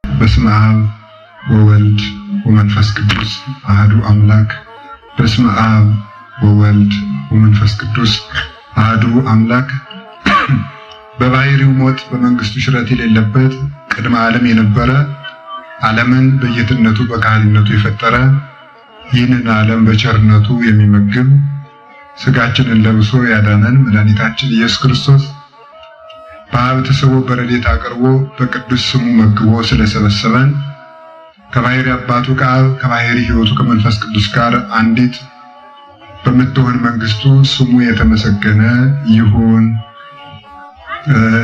በስመ አብ ወወልድ ወመንፈስ ቅዱስ አህዱ አምላክ። በስመ አብ ወወልድ ወመንፈስ ቅዱስ አህዱ አምላክ። በባህሪው ሞት በመንግስቱ ሽረት የሌለበት ቅድመ ዓለም የነበረ፣ ዓለምን በጌትነቱ በካህሊነቱ የፈጠረ፣ ይህንን ዓለም በቸርነቱ የሚመግብ፣ ስጋችንን ለብሶ ያዳነን መድኃኒታችን ኢየሱስ ክርስቶስ በአብ ተስቦ በረድኤት አቅርቦ በቅዱስ ስሙ መግቦ ስለሰበሰበን ከባህሪ አባቱ ከአብ ከባህሪ ሕይወቱ ከመንፈስ ቅዱስ ጋር አንዲት በምትሆን መንግስቱ ስሙ የተመሰገነ ይሁን።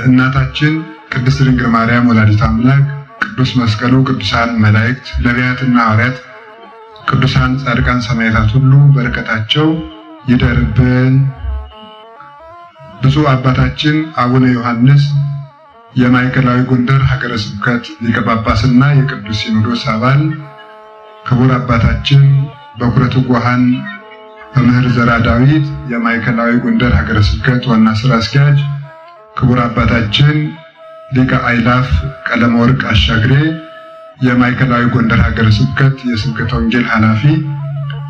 እናታችን ቅድስት ድንግል ማርያም ወላዲተ አምላክ፣ ቅዱስ መስቀሉ፣ ቅዱሳን መላእክት፣ ነቢያትና ሐዋርያት፣ ቅዱሳን ጻድቃን፣ ሰማዕታት ሁሉ በረከታቸው ይደርብን። ብፁዕ አባታችን አቡነ ዮሐንስ የማዕከላዊ ጎንደር ሀገረ ስብከት ሊቀ ጳጳስና የቅዱስ ሲኖዶስ አባል፣ ክቡር አባታችን በኩረ ትጉሃን መምህር ዘራ ዳዊት የማዕከላዊ ጎንደር ሀገረ ስብከት ዋና ስራ አስኪያጅ፣ ክቡር አባታችን ሊቀ አእላፍ ቀለመ ወርቅ አሻግሬ የማዕከላዊ ጎንደር ሀገረ ስብከት የስብከተ ወንጌል ኃላፊ፣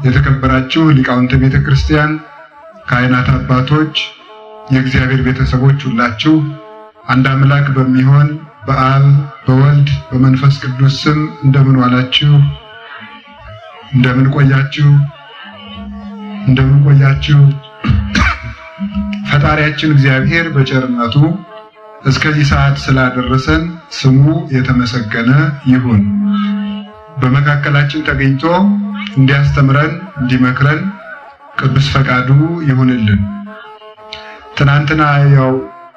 የተከበራችሁ ሊቃውንተ ቤተ ክርስቲያን፣ ካህናት አባቶች፣ የእግዚአብሔር ቤተሰቦች ሁላችሁ አንድ አምላክ በሚሆን በአብ በወልድ በመንፈስ ቅዱስ ስም እንደምን ዋላችሁ? እንደምን ቆያችሁ? እንደምን ቆያችሁ? ፈጣሪያችን እግዚአብሔር በቸርነቱ እስከዚህ ሰዓት ስላደረሰን ስሙ የተመሰገነ ይሁን። በመካከላችን ተገኝቶ እንዲያስተምረን እንዲመክረን ቅዱስ ፈቃዱ ይሁንልን። ትናንትና ያው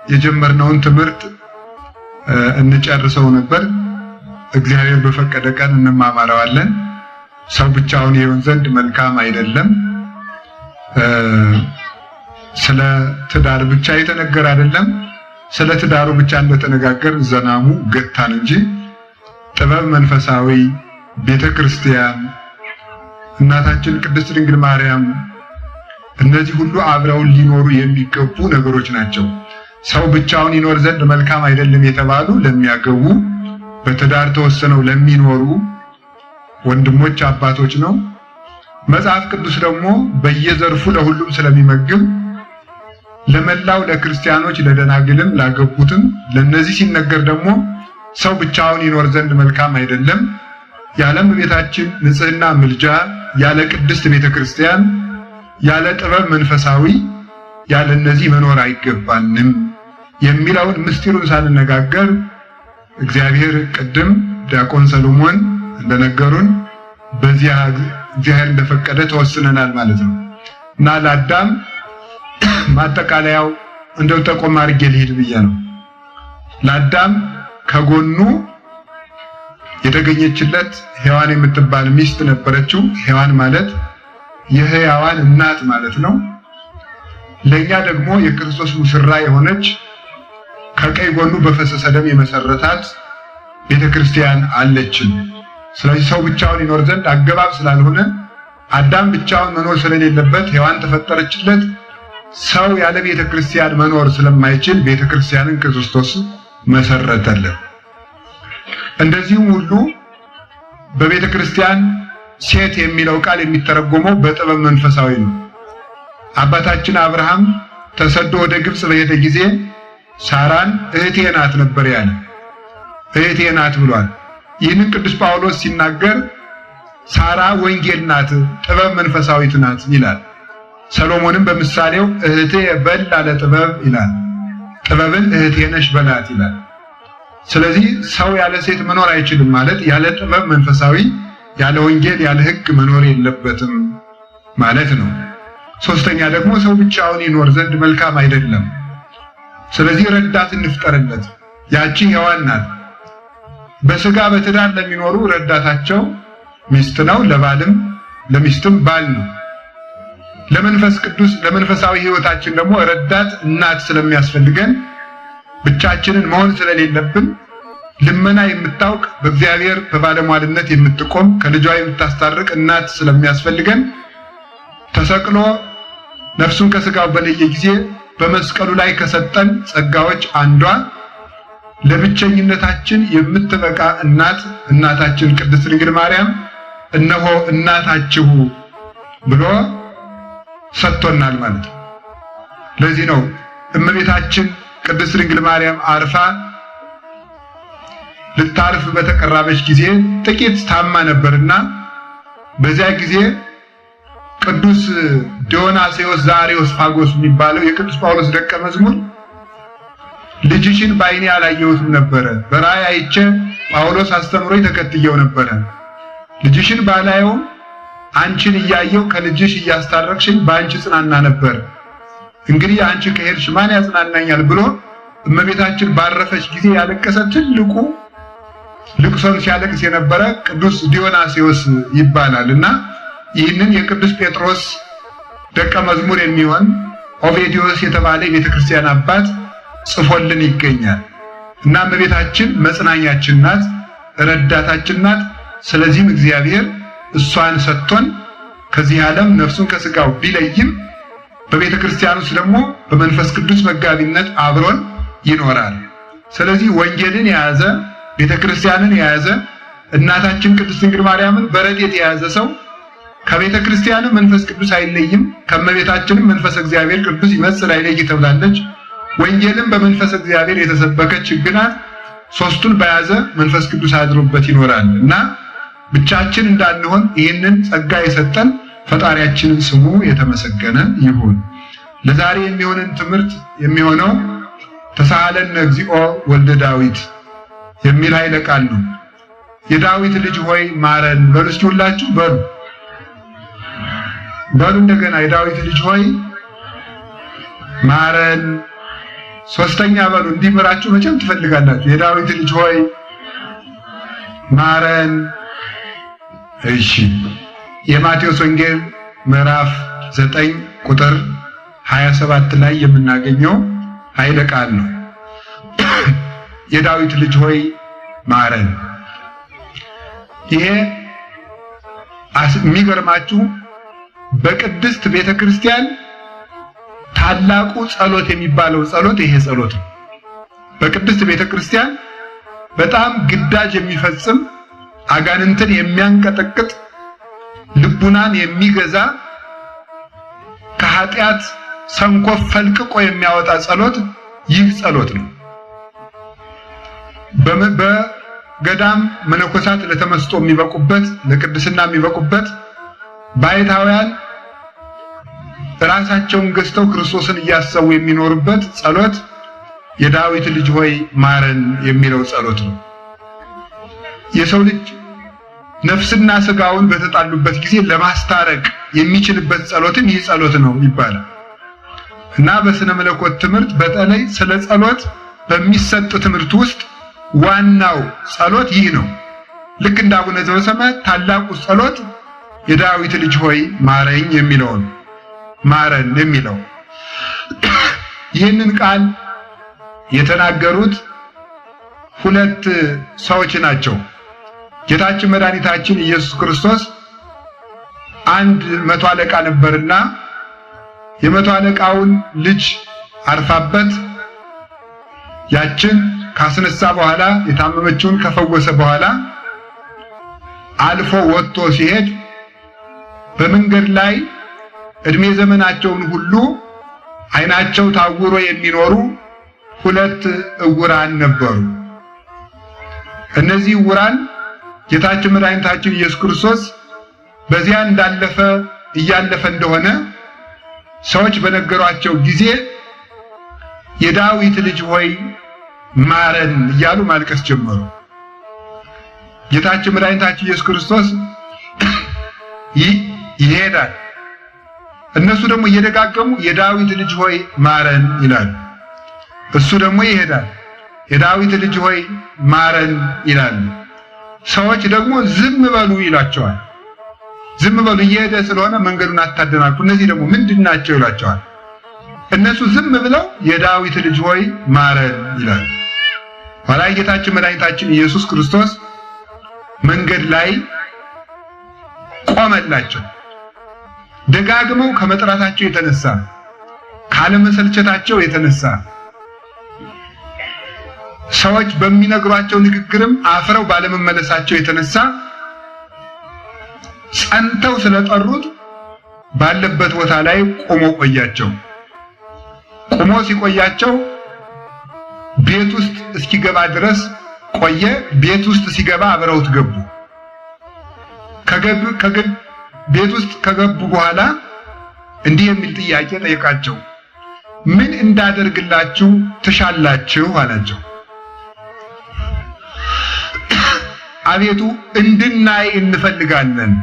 የጀመርነውን ትምህርት እንጨርሰው ነበር። እግዚአብሔር በፈቀደ ቀን እንማማረዋለን። ሰው ብቻውን ይሆን ዘንድ መልካም አይደለም። ስለ ትዳር ብቻ የተነገረ አይደለም። ስለ ትዳሩ ብቻ እንደተነጋገር ዘናሙ ገታን እንጂ ጥበብ መንፈሳዊ፣ ቤተ ክርስቲያን፣ እናታችን ቅድስት ድንግል ማርያም፣ እነዚህ ሁሉ አብረውን ሊኖሩ የሚገቡ ነገሮች ናቸው። ሰው ብቻውን ይኖር ዘንድ መልካም አይደለም የተባሉ ለሚያገቡ፣ በትዳር ተወስነው ለሚኖሩ ወንድሞች አባቶች ነው። መጽሐፍ ቅዱስ ደግሞ በየዘርፉ ለሁሉም ስለሚመግብ ለመላው ለክርስቲያኖች፣ ለደናግልም፣ ላገቡትም ለነዚህ ሲነገር ደግሞ ሰው ብቻውን ይኖር ዘንድ መልካም አይደለም፣ ያለ እመቤታችን ንጽሕና ምልጃ፣ ያለ ቅድስት ቤተክርስቲያን፣ ያለ ጥበብ መንፈሳዊ፣ ያለ እነዚህ መኖር አይገባንም የሚለውን ምስጢሩን ሳንነጋገር እግዚአብሔር ቅድም ዲያቆን ሰሎሞን እንደነገሩን በዚያ እግዚአብሔር እንደፈቀደ ተወስነናል ማለት ነው። እና ለአዳም ማጠቃለያው እንደው ጠቆም አድርጌ ልሂድ ብዬ ነው። ለአዳም ከጎኑ የተገኘችለት ሔዋን የምትባል ሚስት ነበረችው። ሔዋን ማለት የሕያዋን እናት ማለት ነው። ለኛ ደግሞ የክርስቶስ ሙሽራ የሆነች ከቀይ ጎኑ በፈሰሰ ደም የመሰረታት ቤተክርስቲያን አለችን። ስለዚህ ሰው ብቻውን ይኖር ዘንድ አገባብ ስላልሆነ፣ አዳም ብቻውን መኖር ስለሌለበት ሔዋን ተፈጠረችለት። ሰው ያለ ቤተክርስቲያን መኖር ስለማይችል ቤተክርስቲያንን ክርስቶስ መሰረተልን። እንደዚሁም ሁሉ በቤተክርስቲያን ሴት የሚለው ቃል የሚተረጎመው በጥበብ መንፈሳዊ ነው። አባታችን አብርሃም ተሰዶ ወደ ግብፅ በሄደ ጊዜ ሳራን እህቴ ናት ነበር ያለ። እህቴ ናት ብሏል። ይህንን ቅዱስ ጳውሎስ ሲናገር ሳራ ወንጌል ናት፣ ጥበብ መንፈሳዊት ናት ይላል። ሰሎሞንም በምሳሌው እህቴ በል አለ ጥበብ ይላል። ጥበብን እህቴ ነሽ በላት ይላል። ስለዚህ ሰው ያለ ሴት መኖር አይችልም ማለት ያለ ጥበብ መንፈሳዊ፣ ያለ ወንጌል፣ ያለ ሕግ መኖር የለበትም ማለት ነው። ሶስተኛ ደግሞ ሰው ብቻውን ይኖር ዘንድ መልካም አይደለም። ስለዚህ ረዳት እንፍጠርለት። ያቺ ሔዋን ናት። በስጋ በትዳር ለሚኖሩ ረዳታቸው ሚስት ነው። ለባልም ለሚስትም ባል ነው። ለመንፈስ ቅዱስ ለመንፈሳዊ ሕይወታችን ደግሞ ረዳት እናት ስለሚያስፈልገን፣ ብቻችንን መሆን ስለሌለብን ልመና የምታውቅ በእግዚአብሔር በባለሟልነት የምትቆም ከልጇ የምታስታርቅ እናት ስለሚያስፈልገን ተሰቅሎ ነፍሱን ከስጋው በለየ ጊዜ በመስቀሉ ላይ ከሰጠን ጸጋዎች አንዷ ለብቸኝነታችን የምትበቃ እናት እናታችን ቅድስት ድንግል ማርያም እነሆ እናታችሁ ብሎ ሰጥቶናል ማለት ነው። ለዚህ ነው እመቤታችን ቅድስት ድንግል ማርያም አርፋ ልታርፍ በተቀራበች ጊዜ ጥቂት ታማ ነበርና በዚያ ጊዜ ቅዱስ ዲዮናስዮስ ዘአርዮስፋጎስ የሚባለው የቅዱስ ጳውሎስ ደቀ መዝሙር ልጅሽን በዓይኔ አላየሁትም ነበረ፣ በራእይ አይቼ ጳውሎስ አስተምሮኝ ተከትየው ነበረ። ልጅሽን ባላየውም አንቺን እያየው ከልጅሽ እያስታረቅሽኝ በአንቺ ጽናና ነበር። እንግዲህ አንቺ ከሄድሽ ማን ያጽናናኛል ብሎ እመቤታችን ባረፈች ጊዜ ያለቀሰ ትልቁ ልቅሶን ሲያለቅስ የነበረ ቅዱስ ዲዮናስዮስ ይባላል። እና ይህንን የቅዱስ ጴጥሮስ ደቀ መዝሙር የሚሆን ኦቬዲዮስ የተባለ የቤተክርስቲያን አባት ጽፎልን ይገኛል። እና እመቤታችን መጽናኛችን ናት፣ ረዳታችን ናት። ስለዚህም እግዚአብሔር እሷን ሰጥቶን ከዚህ ዓለም ነፍሱን ከስጋው ቢለይም በቤተ ክርስቲያን ውስጥ ደግሞ በመንፈስ ቅዱስ መጋቢነት አብሮን ይኖራል። ስለዚህ ወንጌልን የያዘ ቤተ ክርስቲያንን የያዘ እናታችን ቅድስት ድንግል ማርያምን በረድኤት የያዘ ሰው ከቤተ ክርስቲያንም መንፈስ ቅዱስ አይለይም፣ ከእመቤታችንም መንፈስ እግዚአብሔር ቅዱስ ይመጽእ አይለይ ተብላለች። ወንጌልም በመንፈስ እግዚአብሔር የተሰበከች ሕግ ናት። ሶስቱን በያዘ መንፈስ ቅዱስ አድሮበት ይኖራል እና ብቻችን እንዳንሆን ይህንን ጸጋ የሰጠን ፈጣሪያችንን ስሙ የተመሰገነ ይሁን። ለዛሬ የሚሆንን ትምህርት የሚሆነው ተሳሃለነ እግዚኦ ወልደ ዳዊት የሚል ኃይለ ቃል ነው። የዳዊት ልጅ ሆይ ማረን በሉ እስኪ ሁላችሁ በሉ በሉ እንደገና የዳዊት ልጅ ሆይ ማረን። ሶስተኛ በሉ፣ እንዲምራችሁ መቼም ትፈልጋላችሁ። የዳዊት ልጅ ሆይ ማረን። እሺ፣ የማቴዎስ ወንጌል ምዕራፍ 9 ቁጥር 27 ላይ የምናገኘው ኃይለ ቃል ነው። የዳዊት ልጅ ሆይ ማረን። ይሄ የሚገርማችሁ በቅድስት ቤተክርስቲያን ታላቁ ጸሎት የሚባለው ጸሎት ይሄ ጸሎት ነው። በቅድስት ቤተክርስቲያን በጣም ግዳጅ የሚፈጽም አጋንንትን የሚያንቀጠቅጥ ልቡናን የሚገዛ ከኃጢአት ሰንኮፍ ፈልቅቆ የሚያወጣ ጸሎት ይህ ጸሎት ነው። በገዳም መነኮሳት ለተመስጦ የሚበቁበት፣ ለቅድስና የሚበቁበት፣ ባይታውያን ራሳቸውን ገዝተው ክርስቶስን እያሰቡ የሚኖሩበት ጸሎት የዳዊት ልጅ ሆይ ማረን የሚለው ጸሎት ነው። የሰው ልጅ ነፍስና ስጋውን በተጣሉበት ጊዜ ለማስታረቅ የሚችልበት ጸሎትም ይህ ጸሎት ነው ይባላል እና በስነ መለኮት ትምህርት በተለይ ስለ ጸሎት በሚሰጥ ትምህርት ውስጥ ዋናው ጸሎት ይህ ነው። ልክ እንደ አቡነ ዘበሰማያት ታላቁ ጸሎት የዳዊት ልጅ ሆይ ማረኝ የሚለው ነው። ማረን የሚለው ይህንን ቃል የተናገሩት ሁለት ሰዎች ናቸው። ጌታችን መድኃኒታችን ኢየሱስ ክርስቶስ አንድ መቶ አለቃ ነበርና የመቶ አለቃውን ልጅ አርፋበት ያችን ካስነሳ በኋላ የታመመችውን ከፈወሰ በኋላ አልፎ ወጥቶ ሲሄድ በመንገድ ላይ እድሜ ዘመናቸውን ሁሉ ዓይናቸው ታውሮ የሚኖሩ ሁለት እውራን ነበሩ። እነዚህ እውራን ጌታችን መድኃኒታችን ኢየሱስ ክርስቶስ በዚያ እንዳለፈ እያለፈ እንደሆነ ሰዎች በነገሯቸው ጊዜ የዳዊት ልጅ ሆይ ማረን እያሉ ማልቀስ ጀመሩ። ጌታችን መድኃኒታችን ኢየሱስ ክርስቶስ ይሄዳል። እነሱ ደግሞ እየደጋገሙ የዳዊት ልጅ ሆይ ማረን ይላሉ። እሱ ደግሞ ይሄዳል። የዳዊት ልጅ ሆይ ማረን ይላሉ። ሰዎች ደግሞ ዝም በሉ ይሏቸዋል። ዝም በሉ እየሄደ ስለሆነ መንገዱን አታደናቅፉ፣ እነዚህ ደግሞ ምንድን ናቸው ይሏቸዋል። እነሱ ዝም ብለው የዳዊት ልጅ ሆይ ማረን ይላሉ። ኋላ ጌታችን መድኃኒታችን ኢየሱስ ክርስቶስ መንገድ ላይ ቆመላቸው። ደጋግመው ከመጥራታቸው የተነሳ ካለመሰልቸታቸው የተነሳ ሰዎች በሚነግሯቸው ንግግርም አፍረው ባለመመለሳቸው የተነሳ ጸንተው ስለጠሩት ባለበት ቦታ ላይ ቆሞ ቆያቸው። ቆሞ ሲቆያቸው ቤት ውስጥ እስኪገባ ድረስ ቆየ። ቤት ውስጥ ሲገባ አብረውት ገቡ። ቤት ውስጥ ከገቡ በኋላ እንዲህ የሚል ጥያቄ ጠየቃቸው። ምን እንዳደርግላችሁ ትሻላችሁ? አላቸው። አቤቱ እንድናይ እንፈልጋለን፣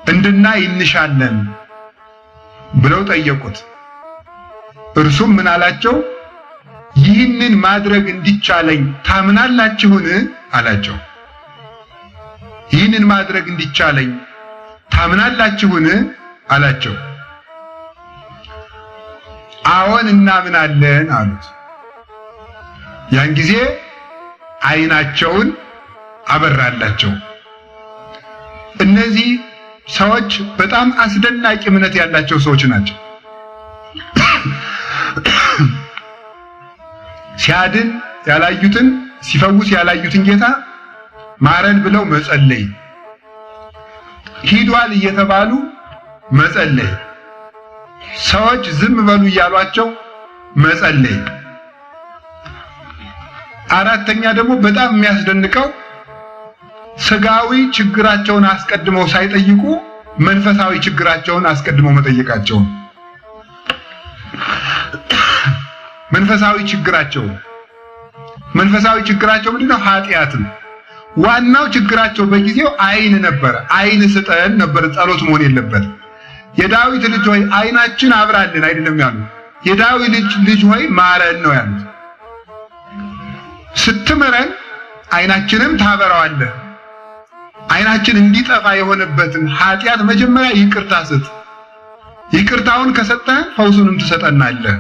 እንድናይ እንሻለን ብለው ጠየቁት። እርሱም ምን አላቸው? ይህንን ማድረግ እንዲቻለኝ ታምናላችሁን? አላቸው። ይህንን ማድረግ እንዲቻለኝ ታምናላችሁን? አላቸው። አዎን እናምናለን አሉት። ያን ጊዜ ዓይናቸውን አበራላቸው። እነዚህ ሰዎች በጣም አስደናቂ እምነት ያላቸው ሰዎች ናቸው። ሲያድን ያላዩትን ሲፈውስ ያላዩትን ጌታ ማረን ብለው መጸለይ፣ ሂዷል እየተባሉ መጸለይ፣ ሰዎች ዝም በሉ እያሏቸው መጸለይ። አራተኛ ደግሞ በጣም የሚያስደንቀው ስጋዊ ችግራቸውን አስቀድመው ሳይጠይቁ መንፈሳዊ ችግራቸውን አስቀድመው መጠየቃቸውን። መንፈሳዊ ችግራቸው መንፈሳዊ ችግራቸው ምንድነው? ኃጢአት ነው። ዋናው ችግራቸው በጊዜው ዓይን ነበረ። ዓይን ስጠን ነበር ጸሎት መሆን የለበት። የዳዊት ልጅ ሆይ ዓይናችን አብራልን አይደለም ያሉት። የዳዊት ልጅ ሆይ ማረን ነው ያሉት። ስትምረን ዓይናችንም ታበራዋለህ። ዓይናችን እንዲጠፋ የሆነበትን ኃጢአት መጀመሪያ ይቅርታ ስጥ። ይቅርታውን ከሰጠህን ፈውሱንም ትሰጠናለህ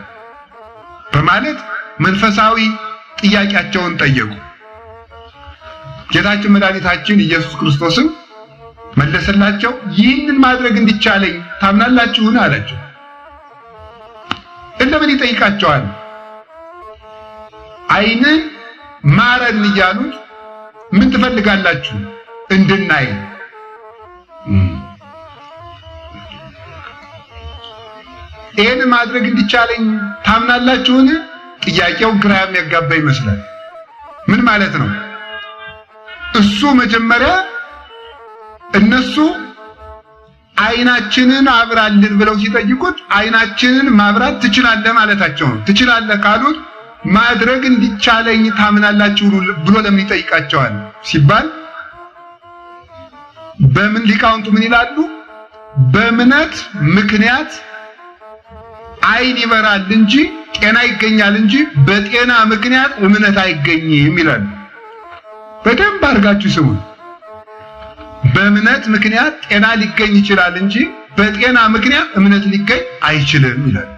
በማለት መንፈሳዊ ጥያቄያቸውን ጠየቁ። ጌታችን መድኃኒታችን ኢየሱስ ክርስቶስም መለሰላቸው፣ ይህንን ማድረግ እንዲቻለኝ ታምናላችሁን? አላቸው። እንደምን ይጠይቃቸዋል? ዓይንን ማረን እያሉት ምን ትፈልጋላችሁ? እንድናይ። ይህን ማድረግ እንዲቻለኝ ታምናላችሁን? ጥያቄው ግራ የሚያጋባ ይመስላል። ምን ማለት ነው? እሱ መጀመሪያ እነሱ ዓይናችንን አብራልን ብለው ሲጠይቁት ዓይናችንን ማብራት ትችላለህ ማለታቸው ነው። ትችላለህ ካሉት ማድረግ እንዲቻለኝ ታምናላችሁ ብሎ ለምን ይጠይቃቸዋል ሲባል በምን ሊቃውንቱ ምን ይላሉ? በእምነት ምክንያት ዓይን ይበራል እንጂ ጤና ይገኛል እንጂ በጤና ምክንያት እምነት አይገኝም ይላሉ። በደንብ አድርጋችሁ ስሙ። በእምነት ምክንያት ጤና ሊገኝ ይችላል እንጂ በጤና ምክንያት እምነት ሊገኝ አይችልም ይላል።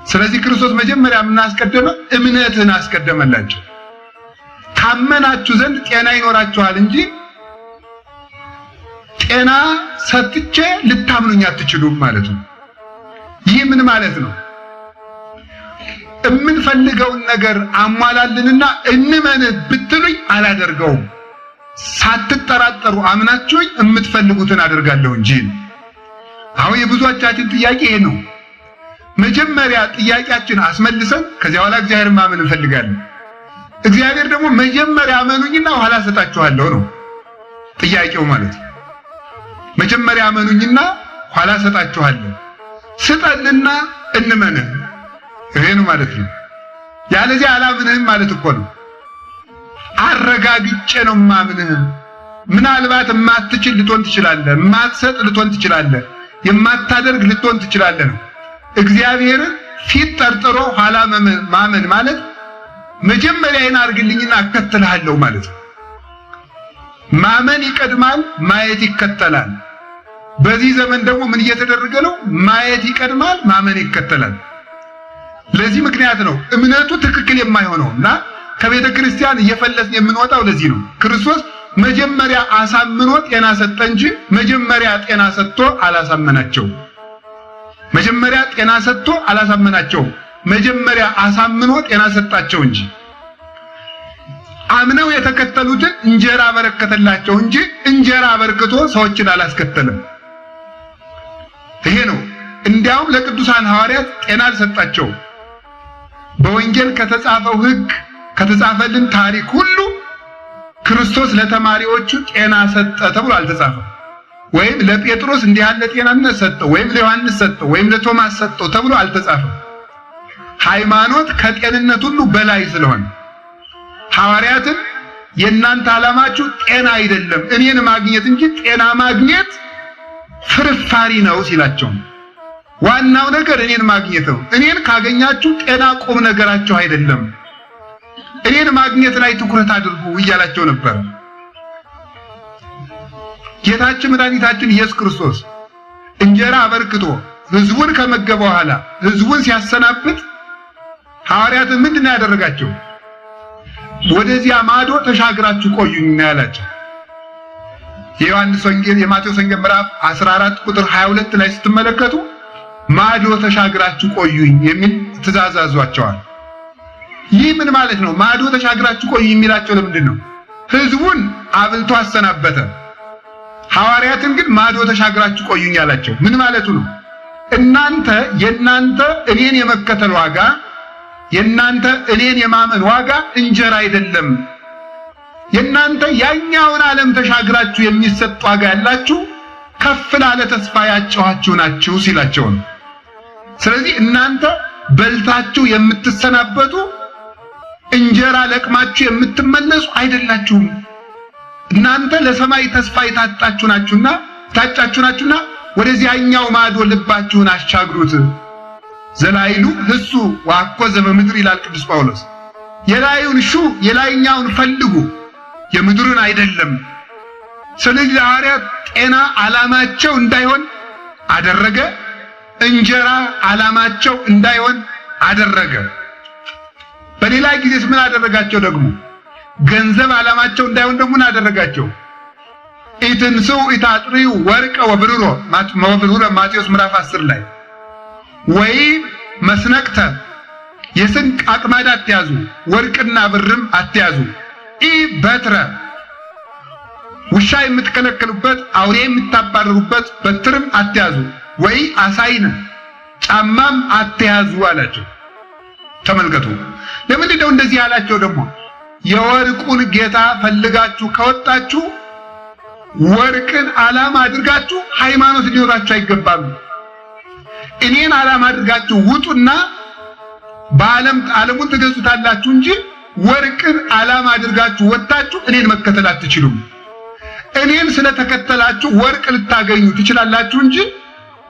ስለዚህ ክርስቶስ መጀመሪያ የምናስቀደመ እምነትን አስቀደመላቸው። ታመናችሁ ዘንድ ጤና ይኖራችኋል እንጂ ጤና ሰጥቼ ልታምኑኝ አትችሉም ማለት ነው። ይህ ምን ማለት ነው? የምንፈልገውን ነገር አሟላልንና እንመን ብትሉኝ አላደርገውም። ሳትጠራጠሩ አምናችሁኝ የምትፈልጉትን አደርጋለሁ እንጂ። አሁን የብዙዎቻችን ጥያቄ ይሄ ነው። መጀመሪያ ጥያቄያችን አስመልሰን ከዚያ በኋላ እግዚአብሔርን ማመን እንፈልጋለን። እግዚአብሔር ደግሞ መጀመሪያ አመኑኝና ኋላ እሰጣችኋለሁ ነው ጥያቄው ማለት ነው። መጀመሪያ አመኑኝና ኋላ እሰጣችኋለሁ፣ ስጠንና እንመንህ። ይሄ ነው ማለት ነው። ያለዚያ አላምንህም ማለት እኮ ነው። አረጋግጬ ነው ማምንህ። ምናልባት የማትችል ልትሆን ትችላለህ፣ የማትሰጥ ልትሆን ትችላለህ፣ የማታደርግ ልትሆን ትችላለህ ነው። እግዚአብሔርን ፊት ጠርጥሮ ኋላ ማመን ማለት መጀመሪያ ይህን አድርግልኝና አከትልሃለሁ ማለት ነው። ማመን ይቀድማል፣ ማየት ይከተላል። በዚህ ዘመን ደግሞ ምን እየተደረገ ነው? ማየት ይቀድማል፣ ማመን ይከተላል። ለዚህ ምክንያት ነው እምነቱ ትክክል የማይሆነው እና ከቤተ ክርስቲያን እየፈለስን የምንወጣው ለዚህ ነው። ክርስቶስ መጀመሪያ አሳምኖ ጤና ሰጠ እንጂ መጀመሪያ ጤና ሰጥቶ አላሳመናቸው። መጀመሪያ ጤና ሰጥቶ አላሳመናቸው። መጀመሪያ አሳምኖ ጤና ሰጣቸው እንጂ አምነው የተከተሉትን እንጀራ አበረከተላቸው እንጂ እንጀራ አበርክቶ ሰዎችን አላስከተለም። ይሄ ነው። እንዲያውም ለቅዱሳን ሐዋርያት ጤና አልሰጣቸው። በወንጌል ከተጻፈው ሕግ ከተጻፈልን ታሪክ ሁሉ ክርስቶስ ለተማሪዎቹ ጤና ሰጠ ተብሎ አልተጻፈም። ወይም ለጴጥሮስ እንዲህ ያለ ጤናነት ሰጠው፣ ወይም ለዮሐንስ ሰጠው፣ ወይም ለቶማስ ሰጠው ተብሎ አልተጻፈም። ሃይማኖት ከጤንነት ሁሉ በላይ ስለሆነ ሐዋርያትን የእናንተ ዓላማችሁ ጤና አይደለም እኔን ማግኘት እንጂ ጤና ማግኘት ፍርፋሪ ነው ሲላቸው፣ ዋናው ነገር እኔን ማግኘት ነው። እኔን ካገኛችሁ ጤና ቁም ነገራችሁ አይደለም፣ እኔን ማግኘት ላይ ትኩረት አድርጉ እያላቸው ነበር። ጌታችን መድኃኒታችን ኢየሱስ ክርስቶስ እንጀራ አበርክቶ ሕዝቡን ከመገበ በኋላ ሕዝቡን ሲያሰናብት ሐዋርያትን ምንድን ነው ያደረጋቸው? ወደዚያ ማዶ ተሻግራችሁ ቆዩኝ ነው ያላቸው። የዮሐንስ ወንጌል የማቴዎስ ወንጌል ምዕራፍ 14 ቁጥር 22 ላይ ስትመለከቱ ማዶ ተሻግራችሁ ቆዩኝ የሚል ትእዛዝ አዟቸዋል። ይህ ምን ማለት ነው? ማዶ ተሻግራችሁ ቆዩኝ የሚላቸው ለምንድን ነው? ሕዝቡን አብልቶ አሰናበተ። ሐዋርያትን ግን ማዶ ተሻግራችሁ ቆዩኝ አላቸው። ምን ማለቱ ነው? እናንተ የእናንተ እኔን የመከተል ዋጋ የእናንተ እኔን የማመን ዋጋ እንጀራ አይደለም። የእናንተ ያኛውን ዓለም ተሻግራችሁ የሚሰጥ ዋጋ ያላችሁ ከፍ ላለ ተስፋ ያጨኋችሁ ናችሁ ሲላቸው ነው። ስለዚህ እናንተ በልታችሁ የምትሰናበቱ እንጀራ ለቅማችሁ የምትመለሱ አይደላችሁም። እናንተ ለሰማይ ተስፋ የታጣችሁ ናችሁና ታጫችሁ ናችሁና ወደዚያኛው ማዶ ልባችሁን አሻግሩት። ዘላይሉ ህሱ ወአኮ ዘበምድር ይላል ቅዱስ ጳውሎስ። የላዩን ሹ የላይኛውን ፈልጉ የምድሩን አይደለም። ስለዚህ ለሐዋርያት ጤና ዓላማቸው እንዳይሆን አደረገ። እንጀራ ዓላማቸው እንዳይሆን አደረገ። በሌላ ጊዜስ ምን አደረጋቸው ደግሞ? ገንዘብ ዓላማቸው እንዳይሆን ደግሞ ምን አደረጋቸው? ኢትንስኡ ኢታጥርዩ ወርቀ ወብሩሮ ወብሩረ ማቴዎስ ምዕራፍ 10 ላይ ወይ መስነቅተ የስንቅ አቅማዳ አትያዙ፣ ወርቅና ብርም አትያዙ። ኢ በትረ ውሻ የምትከለከሉበት አውሬ የምታባረሩበት በትርም አትያዙ፣ ወይ አሳይነ ጫማም አትያዙ አላቸው። ተመልከቱ። ለምንድን ነው እንደዚህ ያላቸው? ደግሞ የወርቁን ጌታ ፈልጋችሁ ከወጣችሁ ወርቅን ዓላማ አድርጋችሁ ሃይማኖት ሊኖራችሁ አይገባም። እኔን ዓላማ አድርጋችሁ ውጡና በዓለም ዓለሙን ትገዙታላችሁ እንጂ ወርቅን ዓላማ አድርጋችሁ ወጣችሁ እኔን መከተል አትችሉም። እኔን ስለተከተላችሁ ወርቅ ልታገኙ ትችላላችሁ እንጂ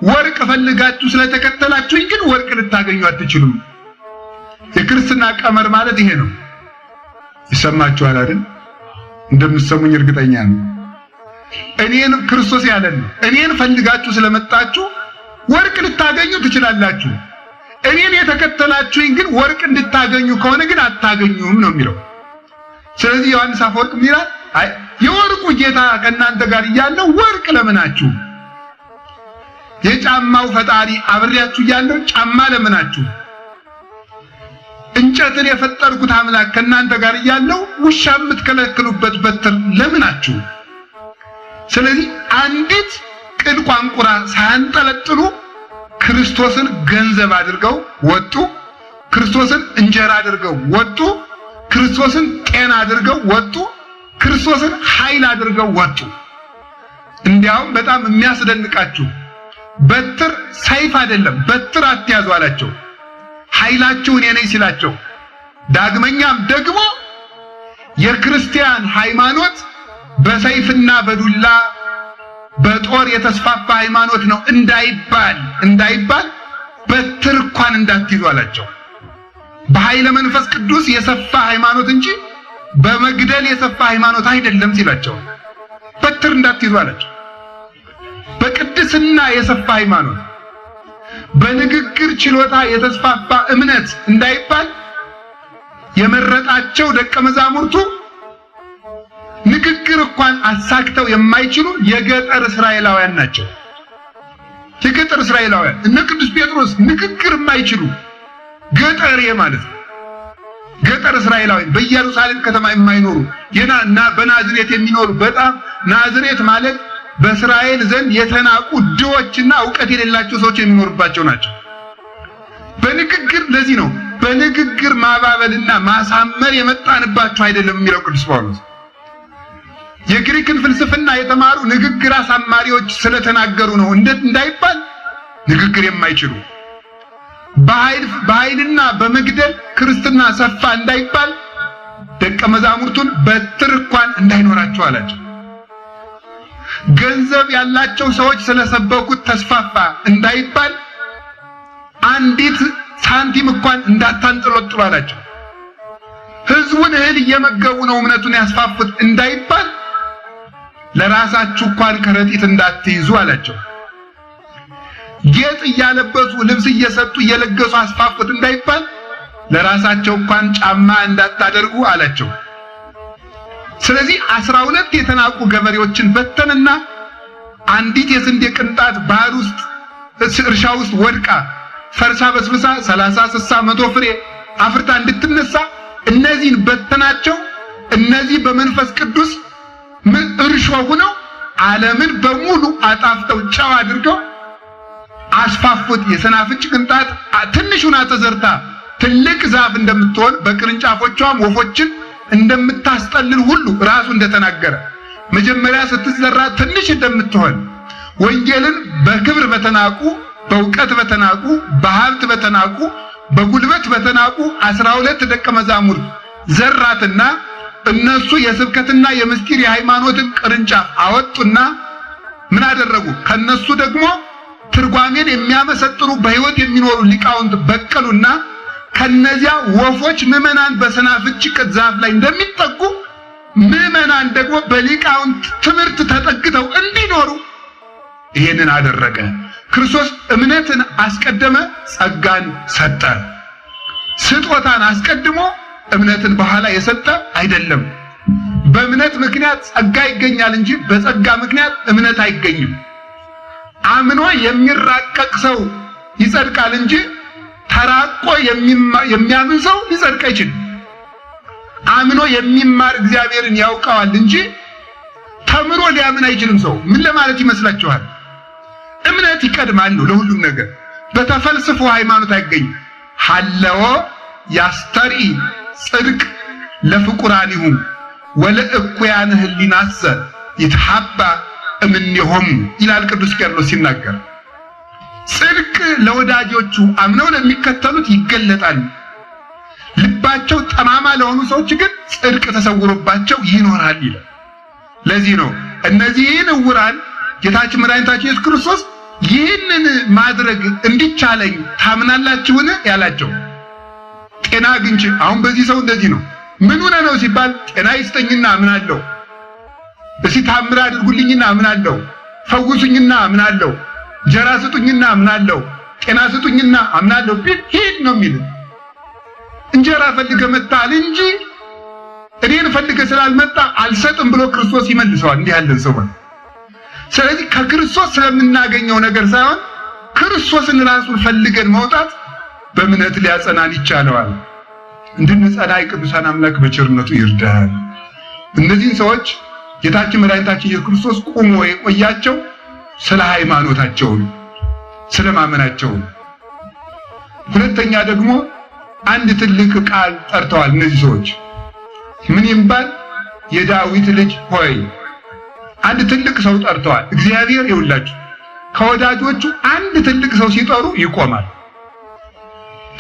ወርቅ ፈልጋችሁ ስለተከተላችሁኝ ግን ወርቅ ልታገኙ አትችሉም። የክርስትና ቀመር ማለት ይሄ ነው። ይሰማችኋል አይደል? እንደምትሰሙኝ እርግጠኛ ነኝ። እኔን ክርስቶስ ያለን እኔን ፈልጋችሁ ስለመጣችሁ ወርቅ ልታገኙ ትችላላችሁ። እኔን የተከተላችሁኝ ግን ወርቅ እንድታገኙ ከሆነ ግን አታገኙም ነው የሚለው። ስለዚህ ዮሐንስ አፈወርቅ ምን ይላል? አይ የወርቁ ጌታ ከእናንተ ጋር እያለ ወርቅ ለምናችሁ፣ የጫማው ፈጣሪ አብሬያችሁ እያለሁ ጫማ ለምናችሁ፣ እንጨትን የፈጠርኩት አምላክ ከእናንተ ጋር እያለሁ ውሻ የምትከለክሉበት በትር ለምናችሁ። ስለዚህ አንዲት ቅል ቋንቁራ ሳያንጠለጥሉ ክርስቶስን ገንዘብ አድርገው ወጡ። ክርስቶስን እንጀራ አድርገው ወጡ። ክርስቶስን ጤና አድርገው ወጡ። ክርስቶስን ኃይል አድርገው ወጡ። እንዲያውም በጣም የሚያስደንቃችሁ በትር ሰይፍ አይደለም፣ በትር አትያዙ አላቸው። ኃይላችሁ እኔ ነኝ ሲላቸው፣ ዳግመኛም ደግሞ የክርስቲያን ሃይማኖት በሰይፍና በዱላ በጦር የተስፋፋ ሃይማኖት ነው እንዳይባል በትር እንኳን እንዳትይዙ አላቸው። በኃይለ መንፈስ ቅዱስ የሰፋ ሃይማኖት እንጂ በመግደል የሰፋ ሃይማኖት አይደለም ሲላቸው በትር እንዳትይዙ አላቸው። በቅድስና የሰፋ ሃይማኖት፣ በንግግር ችሎታ የተስፋፋ እምነት እንዳይባል የመረጣቸው ደቀ መዛሙርቱ ንግግር እንኳን አሳክተው የማይችሉ የገጠር እስራኤላውያን ናቸው። የገጠር እስራኤላውያን እነ ቅዱስ ጴጥሮስ ንግግር የማይችሉ ገጠሬ ማለት ነው። ገጠር እስራኤላውያን በኢየሩሳሌም ከተማ የማይኖሩ በናዝሬት የሚኖሩ በጣም ናዝሬት ማለት በእስራኤል ዘንድ የተናቁ ድሆችና እውቀት የሌላቸው ሰዎች የሚኖሩባቸው ናቸው። በንግግር ለዚህ ነው በንግግር ማባበልና ማሳመር የመጣንባቸው አይደለም የሚለው ቅዱስ ጳውሎስ። የግሪክን ፍልስፍና የተማሩ ንግግር አሳማሪዎች ስለተናገሩ ነው እንዳይባል ንግግር የማይችሉ በኃይልና በመግደል ክርስትና ሰፋ እንዳይባል ደቀ መዛሙርቱን በትር እንኳን እንዳይኖራቸው አላቸው። ገንዘብ ያላቸው ሰዎች ስለሰበኩት ተስፋፋ እንዳይባል አንዲት ሳንቲም እንኳን እንዳታንጠለጥሉ አላቸው። ሕዝቡን እህል እየመገቡ ነው እምነቱን ያስፋፉት እንዳይባል ለራሳችሁ እንኳን ከረጢት እንዳትይዙ አላቸው። ጌጥ እያለበሱ ልብስ እየሰጡ እየለገሱ አስፋፉት እንዳይባል ለራሳቸው እንኳን ጫማ እንዳታደርጉ አላቸው። ስለዚህ 12 የተናቁ ገበሬዎችን በተንና አንዲት የስንዴ ቅንጣት ባህር ውስጥ እርሻ ውስጥ ወድቃ ፈርሳ በስብሳ 30 60 100 ፍሬ አፍርታ እንድትነሳ እነዚህን በተናቸው። እነዚህ በመንፈስ ቅዱስ እርሾ ሆነው ዓለምን በሙሉ አጣፍተው ጨው አድርገው አስፋፉት። የሰናፍጭ ቅንጣት ትንሹን ተዘርታ ትልቅ ዛፍ እንደምትሆን በቅርንጫፎቿም ወፎችን እንደምታስጠልል ሁሉ ራሱ እንደተናገረ መጀመሪያ ስትዘራ ትንሽ እንደምትሆን ወንጌልን በክብር በተናቁ፣ በእውቀት በተናቁ፣ በሀብት በተናቁ፣ በጉልበት በተናቁ 12 ደቀ መዛሙርት ዘራትና እነሱ የስብከትና የምስጢር የሃይማኖትን ቅርንጫፍ አወጡና ምን አደረጉ? ከነሱ ደግሞ ትርጓሜን የሚያመሰጥሩ በሕይወት የሚኖሩ ሊቃውንት በቀሉና ከነዚያ ወፎች ምዕመናን በሰናፍጭ ዛፍ ላይ እንደሚጠጉ ምዕመናን ደግሞ በሊቃውንት ትምህርት ተጠግተው እንዲኖሩ ይሄንን አደረገ። ክርስቶስ እምነትን አስቀደመ፣ ጸጋን ሰጠ። ስጦታን አስቀድሞ እምነትን በኋላ የሰጠ አይደለም። በእምነት ምክንያት ጸጋ ይገኛል እንጂ በጸጋ ምክንያት እምነት አይገኝም። አምኖ የሚራቀቅ ሰው ይጸድቃል እንጂ ተራቆ የሚያምን ሰው ሊጸድቅ አይችልም። አምኖ የሚማር እግዚአብሔርን ያውቀዋል እንጂ ተምሮ ሊያምን አይችልም። ሰው ምን ለማለት ይመስላችኋል? እምነት ይቀድማል ነው ለሁሉም ነገር። በተፈልስፎ ሃይማኖት አይገኝም። ሀለወ ያስተርኢ ጽድቅ ለፍቁራኒሁ ወለእኩያን ህሊናሰ ይትሐባ እምኔሆሙ ይላል ቅዱስ ቄርሎስ ሲናገር። ጽድቅ ለወዳጆቹ አምነው ለሚከተሉት ይገለጣል። ልባቸው ጠማማ ለሆኑ ሰዎች ግን ጽድቅ ተሰውሮባቸው ይኖራል ይላል። ለዚህ ነው እነዚህን ዕውራን ጌታችን መድኃኒታችን ኢየሱስ ክርስቶስ ይህንን ማድረግ እንዲቻለኝ ታምናላችሁን ያላቸው። ጤና አግኝቼ አሁን በዚህ ሰው እንደዚህ ነው። ምን ሆነ ነው ሲባል ጤና ይስጠኝና አምናለሁ፣ እስቲ ታምር አድርጉልኝና አምናለሁ፣ ፈውሱኝና አምናለሁ፣ እንጀራ ስጡኝና አምናለሁ፣ ጤና ስጡኝና አምናለሁ ቢል ሂድ ነው የሚል። እንጀራ ፈልገ መጣል እንጂ እኔን ፈልገ ስላልመጣ አልሰጥም ብሎ ክርስቶስ ይመልሰዋል እንዲህ ያለን ሰው። ስለዚህ ከክርስቶስ ስለምናገኘው ነገር ሳይሆን ክርስቶስን ራሱን ፈልገን መውጣት በእምነት ሊያጸናን ይቻለዋል። እንድንጸና የቅዱሳን አምላክ በቸርነቱ ይርዳል። እነዚህን ሰዎች ጌታችን መድኃኒታችን ኢየሱስ ክርስቶስ ቁሞ የቆያቸው ስለ ሃይማኖታቸው፣ ስለ ማመናቸው። ሁለተኛ ደግሞ አንድ ትልቅ ቃል ጠርተዋል። እነዚህ ሰዎች ምን ይባል? የዳዊት ልጅ ሆይ። አንድ ትልቅ ሰው ጠርተዋል። እግዚአብሔር ይውላችሁ ከወዳጆቹ አንድ ትልቅ ሰው ሲጠሩ ይቆማል።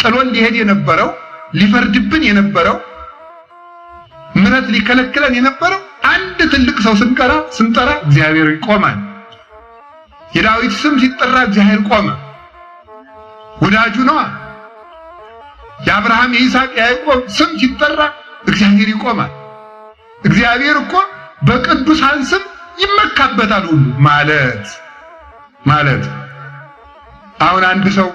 ጥሎን ሊሄድ የነበረው፣ ሊፈርድብን የነበረው፣ ምሕረት ሊከለክለን የነበረው አንድ ትልቅ ሰው ስንጠራ እግዚአብሔር ይቆማል። የዳዊት ስም ሲጠራ እግዚአብሔር ቆመ። ወዳጁ ነዋ። የአብርሃም የይስሐቅ የያዕቆብ ስም ሲጠራ እግዚአብሔር ይቆማል። እግዚአብሔር እኮ በቅዱሳን ስም ይመካበታል ሁሉ ማለት ማለት አሁን አንድ ሰው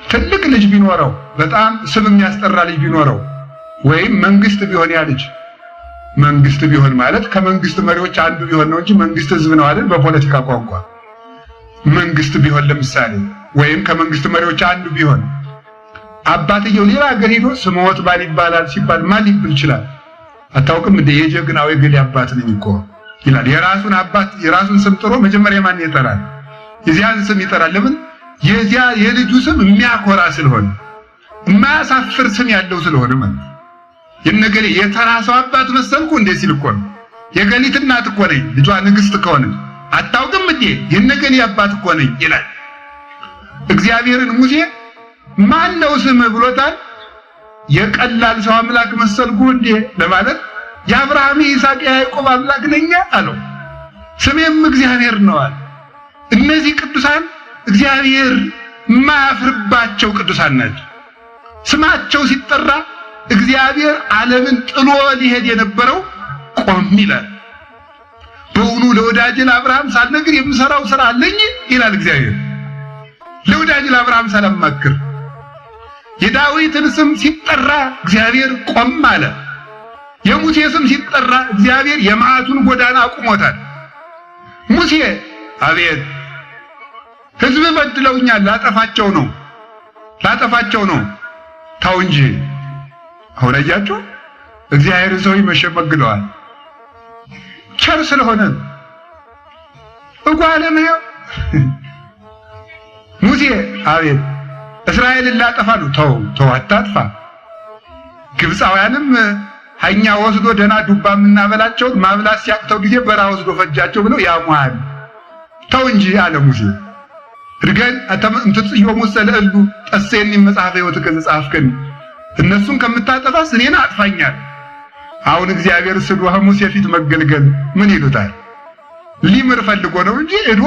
ትልቅ ልጅ ቢኖረው፣ በጣም ስም የሚያስጠራ ልጅ ቢኖረው፣ ወይም መንግስት ቢሆን፣ ያ ልጅ መንግስት ቢሆን ማለት ከመንግስት መሪዎች አንዱ ቢሆን ነው እንጂ መንግስት ህዝብ ነው አይደል? በፖለቲካ ቋንቋ መንግስት ቢሆን ለምሳሌ ወይም ከመንግስት መሪዎች አንዱ ቢሆን አባትየው ሌላ ሀገር ሄዶ ስምዖት ባል ይባላል ሲባል ማን ሊብል ይችላል? አታውቅም እንደ የጀግናው የገሌ አባት ነኝ እኮ ይላል። የራሱን አባት የራሱን ስም ጥሮ መጀመሪያ ማን ይጠራል? የዚያን ስም ይጠራል። ለምን? የዚያ የልጁ ስም የሚያኮራ ስለሆነ፣ የማያሳፍር ስም ያለው ስለሆነ ማለት የነገሌ የተራ ሰው አባት መሰልኩ እንዴ ሲል እኮ ነው። የገሊት እናት እኮ ነኝ፣ ልጇ ንግስት ከሆነች አታውቅም እንዴ የነገሌ አባት እኮ ነኝ ይላል። እግዚአብሔርን ሙሴ ማን ነው ስምህ ብሎታል። የቀላል ሰው አምላክ መሰልኩ እንዴ ለማለት የአብርሃም የይስሐቅ የያዕቆብ አምላክ ነኝ አለው። ስሜም እግዚአብሔር ነው አለ። እነዚህ ቅዱሳን እግዚአብሔር የማያፍርባቸው ቅዱሳን ናቸው። ስማቸው ሲጠራ እግዚአብሔር ዓለምን ጥሎ ሊሄድ የነበረው ቆም ይላል። በውኑ ለወዳጅ ለአብርሃም ሳልነግር የምሰራው ስራ አለኝ ይላል እግዚአብሔር። ለወዳጅ ለአብርሃም ሳላማክር የዳዊትን ስም ሲጠራ እግዚአብሔር ቆም አለ። የሙሴ ስም ሲጠራ እግዚአብሔር የመዓቱን ጎዳና አቁሞታል። ሙሴ አቤት ሕዝብ በድለውኛል፣ ላጠፋቸው ነው ላጠፋቸው ነው፣ ተው እንጂ። አሁን አያችሁ እግዚአብሔር ሰው ይመሸመግለዋል። ቸር ስለሆነ እጓለም ይኸው ሙሴ አቤት እስራኤልን ላጠፋ ነው፣ ተው ተው አታጥፋ። ግብፃውያንም ሀኛ ወስዶ ደና ዱባ የምናበላቸውን ማብላት ሲያቅተው ጊዜ በረሃ ወስዶ ፈጃቸው ብለው ያሟል። ተው እንጂ አለ ሙሴ። እድገን እንትጽዮ ሙሴ ለእሉ ጠሴኒ መጽሐፈ ሕይወትከ ዘጻፍከኒ፣ እነሱን ከምታጠፋስ እኔን አጥፋኛል። አሁን እግዚአብሔር ስዶ ሙሴ ፊት መገልገል ምን ይሉታል? ሊምር ፈልጎ ነው እንጂ እዶ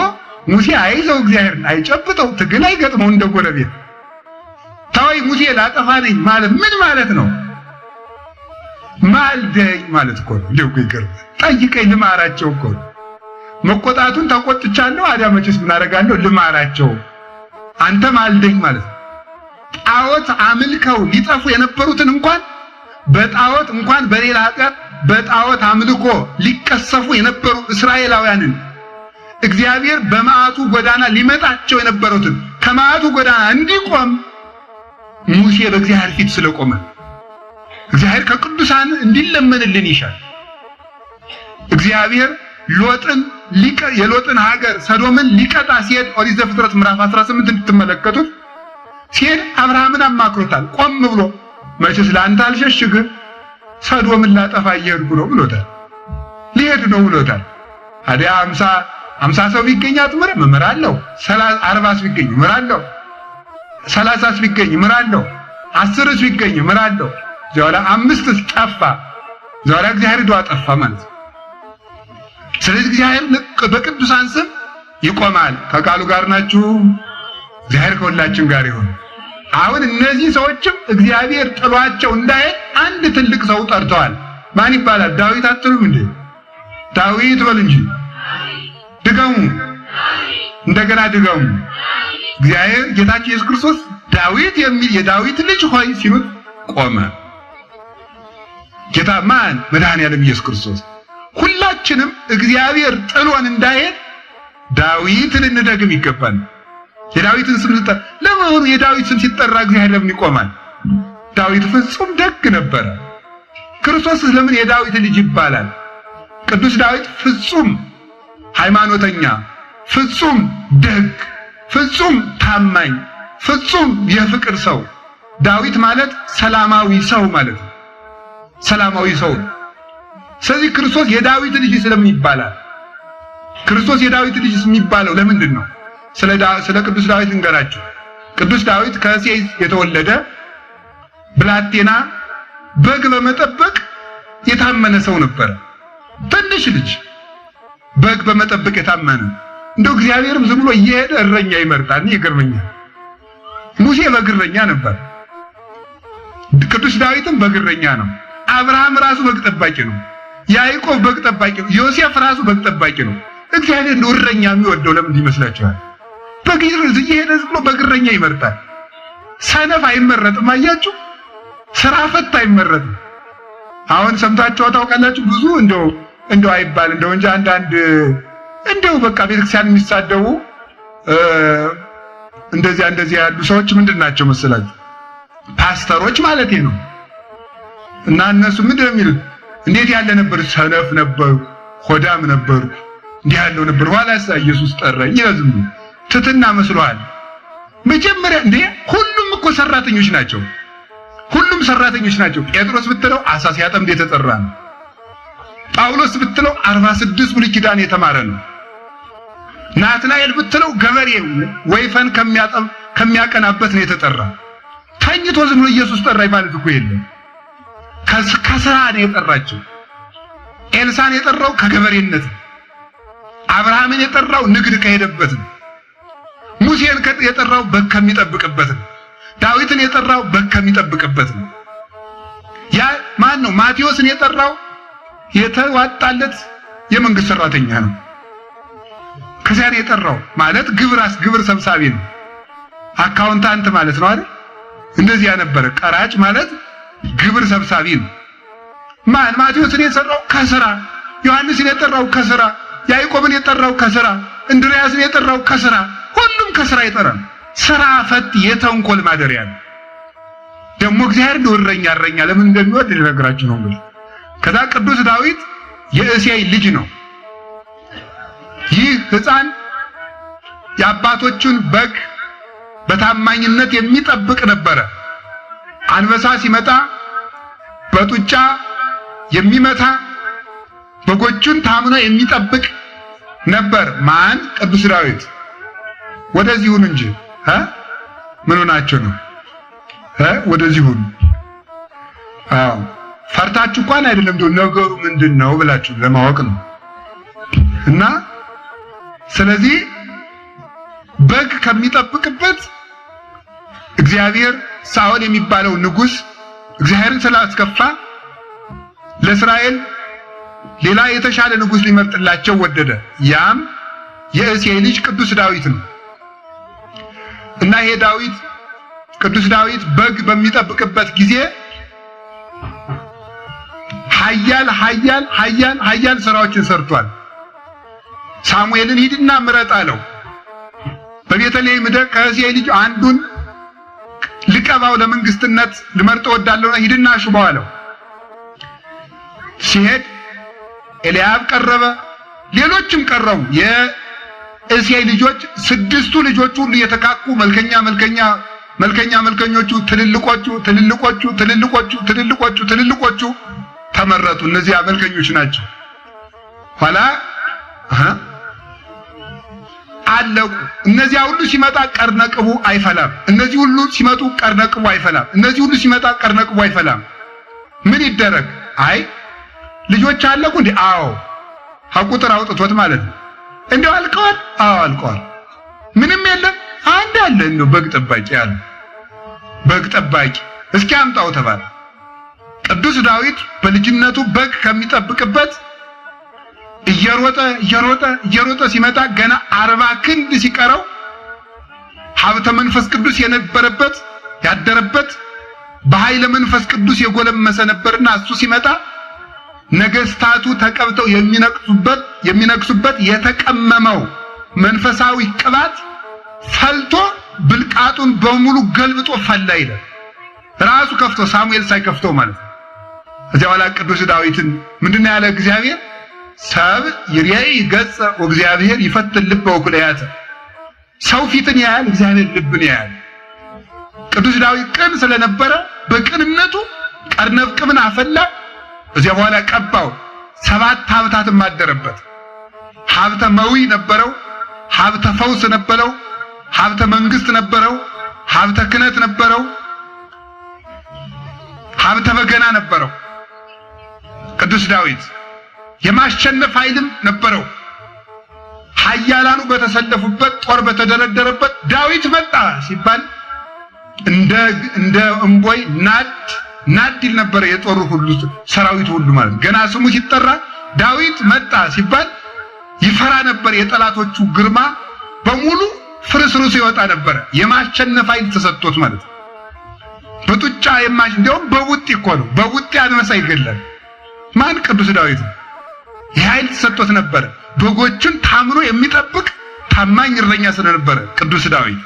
ሙሴ አይዘው እግዚአብሔርን አይጨብጠው ትግል አይገጥመው እንደ ጎረቤት። ተወይ ሙሴ ላጠፋ ነኝ ማለት ምን ማለት ነው? ማልደኝ ማለት እኮ ነው። እንደው ይገርም። ጠይቀኝ ልማራቸው እኮ ነው። መቆጣቱን ተቆጥቻለሁ። አዲያ መቼስ ምን አደርጋለሁ? ልማራቸው። አንተ ማልደኝ ማለት ነው። ጣዖት አምልከው ሊጠፉ የነበሩትን እንኳን በጣዖት እንኳን በሌላ ኃጢአት በጣዖት አምልኮ ሊቀሰፉ የነበሩ እስራኤላውያንን እግዚአብሔር በመዓቱ ጎዳና ሊመጣቸው የነበሩትን ከመዓቱ ጎዳና እንዲቆም ሙሴ በእግዚአብሔር ፊት ስለቆመ እግዚአብሔር ከቅዱሳን እንዲለመንልን ይሻል። እግዚአብሔር ሎጥን የሎጥን ሀገር ሰዶምን ሊቀጣ ሲሄድ ኦሪት ዘፍጥረት ምዕራፍ 18 እንድትመለከቱት ሲሄድ አብርሃምን አማክሮታል። ቆም ብሎ መቼስ ለአንተ አልሸሽግህ ሰዶምን ላጠፋ እየሄድኩ ነው ብሎታል። ሊሄድ ነው ብሎታል። ታዲያ 50 ሰው ቢገኝ አትምርም? እምራለሁ። 40ስ ቢገኝ እምራለሁ። 30ስ ቢገኝ እምራለሁ። 10ስ ቢገኝ እምራለሁ። ዛላ 5ስ ጠፋ። ዛላ እግዚአብሔር ዶ አጠፋ ማለት ነው። ስለዚህ እግዚአብሔር በቅዱሳን ስም ይቆማል። ከቃሉ ጋር ናችሁ። እግዚአብሔር ከሁላችን ጋር ይሁን። አሁን እነዚህ ሰዎችም እግዚአብሔር ጥሏቸው እንዳይሄድ አንድ ትልቅ ሰው ጠርተዋል። ማን ይባላል? ዳዊት አትሉም እንዴ? ዳዊት በሉ እንጂ። ድገሙ፣ እንደገና ድገሙ። እግዚአብሔር ጌታችን ኢየሱስ ክርስቶስ ዳዊት የሚል የዳዊት ልጅ ሆይ ሲሉት ቆመ። ጌታ ማን? መድኃኔዓለም ኢየሱስ ክርስቶስ። ሁላችንም እግዚአብሔር ጥሎን እንዳይሄድ ዳዊትን ልንደግም ይገባል። የዳዊትን ስም ሲጠራ ለመሆኑ የዳዊት ስም ሲጠራ እግዚአብሔር ለምን ይቆማል? ዳዊት ፍጹም ደግ ነበረ። ክርስቶስ ለምን የዳዊት ልጅ ይባላል? ቅዱስ ዳዊት ፍጹም ሃይማኖተኛ፣ ፍጹም ደግ፣ ፍጹም ታማኝ፣ ፍጹም የፍቅር ሰው። ዳዊት ማለት ሰላማዊ ሰው ማለት ነው። ሰላማዊ ሰው። ስለዚህ ክርስቶስ የዳዊት ልጅ ስለምን ይባላል? ክርስቶስ የዳዊት ልጅ የሚባለው ለምንድን ነው? ስለ ቅዱስ ዳዊት እንገራችሁ። ቅዱስ ዳዊት ከእሴይ የተወለደ ብላቴና በግ በመጠበቅ የታመነ ሰው ነበረ። ትንሽ ልጅ በግ በመጠበቅ የታመነ እንደው እግዚአብሔርም ዝም ብሎ እየሄደ እረኛ ይመርጣል። ይገርመኛል። ሙሴ በግ እረኛ ነበር። ቅዱስ ዳዊትም በግ እረኛ ነው። አብርሃም ራሱ በግ ጠባቂ ነው። ያዕቆብ በግ ጠባቂ ነው። ዮሴፍ ራሱ በግ ጠባቂ ነው። እግዚአብሔር እንደው እረኛ የሚወደው ለምን ይመስላችኋል? በግ እየሄደ ዝም ብሎ በግ እረኛ ይመርጣል። ሰነፍ አይመረጥም። አያችሁ፣ ስራ ፈት አይመረጥም። አሁን ሰምታችሁ ታውቃላችሁ። ብዙ እንደው እንደው አይባል እንደው እንጂ አንዳንድ እንደው በቃ ቤተክርስቲያን የሚሳደቡ እንደዚያ እንደዚያ ያሉ ሰዎች ምንድን ናቸው መሰላችሁ? ፓስተሮች ማለት ነው። እና እነሱ ምንድን ነው የሚሉት? እንዴት ያለ ነበር፣ ሰነፍ ነበሩ፣ ሆዳም ነበሩ፣ እንዲህ ያለው ነበር። ኋላስ ኢየሱስ ጠራኝ ይላል። ትትና መስሏል። መጀመሪያ እንዴ ሁሉም እኮ ሰራተኞች ናቸው። ሁሉም ሰራተኞች ናቸው። ጴጥሮስ ብትለው አሳ ሲያጠምድ የተጠራ ነው። ጳውሎስ ብትለው 46 ብሉይ ኪዳን የተማረ ነው። ናትናኤል ብትለው ገበሬ ወይፈን ከሚያቀናበት ነው የተጠራ። ተኝቶ ዝም ብሎ ኢየሱስ ጠራኝ ማለት እኮ የለም። ከስራ ነው የጠራቸው። ኤልሳን የጠራው ከገበሬነት፣ አብርሃምን የጠራው ንግድ ከሄደበት ነው። ሙሴን የጠራው በግ ከሚጠብቅበት ነው። ዳዊትን የጠራው በግ ከሚጠብቅበት ነው። ያ ማን ነው? ማቴዎስን የጠራው የተዋጣለት የመንግስት ሰራተኛ ነው። ከዚያ ነው የጠራው ማለት ግብር ሰብሳቢ ነው። accountant ማለት ነው አይደል? እንደዚያ ነበረ። ቀራጭ ማለት ግብር ሰብሳቢ ነው። ማን? ማቴዎስን የጠራው ከስራ፣ ዮሐንስን የጠራው ከስራ፣ ያዕቆብን የጠራው ከስራ፣ እንድርያስን የጠራው ከስራ። ሁሉም ከስራ ይጠራል። ስራ ፈት የተንኮል ማደሪያ ነው። ደግሞ እግዚአብሔር እንደው እረኛ እረኛ ለምን እንደሚወድ ልነግራችሁ ነው እንግዲህ። ከዛ ቅዱስ ዳዊት የእሴይ ልጅ ነው። ይህ ሕፃን የአባቶቹን በግ በታማኝነት የሚጠብቅ ነበረ። አንበሳ ሲመጣ በጡጫ የሚመታ በጎቹን ታምኖ የሚጠብቅ ነበር። ማን? ቅዱስ ዳዊት። ወደዚህ ሁኑ እንጂ ምን ሆናችሁ ነው? ወደዚህ ሁኑ። አዎ ፈርታችሁ እንኳን አይደለም፣ እንደው ነገሩ ምንድን ነው ብላችሁ ለማወቅ ነው። እና ስለዚህ በግ ከሚጠብቅበት እግዚአብሔር ሳኦል የሚባለው ንጉሥ እግዚአብሔርን ስላስከፋ ለእስራኤል ሌላ የተሻለ ንጉሥ ሊመርጥላቸው ወደደ። ያም የእሴይ ልጅ ቅዱስ ዳዊት ነው። እና ይሄ ዳዊት ቅዱስ ዳዊት በግ በሚጠብቅበት ጊዜ ኃያል ኃያል ኃያል ኃያል ስራዎችን ሰርቷል። ሳሙኤልን ሂድና ምረጥ አለው። በቤተልሔም ሄደህ ከእሴይ ልጅ አንዱን ልቀባው ለመንግስትነት ልመርጥ እወዳለሁና ሂድና ሹመው አለው። ሲሄድ ኤልያብ ቀረበ፣ ሌሎችም ቀረቡ። የእሴይ ልጆች 6ቱ ልጆች ሁሉ የተካኩ መልከኛ መልከኛ መልከኛ መልከኞቹ ትልልቆቹ ትልልቆቹ ትልልቆቹ ትልልቆቹ ትልልቆቹ ተመረጡ። እነዚህ መልከኞች ናቸው። ኋላ አለቁ። እነዚያ ሁሉ ሲመጣ ቀርነቅቡ አይፈላም። እነዚህ ሁሉ ሲመጡ ቀርነቅቡ አይፈላም። እነዚህ ሁሉ ሲመጣ ቀርነቅቡ አይፈላም። ምን ይደረግ? አይ ልጆች አለቁ እንዴ? አዎ፣ ከቁጥር አውጥቶት ማለት ነው። እንደው አልቀዋል? አዎ አልቀዋል። ምንም የለም። አንድ አለ እንደው በግ ጠባቂ አለ። በግ ጠባቂ እስኪ አምጣው ተባለ። ቅዱስ ዳዊት በልጅነቱ በግ ከሚጠብቅበት እየሮጠ እየሮጠ እየሮጠ ሲመጣ ገና 40 ክንድ ሲቀረው ሀብተ መንፈስ ቅዱስ የነበረበት ያደረበት በኃይለ መንፈስ ቅዱስ የጎለመሰ ነበርና እሱ ሲመጣ ነገስታቱ ተቀብተው የሚነቅሱበት የተቀመመው መንፈሳዊ ቅባት ፈልቶ ብልቃጡን በሙሉ ገልብጦ ፈላ ይላል። ራሱ ከፍቶ ሳሙኤል ሳይከፍተው ማለት ነው። እዚያ በኋላ ቅዱስ ዳዊትን ምንድነው ያለ እግዚአብሔር? ሰብ ይሬይ ገጸ ወእግዚአብሔር ይፈትን ልበ ወኩለያተ። ሰው ፊትን ያያል፣ እግዚአብሔር ልብን ያያል። ቅዱስ ዳዊት ቅን ስለነበረ በቅንነቱ ቀርነፍቅምን አፈላ። እዚያ በኋላ ቀባው። 7 ሀብታትም አደረበት። ሀብተ መዊ ነበረው፣ ሀብተ ፈውስ ነበረው፣ ሀብተ መንግስት ነበረው፣ ሀብተ ክህነት ነበረው፣ ሀብተ በገና ነበረው። ቅዱስ ዳዊት የማሸነፍ ኃይልም ነበረው። ኃያላኑ በተሰለፉበት ጦር በተደረደረበት ዳዊት መጣ ሲባል እንደ እምቦይ ናድ ናድ ይል ነበር የጦሩ ሁሉ ሰራዊቱ ሁሉ ማለት ገና ስሙ ሲጠራ ዳዊት መጣ ሲባል ይፈራ ነበር። የጠላቶቹ ግርማ በሙሉ ፍርስርሱ ይወጣ ነበር። የማሸነፍ ኃይል ተሰጥቶት ማለት ነው። በጡጫ የማሽ እንዲያውም በቡጢ እኮ ነው፣ በቡጢ አንበሳ ይገላል። ማን? ቅዱስ ዳዊት። ይህ ኃይል ተሰጥቶት ነበረ። በጎቹን ታምኖ የሚጠብቅ ታማኝ እረኛ ስለነበረ ቅዱስ ዳዊት።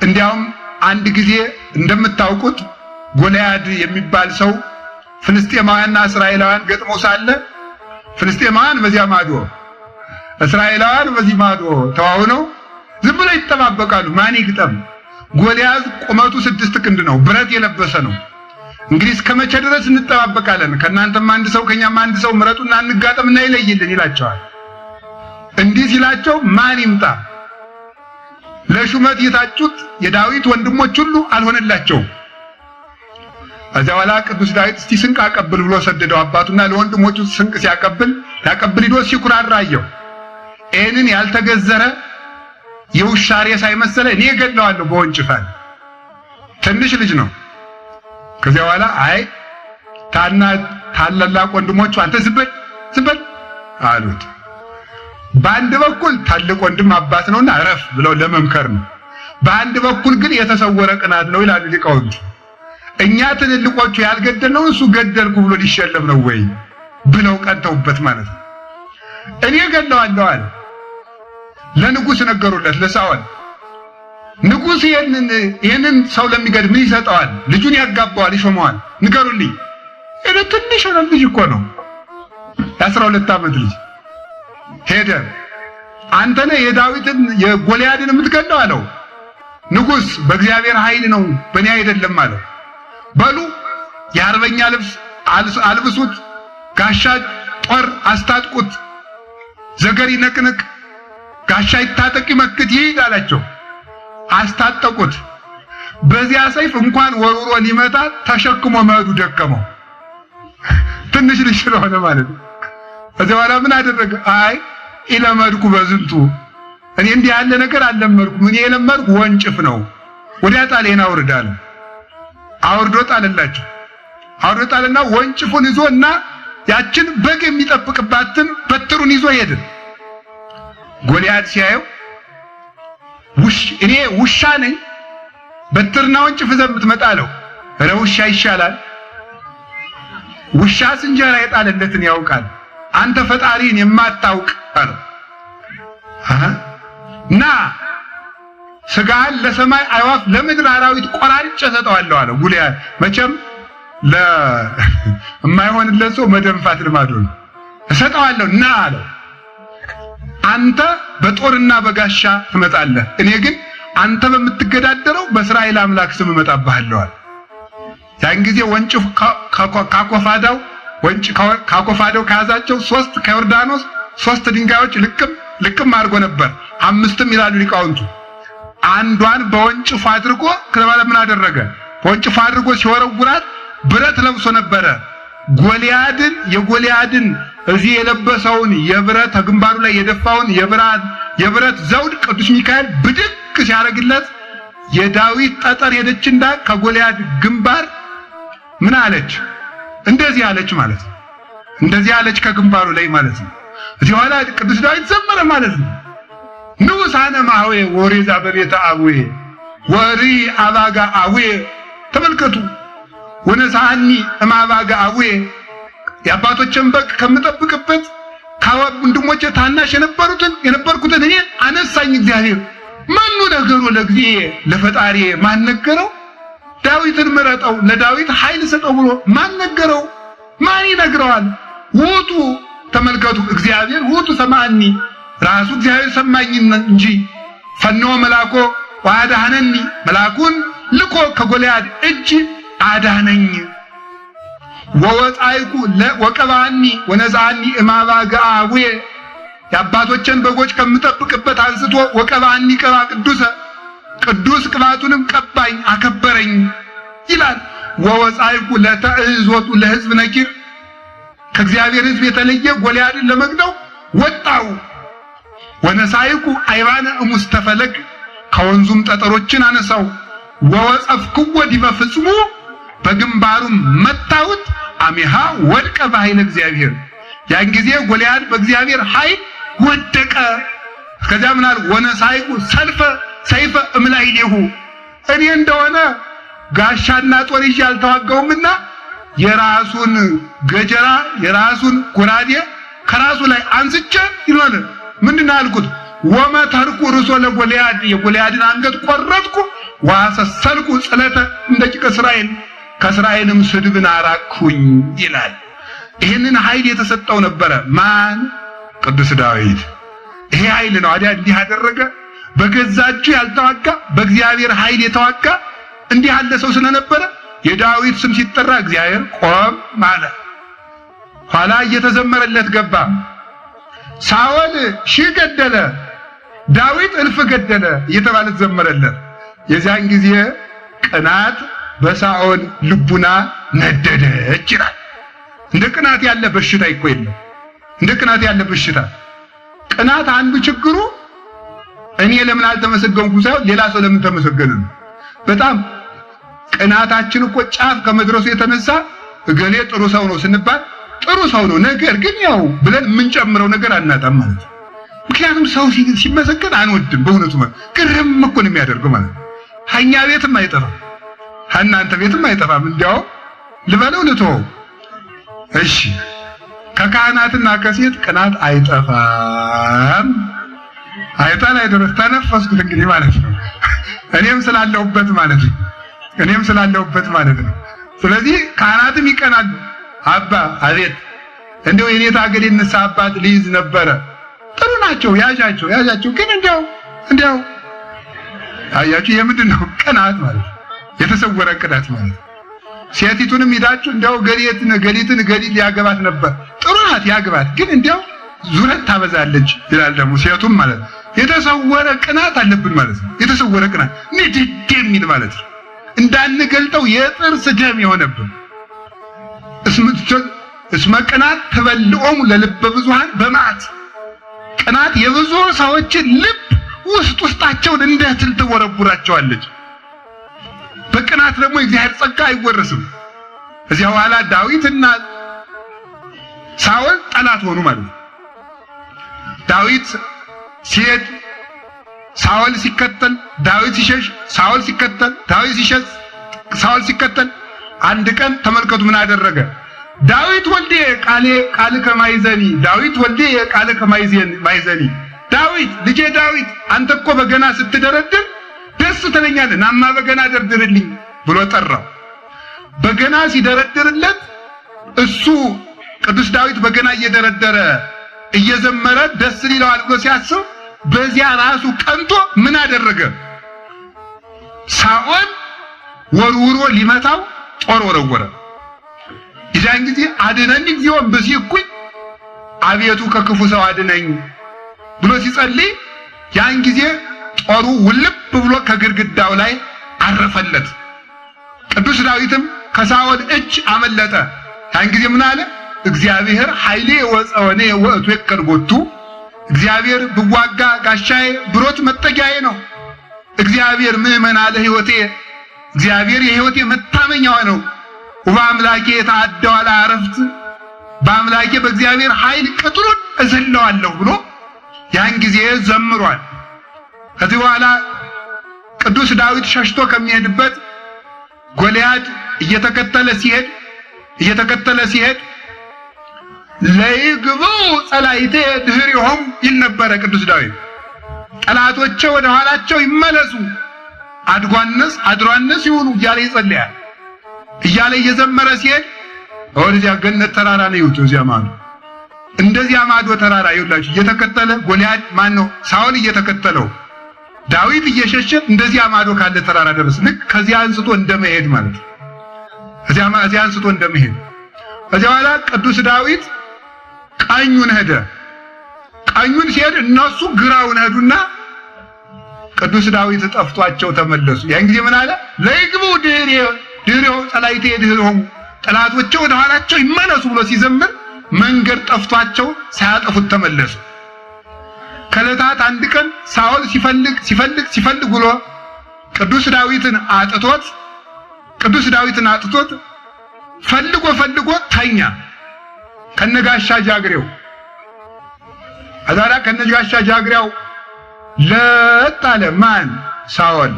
እንዲያውም አንድ ጊዜ እንደምታውቁት ጎልያድ የሚባል ሰው ፍልስጤማውያንና እስራኤላውያን ገጥመው ሳለ ፍልስጤማውያን በዚያ ማዶ እስራኤላውያን በዚህ ማዶ ተዋውነው ዝም ብለው ይጠባበቃሉ። ማን ይግጠም? ጎልያድ ቁመቱ 6 ክንድ ነው፣ ብረት የለበሰ ነው። እንግዲህ እስከ መቼ ድረስ እንጠባበቃለን? ከእናንተም አንድ ሰው ከኛም አንድ ሰው ምረጡና እንጋጠምና ይለይልን ይላቸዋል። እንዲህ ሲላቸው ማን ይምጣ? ለሹመት የታጩት የዳዊት ወንድሞች ሁሉ አልሆነላቸውም። ከዚያ በኋላ ቅዱስ ዳዊት እስቲ ስንቅ አቀብል ብሎ ሰደደው አባቱና ለወንድሞቹ ስንቅ ሲያቀብል ያቀብል ሂዶ ሲኩራራ አየው። ይህንን ያልተገዘረ የውሻ ሬሳ የመሰለ እኔ እገድለዋለሁ በወንጭፍ አለ። ትንሽ ልጅ ነው። ከዚያ በኋላ አይ ታና ታላላቅ ወንድሞቹ አንተ ዝም በል አሉት። በአንድ በኩል ታልቅ ወንድም አባት ነውና እረፍ ብለው ለመምከር ነው። በአንድ በኩል ግን የተሰወረ ቅናት ነው ይላሉ ሊቃውንቱ። እኛ ትልልቆቹ ያልገደልነው እሱ ገደልኩ ብሎ ሊሸለም ነው ወይ ብለው ቀንተውበት ማለት ነው። እኔ ገድለዋለሁ አለ። ለንጉስ ነገሩለት ለሳኦል። ንጉስ ይሄንን ሰው ለሚገድል ምን ይሰጠዋል? ልጁን ያጋባዋል፣ ይሾመዋል። ንገሩልኝ። እኔ ትንሽ ሆነ ልጅ እኮ ነው፣ የ12 ዓመት ልጅ። ሄደ። አንተ ነህ የዳዊትን የጎልያድን የምትገድለው አለው። ንጉስ በእግዚአብሔር ኃይል ነው በእኔ አይደለም አለው። በሉ የአርበኛ ልብስ አልብሱት፣ ጋሻ ጦር አስታጥቁት፣ ዘገር ይነቅንቅ፣ ጋሻ ይታጠቅ ይመክት ይሂድ አላቸው። አስታጠቁት። በዚያ ሰይፍ እንኳን ወርውሮ ሊመታ ተሸክሞ መሄዱ ደከመው። ትንሽ ልጅ ስለሆነ ማለት ነው። ከዚያ በኋላ ምን አደረገ? አይ ኢለመድኩ በዝንቱ፣ እኔ እንዲህ ያለ ነገር አልለመድኩም። እኔ የለመድኩ ወንጭፍ ነው። ወዲያ ጣሌን አውርድ አለ። አውርዶ ጣለላቸው። አውርዶ ጣለና ወንጭፉን ይዞና ያችን በግ የሚጠብቅባትን በትሩን ይዞ ሄደ። ጎልያድ ሲያየው እኔ ውሻ ነኝ በትርና ወንጭፍ ይዘህ የምትመጣ አለው። ኧረ ውሻ ይሻላል። ውሻስ እንጀራ የጣለለትን ያውቃል። አንተ ፈጣሪን የማታውቅ አለው። ና ስጋህን ለሰማይ አዕዋፍ ለምድር አራዊት ቆራርጬ እሰጠዋለሁ አለው። ጎልያድ መቼም ለማይሆንለት ሰው መደንፋት ልማዱ ነው። እሰጠዋለሁ ና አለው። አንተ በጦርና በጋሻ ትመጣለህ፣ እኔ ግን አንተ በምትገዳደረው በእስራኤል አምላክ ስም እመጣብሃለሁ አለ። ያን ጊዜ ወንጭፍ ካኮፋዳው ወንጭ ካኮፋዳው ከያዛቸው 3 ከዮርዳኖስ 3 ድንጋዮች ልቅም ልቅም አድርጎ ነበር። 5ም ይላሉ ሊቃውንቱ። አንዷን በወንጭፉ አድርጎ ከተባለ ምን አደረገ? በወንጭፉ አድርጎ ሲወረውራት ብረት ለብሶ ነበረ። ጎልያድን የጎልያድን እዚህ የለበሰውን የብረት ግንባሩ ላይ የደፋውን የብረት ዘውድ ቅዱስ ሚካኤል ብድግ ሲያደርግለት የዳዊት ጠጠር ሄደችና ከጎልያድ ግንባር ምን አለች? እንደዚህ አለች ማለት ነው። እንደዚህ አለች ከግንባሩ ላይ ማለት ነው። እዚህ ኋላ ቅዱስ ዳዊት ዘመረ ማለት ነው። ንዑሳነ ማህዌ ወሬዛ በቤተ አቡዬ ወሪ አባጋ አቡዬ። ተመልከቱ። ወነሳኒ እማባጋ አቡዬ፣ የአባቶችን በግ ከምጠብቅበት ከወንድሞቼ ታናሽ የነበርኩትን እኔ አነሳኝ እግዚአብሔር። ማኑ ነገሩ ለእግዚአብሔር ለፈጣሪ ማን ነገረው? ዳዊትን ምረጠው ለዳዊት ኃይል ሰጠው ብሎ ማን ነገረው? ማን ይነግረዋል? ውጡ ተመልከቱ፣ እግዚአብሔር ውጡ ሰማኒ፣ ራሱ እግዚአብሔር ሰማኝ እንጂ ፈኖ መላኮ ወአዳነኒ፣ መላኩን ልኮ ከጎልያድ እጅ አዳነኝ። ወወጻይኩ ወቀባኒ ወነዛኒ እማባጋ አቡዬ፣ የአባቶችን በጎች ከምጠብቅበት አንስቶ ወቀባኒ ቅባ ቅዱሰ፣ ቅዱስ ቅባቱንም ቀባኝ አከበረኝ ይላል። ወወጻይኩ ለተዕዞቱ ለሕዝብ ነኪር፣ ከእግዚአብሔር ሕዝብ የተለየ ጎልያድን ለመግደው ወጣው። ወነሳይኩ አይባነ እሙስተፈለግ፣ ከወንዙም ጠጠሮችን አነሳው። ወወጸፍክዎ ዲበ ፍጽሙ፣ በግንባሩም መታሁት። አሜሃ ወድቀ በኃይለ እግዚአብሔር፣ ያን ጊዜ ጎልያድ በእግዚአብሔር ኃይል ወደቀ። ከዚያ ምን አለ? ወነሳይኩ ሰልፈ ሰይፈ እምላይሌሁ፣ እኔ እንደሆነ ጋሻና ጦር ይዤ አልተዋጋሁምና የራሱን ገጀራ የራሱን ጎራዴ ከራሱ ላይ አንስቼ ይሏል። ምንድን አልኩት? ወመተርኩ ርእሶ ለጎልያድ፣ የጎልያድን አንገት ቆረጥኩ። ወአሰሰልኩ ጽለተ እንደ ጭቀ እስራኤል፣ ከእስራኤልም ስድብን አራቅሁኝ ይላል። ይህንን ኃይል የተሰጠው ነበረ ማን? ቅዱስ ዳዊት። ይሄ ኃይል ነው አዲያ እንዲህ አደረገ። በገዛ እጁ ያልተዋጋ በእግዚአብሔር ኃይል የተዋጋ እንዲህ ያለ ሰው ስለነበረ የዳዊት ስም ሲጠራ እግዚአብሔር ቆም አለ። ኋላ እየተዘመረለት ገባ። ሳኦል ሺህ ገደለ፣ ዳዊት እልፍ ገደለ እየተባለ ተዘመረለት። የዚያን ጊዜ ቅናት በሳኦል ልቡና ነደደች ይላል። እንደ ቅናት ያለ በሽታ እኮ የለም። እንደ ቅናት ያለ በሽታ። ቅናት አንዱ ችግሩ እኔ ለምን አልተመሰገንኩ ሳይሆን ሌላ ሰው ለምን ተመሰገነ ነው። በጣም ቅናታችን እኮ ጫፍ ከመድረሱ የተነሳ እገሌ ጥሩ ሰው ነው ስንባል ጥሩ ሰው ነው ነገር ግን ያው ብለን የምንጨምረው ነገር አናጣም ማለት ነው። ምክንያቱም ሰው ሲመሰገን አንወድም። በእውነቱ ማለት ግርም እኮ ነው የሚያደርገው ማለት ነው። ሀኛ ቤትም አይጠፋም፣ እናንተ ቤትም አይጠፋም። እንዲያው ልበለው ልተወው? እሺ፣ ከካህናትና ከሴት ቅናት አይጠፋም። አይጣል አይደረስ ተነፈስኩት እንግዲህ ማለት ነው። እኔም ስላለሁበት ማለት ነው። እኔም ስላለሁበት ማለት ነው። ስለዚህ ካህናትም ይቀናሉ። አባ አቤት፣ እንደው የኔታ አገሬ ንስሐ አባት ሊይዝ ነበረ። ጥሩ ናቸው፣ ያዣቸው ያዣቸው። ግን እንዲያው እንዲያው አያችሁ፣ የምንድን ነው ቅናት ማለት ነው። የተሰወረ ቅናት ማለት ነው። ሴቲቱንም ሂዳችሁ እንዲያው ገሊትን ገሊትን ገሊት ሊያገባት ነበር፣ ጥሩ ናት ያግባት፣ ግን እንዲያው ዙረት ታበዛለች ይላል ደግሞ ሴቱም ማለት ነው። የተሰወረ ቅናት አለብን ማለት ነው። የተሰወረ ቅናት ንድድ የሚል ማለት ነው። እንዳንገልጠው የጥርስ ደም የሆነብን። እስመ ቅናት ትበልዖሙ ለልበ ብዙኃን በመዓት፣ ቅናት የብዙ ሰዎችን ልብ ውስጥ ውስጣቸውን እንደ ትል ትወረውራቸዋለች። በቅናት ደግሞ የእግዚአብሔር ጸጋ አይወረስም። እዚያ በኋላ ዳዊትና ሳኦል ጠላት ሆኑ ማለት ነው። ዳዊት ሲሄድ ሳኦል ሲከተል፣ ዳዊት ሲሸሽ ሳኦል ሲከተል፣ ዳዊት ሲሸሽ ሳኦል ሲከተል፣ አንድ ቀን ተመልከቱ ምን አደረገ? ዳዊት ወልዴ ቃሌ ቃልከ ማእዜኒ፣ ዳዊት ወልዴ ቃልከ ማእዜኒ፣ ዳዊት ልጄ ዳዊት አንተ እኮ በገና ስትደረድር ደስ ትለኛለህ፣ ናማ በገና ደርድርልኝ ብሎ ጠራው። በገና ሲደረድርለት እሱ ቅዱስ ዳዊት በገና እየደረደረ እየዘመረ ደስ ሊለዋል ብሎ ሲያስብ በዚያ ራሱ ቀንቶ ምን አደረገ? ሳኦል ወርውሮ ሊመታው ጦር ወረወረ። የዚያን ጊዜ አድነኒ እግዚኦ እምብእሲ እኩይ፣ አቤቱ ከክፉ ሰው አድነኝ ብሎ ሲጸልይ ያን ጊዜ ጦሩ ውልብ ብሎ ከግድግዳው ላይ አረፈለት። ቅዱስ ዳዊትም ከሳኦል እጅ አመለጠ። ያን ጊዜ ምን አለ? እግዚአብሔር ኃይሌ ወፀወኔ ወእቱ የከልቦቱ፣ እግዚአብሔር ብዋጋ ጋሻዬ ብሮት መጠጊያዬ ነው። እግዚአብሔር ምእመና ለሕይወቴ፣ እግዚአብሔር የሕይወቴ መታመኛዋ ነው። ወበአምላኬ ተአደዋለ አረፍት፣ በአምላኬ በእግዚአብሔር ኃይል ቅጥሩን እዘለዋለሁ ብሎ ያን ጊዜ ዘምሯል። ከዚህ በኋላ ቅዱስ ዳዊት ሸሽቶ ከሚሄድበት ጎልያድ እየተከተለ ሲሄድ እየተከተለ ሲሄድ ለይግቡ ጸላኢቴ ድኅሬሆሙ ይል ነበረ ቅዱስ ዳዊት። ጠላቶቼ ወደ ኋላቸው ይመለሱ፣ አድጓነስ አድሯነስ ይሁኑ እያለ ይጸልያል። እያለ እየዘመረ ሲሄድ ወደዚያ ገነት ተራራ ነው ይሁት እዚያ ማዶ እንደዚያ ማዶ ተራራ ይውላችሁ እየተከተለ ጎልያድ ማን ነው ሳኦል እየተከተለው ዳዊት እየሸሸ እንደዚያ ማዶ ካለ ተራራ ደረሰ። ልክ ከዚያ አንስቶ እንደመሄድ ማለት ነው። እዚያ አንስቶ እንደመሄድ ከዚያ በኋላ ቅዱስ ዳዊት ቀኙን ሄደ። ቀኙን ሲሄድ እነሱ ግራውን ሄዱና ቅዱስ ዳዊት ጠፍቷቸው ተመለሱ። ያን ጊዜ ምን አለ? ለይግቡ ድኅሬሆሙ ጸላኢቴ ድኅሬሆሙ፣ ጠላቶቼ ወደ ኋላቸው ይመለሱ ብሎ ሲዘምር መንገድ ጠፍቷቸው ሳያጠፉት ተመለሱ። ከዕለታት አንድ ቀን ሳኦል ሲፈልግ ሲፈልግ ሲፈልግ ብሎ ቅዱስ ዳዊትን አጥቶት ቅዱስ ዳዊትን አጥቶት ፈልጎ ፈልጎ ተኛ ከነጋሻ ጃግሬው። አዛራ ከነጋሻ ጃግሬው ለጥ አለ። ማን? ሳኦል።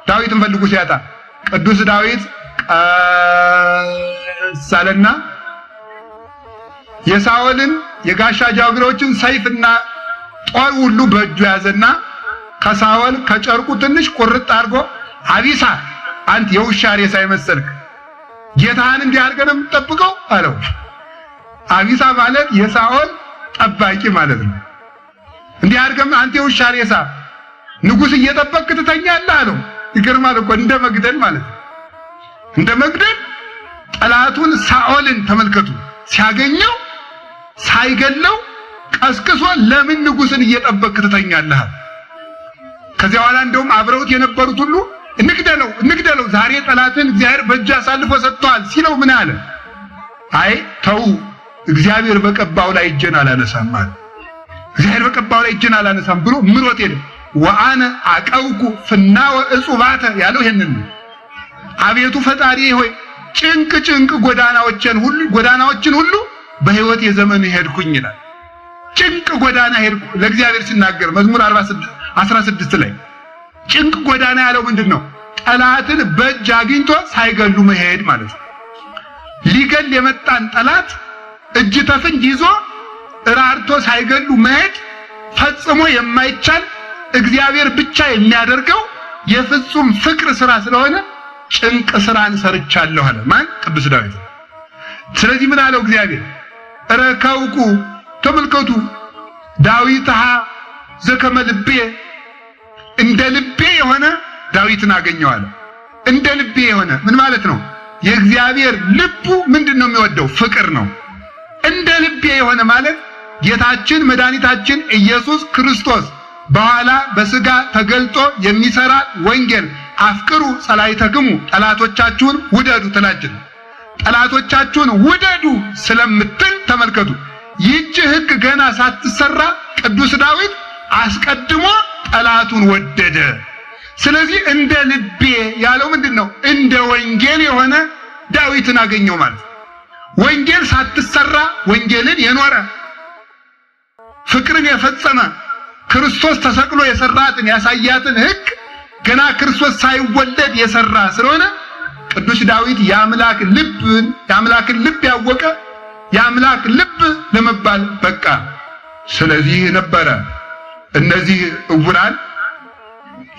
ዳዊትን ፈልጎ ሲያጣ ቅዱስ ዳዊት ቀስ አለና የሳኦልን የጋሻ ጃግሬዎችን ሰይፍና ጦር ሁሉ በእጁ ያዘና ከሳኦል ከጨርቁ ትንሽ ቁርጥ አድርጎ አቢሳ አንተ የውሻ ሬሳ የመሰልክ ጌታህን እንዲህ አድርገህ ነው የምትጠብቀው አለው። አቢሳ ማለት የሳኦል ጠባቂ ማለት ነው። እንዲህ አድርገህ አንተ የውሻ ሬሳ ንጉሥ እየጠበቅክ ትተኛለህ አለው። ይገርማል እኮ እንደ መግደል ማለት ነው። እንደ መግደል ጠላቱን ሳኦልን ተመልከቱ። ሲያገኘው ሳይገለው ቀስቅሶ ለምን ንጉሥን እየጠበቅክ ትተኛለህ? ከዚያ በኋላ እንደውም አብረውት የነበሩት ሁሉ እንግደለው እንግደለው፣ ዛሬ ጠላትን እግዚአብሔር በእጅ አሳልፎ ሰጥቷል ሲለው ምን አለ? አይ ተው፣ እግዚአብሔር በቀባው ላይ እጄን አላነሳም አለ። እግዚአብሔር በቀባው ላይ እጄን አላነሳም ብሎ ምሮት ሄደ። ወአነ አቀውኩ ፍናወ እጹባተ ያለው ይሄንን ነው። አቤቱ ፈጣሪ ሆይ ጭንቅ ጭንቅ ጎዳናዎችን ሁሉ በሕይወት የዘመን ሄድኩኝ ይላል። ጭንቅ ጎዳና ሄድኩ ለእግዚአብሔር ሲናገር መዝሙር 16 ላይ ጭንቅ ጎዳና ያለው ምንድን ነው? ጠላትን በእጅ አግኝቶ ሳይገሉ መሄድ ማለት ነው። ሊገል የመጣን ጠላት እጅ ተፍንጅ ይዞ እራርቶ ሳይገሉ መሄድ ፈጽሞ የማይቻል እግዚአብሔር ብቻ የሚያደርገው የፍጹም ፍቅር ስራ ስለሆነ ጭንቅ ስራን ሰርቻለሁ አለ። ማን? ቅዱስ ዳዊት። ስለዚህ ምን አለው እግዚአብሔር? ረከውኩ ተመልከቱ፣ ዳዊትሃ ዘከመ ልቤ፣ እንደ ልቤ የሆነ ዳዊትን አገኘዋለሁ። እንደ ልቤ የሆነ ምን ማለት ነው? የእግዚአብሔር ልቡ ምንድን ነው የሚወደው? ፍቅር ነው። እንደ ልቤ የሆነ ማለት ጌታችን መድኃኒታችን ኢየሱስ ክርስቶስ በኋላ በስጋ ተገልጦ የሚሰራ ወንጌል አፍቅሩ ጸላኢተክሙ፣ ጠላቶቻችሁን ውደዱ ትላችን ጠላቶቻችሁን ውደዱ ስለምትል ተመልከቱ። ይህች ሕግ ገና ሳትሰራ ቅዱስ ዳዊት አስቀድሞ ጠላቱን ወደደ። ስለዚህ እንደ ልቤ ያለው ምንድን ነው? እንደ ወንጌል የሆነ ዳዊትን አገኘው ማለት ወንጌል ሳትሰራ ወንጌልን የኖረ ፍቅርን የፈጸመ ክርስቶስ ተሰቅሎ የሰራትን ያሳያትን ሕግ ገና ክርስቶስ ሳይወለድ የሰራ ስለሆነ ቅዱስ ዳዊት የአምላክን ልብ ያወቀ የአምላክ ልብ ለመባል በቃ። ስለዚህ ነበረ እነዚህ ዕውራን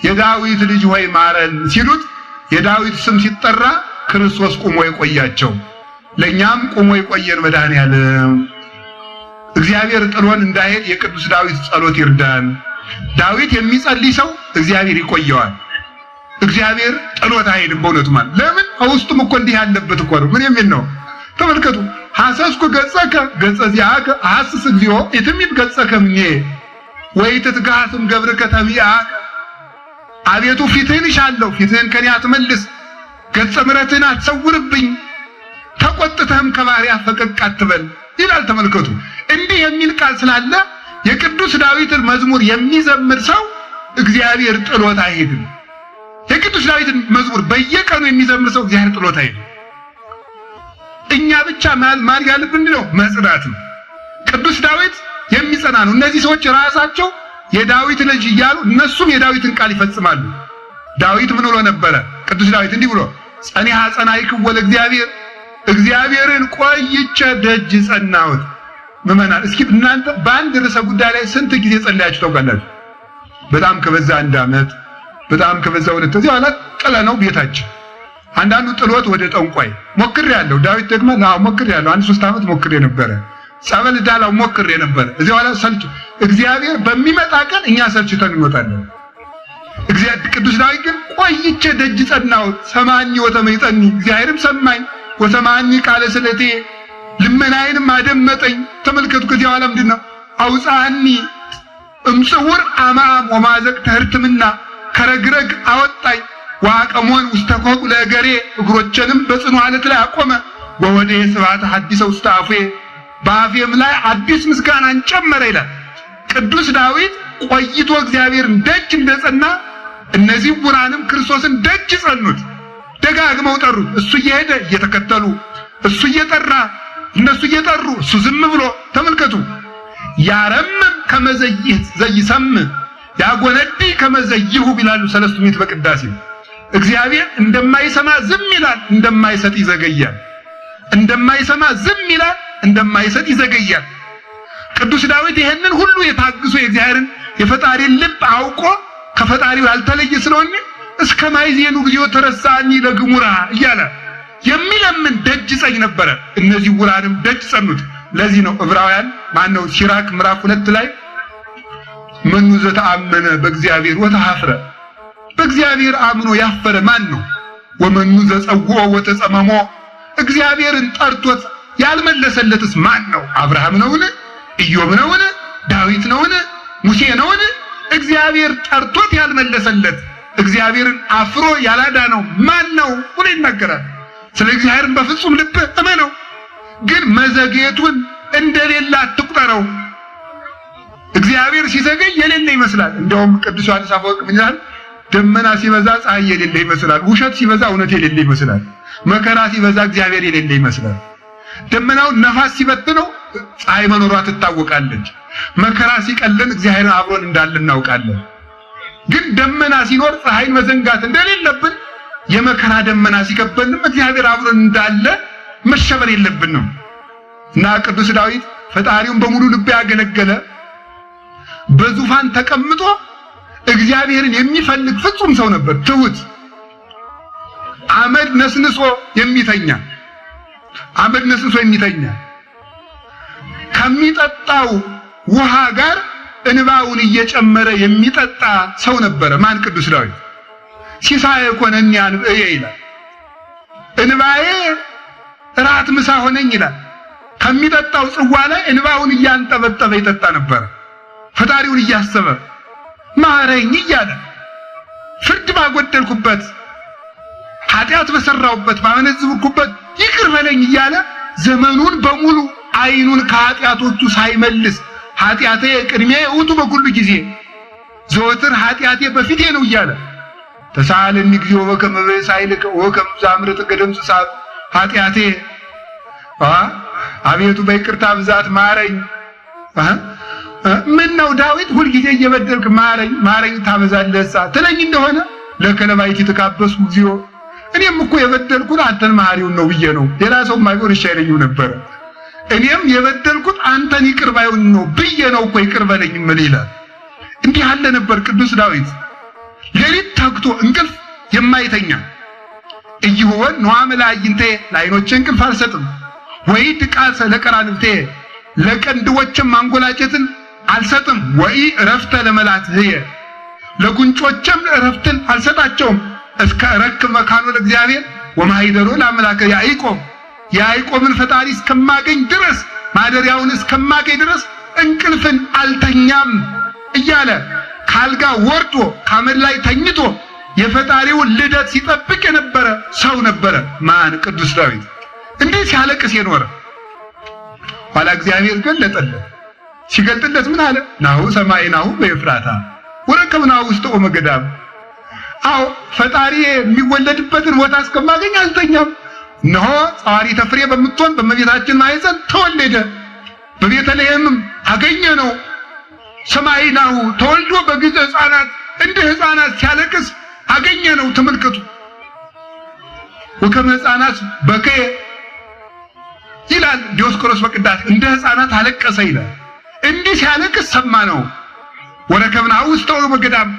የዳዊት ልጅ ሆይ ማረን ሲሉት የዳዊት ስም ሲጠራ ክርስቶስ ቁሞ የቆያቸው። ለእኛም ቁሞ የቆየን መድኃኔዓለም እግዚአብሔር ጥሎን እንዳይሄድ የቅዱስ ዳዊት ጸሎት ይርዳን። ዳዊት የሚጸልይ ሰው እግዚአብሔር ይቆየዋል። እግዚአብሔር ጥሎት አይሄድም። በእውነቱ ማለት ለምን ከውስጡም እኮ እንዲህ ያለበት እኮ ነው። ምን የሚል ነው? ተመልከቱ። ሐሰስኩ ገጸከ ገጸ ዚአከ ሐስስ እግዚኦ ኢትሚት ገጸከ እምኔ ወኢትትገሃስም ገብርከ ተቢአከ። አቤቱ ፊትህን እሻለሁ፣ ፊትህን ከኔ አትመልስ፣ ገጸ ምሕረትህን አትሰውርብኝ፣ ተቆጥተህም ከባሪያ ፈቀቅ አትበል ይላል። ተመልከቱ። እንዲህ የሚል ቃል ስላለ የቅዱስ ዳዊትን መዝሙር የሚዘምር ሰው እግዚአብሔር ጥሎት አይሄድም። የቅዱስ ዳዊትን መዝሙር በየቀኑ የሚዘምር ሰው እግዚአብሔር ጥሎት አይሄድም። እኛ ብቻ ማድረግ ያለብን ነው መጽናት ነው። ቅዱስ ዳዊት የሚጸና ነው። እነዚህ ሰዎች ራሳቸው የዳዊት ልጅ እያሉ እነሱም የዳዊትን ቃል ይፈጽማሉ። ዳዊት ምን ብሎ ነበረ? ቅዱስ ዳዊት እንዲህ ብሎ ጸኒሐ ጸናይክዎ ለእግዚአብሔር፣ እግዚአብሔርን ቆይቼ ደጅ ጸናሁት። ምዕመናን እስኪ እናንተ በአንድ ርዕሰ ጉዳይ ላይ ስንት ጊዜ ጸልያችሁ ታውቃላችሁ? በጣም ከበዛ አንድ ዓመት፣ በጣም ከበዛ ሁለት። እዚህ ኋላ ጥለ ነው ቤታችን። አንዳንዱ ጥሎት ወደ ጠንቋይ ሞክሬያለሁ። ዳዊት ደግሞ አዎ ሞክሬያለሁ፣ አንድ 3 ዓመት ሞክሬ ነበረ። ጸበል ዳላው ሞክሬ ነበረ። እዚህ ኋላ ሰልች እግዚአብሔር በሚመጣ ቀን እኛ ሰልችተን እንወጣለን። እግዚአብሔር ቅዱስ ዳዊት ግን ቆይቼ ደጅ ጸናሁት፣ ሰማኒ ወተመይጠኒ፣ እግዚአብሔርም ሰማኝ፣ ወሰማኒ ቃለ ስለቴ፣ ልመናዬንም አደመጠኝ። ተመልከቱ። ከዚህ በኋላ ምንድን ነው? አውፃኒ እምጽውር አማም ወማዘቅተ ሕርትምና፣ ከረግረግ አወጣኝ። ወአቀሞን ውስተ ኮኩ ለእገሬ፣ እግሮቼንም በጽኑ ዓለት ላይ አቆመ። ወወደ ስብሐተ ሐዲሰ ውስተ አፉ፣ በአፌም ላይ አዲስ ምስጋናን ጨመረ ይላል። ቅዱስ ዳዊት ቆይቶ እግዚአብሔርን ደጅ እንደጸና እነዚህ ዕውራንም ክርስቶስን ደጅ ጸኑት። ደጋግመው ጠሩት። እሱ እየሄደ እየተከተሉ፣ እሱ እየጠራ እነሱ እየጠሩ፣ እሱ ዝም ብሎ ተመልከቱ። ያረምም ከመዘይሰም ያጎነዲ ከመዘይሁ ይላሉ ሰለስቱ ምዕት በቅዳሴ። እግዚአብሔር እንደማይሰማ ዝም ይላል፣ እንደማይሰጥ ይዘገያል። እንደማይሰማ ዝም ይላል፣ እንደማይሰጥ ይዘገያል። ቅዱስ ዳዊት ይሄንን ሁሉ የታግሶ የእግዚአብሔርን የፈጣሪን ልብ አውቆ ከፈጣሪው ያልተለየ ስለሆነ እስከ ማይዜኑ ጊዜው ተረሳኒ ለግሙራ እያለ የሚለምን ደጅ ጸኝ ነበረ። እነዚህ ዕውራንም ደጅ ጸኑት። ለዚህ ነው ዕብራውያን ማነው ሲራክ ምዕራፍ 2 ላይ መኑ ዘተአመነ በእግዚአብሔር ወተሐፍረ፣ በእግዚአብሔር አምኖ ያፈረ ማን ነው? ወመኑ ዘጸውዖ ወተጸመሞ፣ እግዚአብሔርን ጠርቶት ያልመለሰለትስ ማን ነው? አብርሃም ነውን? ኢዮብ ነውን? ዳዊት ነውን? ሙሴ ነውን? እግዚአብሔር ጠርቶት ያልመለሰለት እግዚአብሔርን አፍሮ ያላዳነው ማን ነው ብሎ ይናገራል። ስለ እግዚአብሔርን በፍጹም ልብህ እመነው፣ ግን መዘግየቱን እንደሌለ አትቁጠረው። እግዚአብሔር ሲዘገይ የሌለ ይመስላል። እንደውም ቅዱስ ዮሐንስ አፈወርቅ ምን ይላል? ደመና ሲበዛ ፀሐይ የሌለ ይመስላል። ውሸት ሲበዛ እውነት የሌለ ይመስላል። መከራ ሲበዛ እግዚአብሔር የሌለ ይመስላል። ደመናውን ነፋስ ሲበትነው ፀሐይ መኖሯ ትታወቃለች። መከራ ሲቀለን እግዚአብሔር አብሮን እንዳለ እናውቃለን። ግን ደመና ሲኖር ፀሐይን መዘንጋት እንደሌለብን የመከራ ደመና ሲከበንም እግዚአብሔር አብሮን እንዳለ መሸበር የለብንም። እና ቅዱስ ዳዊት ፈጣሪውን በሙሉ ልብ ያገለገለ በዙፋን ተቀምጦ እግዚአብሔርን የሚፈልግ ፍጹም ሰው ነበር። ትሁት፣ አመድ ነስንሶ የሚተኛ አመድ ነስንሶ የሚተኛ ከሚጠጣው ውሃ ጋር እንባውን እየጨመረ የሚጠጣ ሰው ነበረ። ማን? ቅዱስ ዳዊት። ሲሳየ ኮነኒ አንብዕየ ይላል። እንባዬ እራት ምሳ ሆነኝ ይላል። ከሚጠጣው ጽዋ ላይ እንባውን እያንጠበጠበ ይጠጣ ነበር። ፈጣሪውን እያሰበ ማረኝ እያለ ፍርድ ባጎደልኩበት፣ ኃጢአት በሰራሁበት፣ ባመነዝብኩበት ይቅር በለኝ እያለ ዘመኑን በሙሉ ዓይኑን ከኃጢአቶቹ ሳይመልስ ኃጢአቴ ቅድሜ ውእቱ በኩሉ ጊዜ ዘወትር ኃጢአቴ በፊቴ ነው እያለ ተሳለኒ እግዚኦ በከመ በሳይልከ ወከመ ዛምርት ገደምጽ ሰዓት ኃጢአቴ አቤቱ በይቅርታ ብዛት ማረኝ። ምን ነው ዳዊት ሁልጊዜ እየበደልክ ማረኝ ማረኝ ታበዛለህ ትለኝ እንደሆነ ለከለባይቲ ተካበስኩ እግዚኦ፣ እኔም እኮ የበደልኩት አንተን መሐሪውን ነው ብዬ ነው። ሌላ ሰው ማይቆር ይሻለኝ ነበር። እኔም የበደልኩት አንተን ይቅር ባዩን ነው ብዬ ነው እኮ ይቅር በለኝ ምን ይላል። እንዲህ አለ ነበር ቅዱስ ዳዊት ሌሊት ተግቶ እንቅልፍ የማይተኛ እይሁወን ንዋም ለአዕይንቴ ለዓይኖቼ እንቅልፍ አልሰጥም፣ ወይ ድቃሰ ለቀራንብቴ ለቀንድቦቼም ማንጎላጨትን አልሰጥም፣ ወይ እረፍተ ለመላትህየ ለጉንጮቼም እረፍትን አልሰጣቸውም፣ እስከ እረክብ መካኖ ለእግዚአብሔር ወማኅደሮ ለአምላከ ያዕቆብ የያዕቆብን ፈጣሪ እስከማገኝ ድረስ ማደሪያውን እስከማገኝ ድረስ እንቅልፍን አልተኛም እያለ ካልጋ ወርዶ ካመድ ላይ ተኝቶ የፈጣሪውን ልደት ሲጠብቅ የነበረ ሰው ነበረ። ማን? ቅዱስ ዳዊት። እንዲህ ሲያለቅስ የኖረ ኋላ እግዚአብሔር ገለጠለት። ሲገልጥለት ምን አለ? ናሁ ሰማይናሁ በኤፍራታ ወረከብናሁ ውስተ ኦመ ገዳም። አዎ ፈጣሪ የሚወለድበትን ቦታ እስከማገኝ አልተኛም። እነሆ ጸዋሪተ ፍሬ በምትሆን በእመቤታችን ማኅፀን ተወለደ። በቤተልሔምም አገኘ ነው። ሰማይናሁ ተወልዶ በጊዜ ሕፃናት እንደ ሕፃናት ሲያለቅስ አገኘ ነው። ተመልከቱ። ወከመ ሕፃናት በከየ ይላል ዲዮስቆሮስ በቅዳሴ፣ እንደ ሕፃናት አለቀሰ ይላል። እንዲህ ሲያለቅስ ሰማ ነው። ወረከብናሁ ውስተ ኦመ ገዳም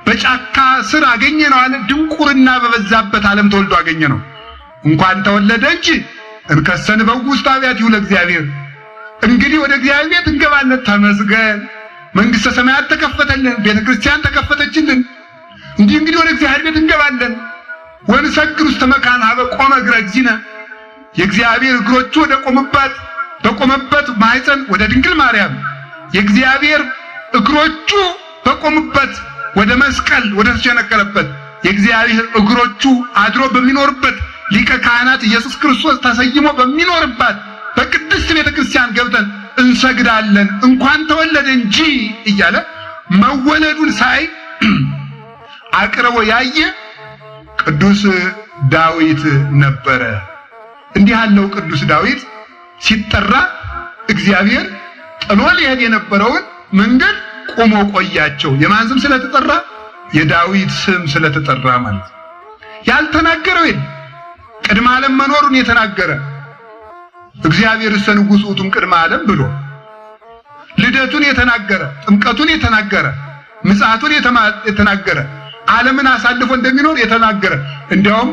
በጫካ ስር አገኘ ነው አለ። ድንቁርና በበዛበት ዓለም ተወልዶ አገኘ ነው። እንኳን ተወለደ እንጂ እንከሰን በው ውስተ አብያቲሁ ለእግዚአብሔር፣ እንግዲህ ወደ እግዚአብሔር ቤት እንገባለን። ተመስገን፣ መንግስተ ሰማያት ተከፈተልን፣ ቤተክርስቲያን ተከፈተችልን። እንዲህ እንግዲህ ወደ እግዚአብሔር ቤት እንገባለን። ወንሰግድ ውስተ መካን ሀበ ቆመ እግረ እግዚእነ፣ የእግዚአብሔር እግሮቹ ወደ ቆሙበት በቆመበት ማኅፀን ወደ ድንግል ማርያም የእግዚአብሔር እግሮቹ በቆሙበት ወደ መስቀል ወደ ተቸነከረበት የእግዚአብሔር እግሮቹ አድሮ በሚኖርበት ሊቀ ካህናት ኢየሱስ ክርስቶስ ተሰይሞ በሚኖርባት በቅድስት ቤተክርስቲያን ገብተን እንሰግዳለን። እንኳን ተወለደ እንጂ እያለ መወለዱን ሳይ አቅርቦ ያየ ቅዱስ ዳዊት ነበረ። እንዲህ ያለው ቅዱስ ዳዊት ሲጠራ እግዚአብሔር ጥሎ ሊሄድ የነበረውን መንገድ ቆሞ ቆያቸው። የማን ስም ስለተጠራ? የዳዊት ስም ስለተጠራ ማለት ነው። ያልተናገረው የለም። ቅድመ ዓለም መኖሩን የተናገረ እግዚአብሔር እሰ ንጉሥ ውእቱም ቅድመ ዓለም ብሎ ልደቱን የተናገረ፣ ጥምቀቱን የተናገረ፣ ምጽአቱን የተናገረ፣ ዓለምን አሳልፎ እንደሚኖር የተናገረ፣ እንዲያውም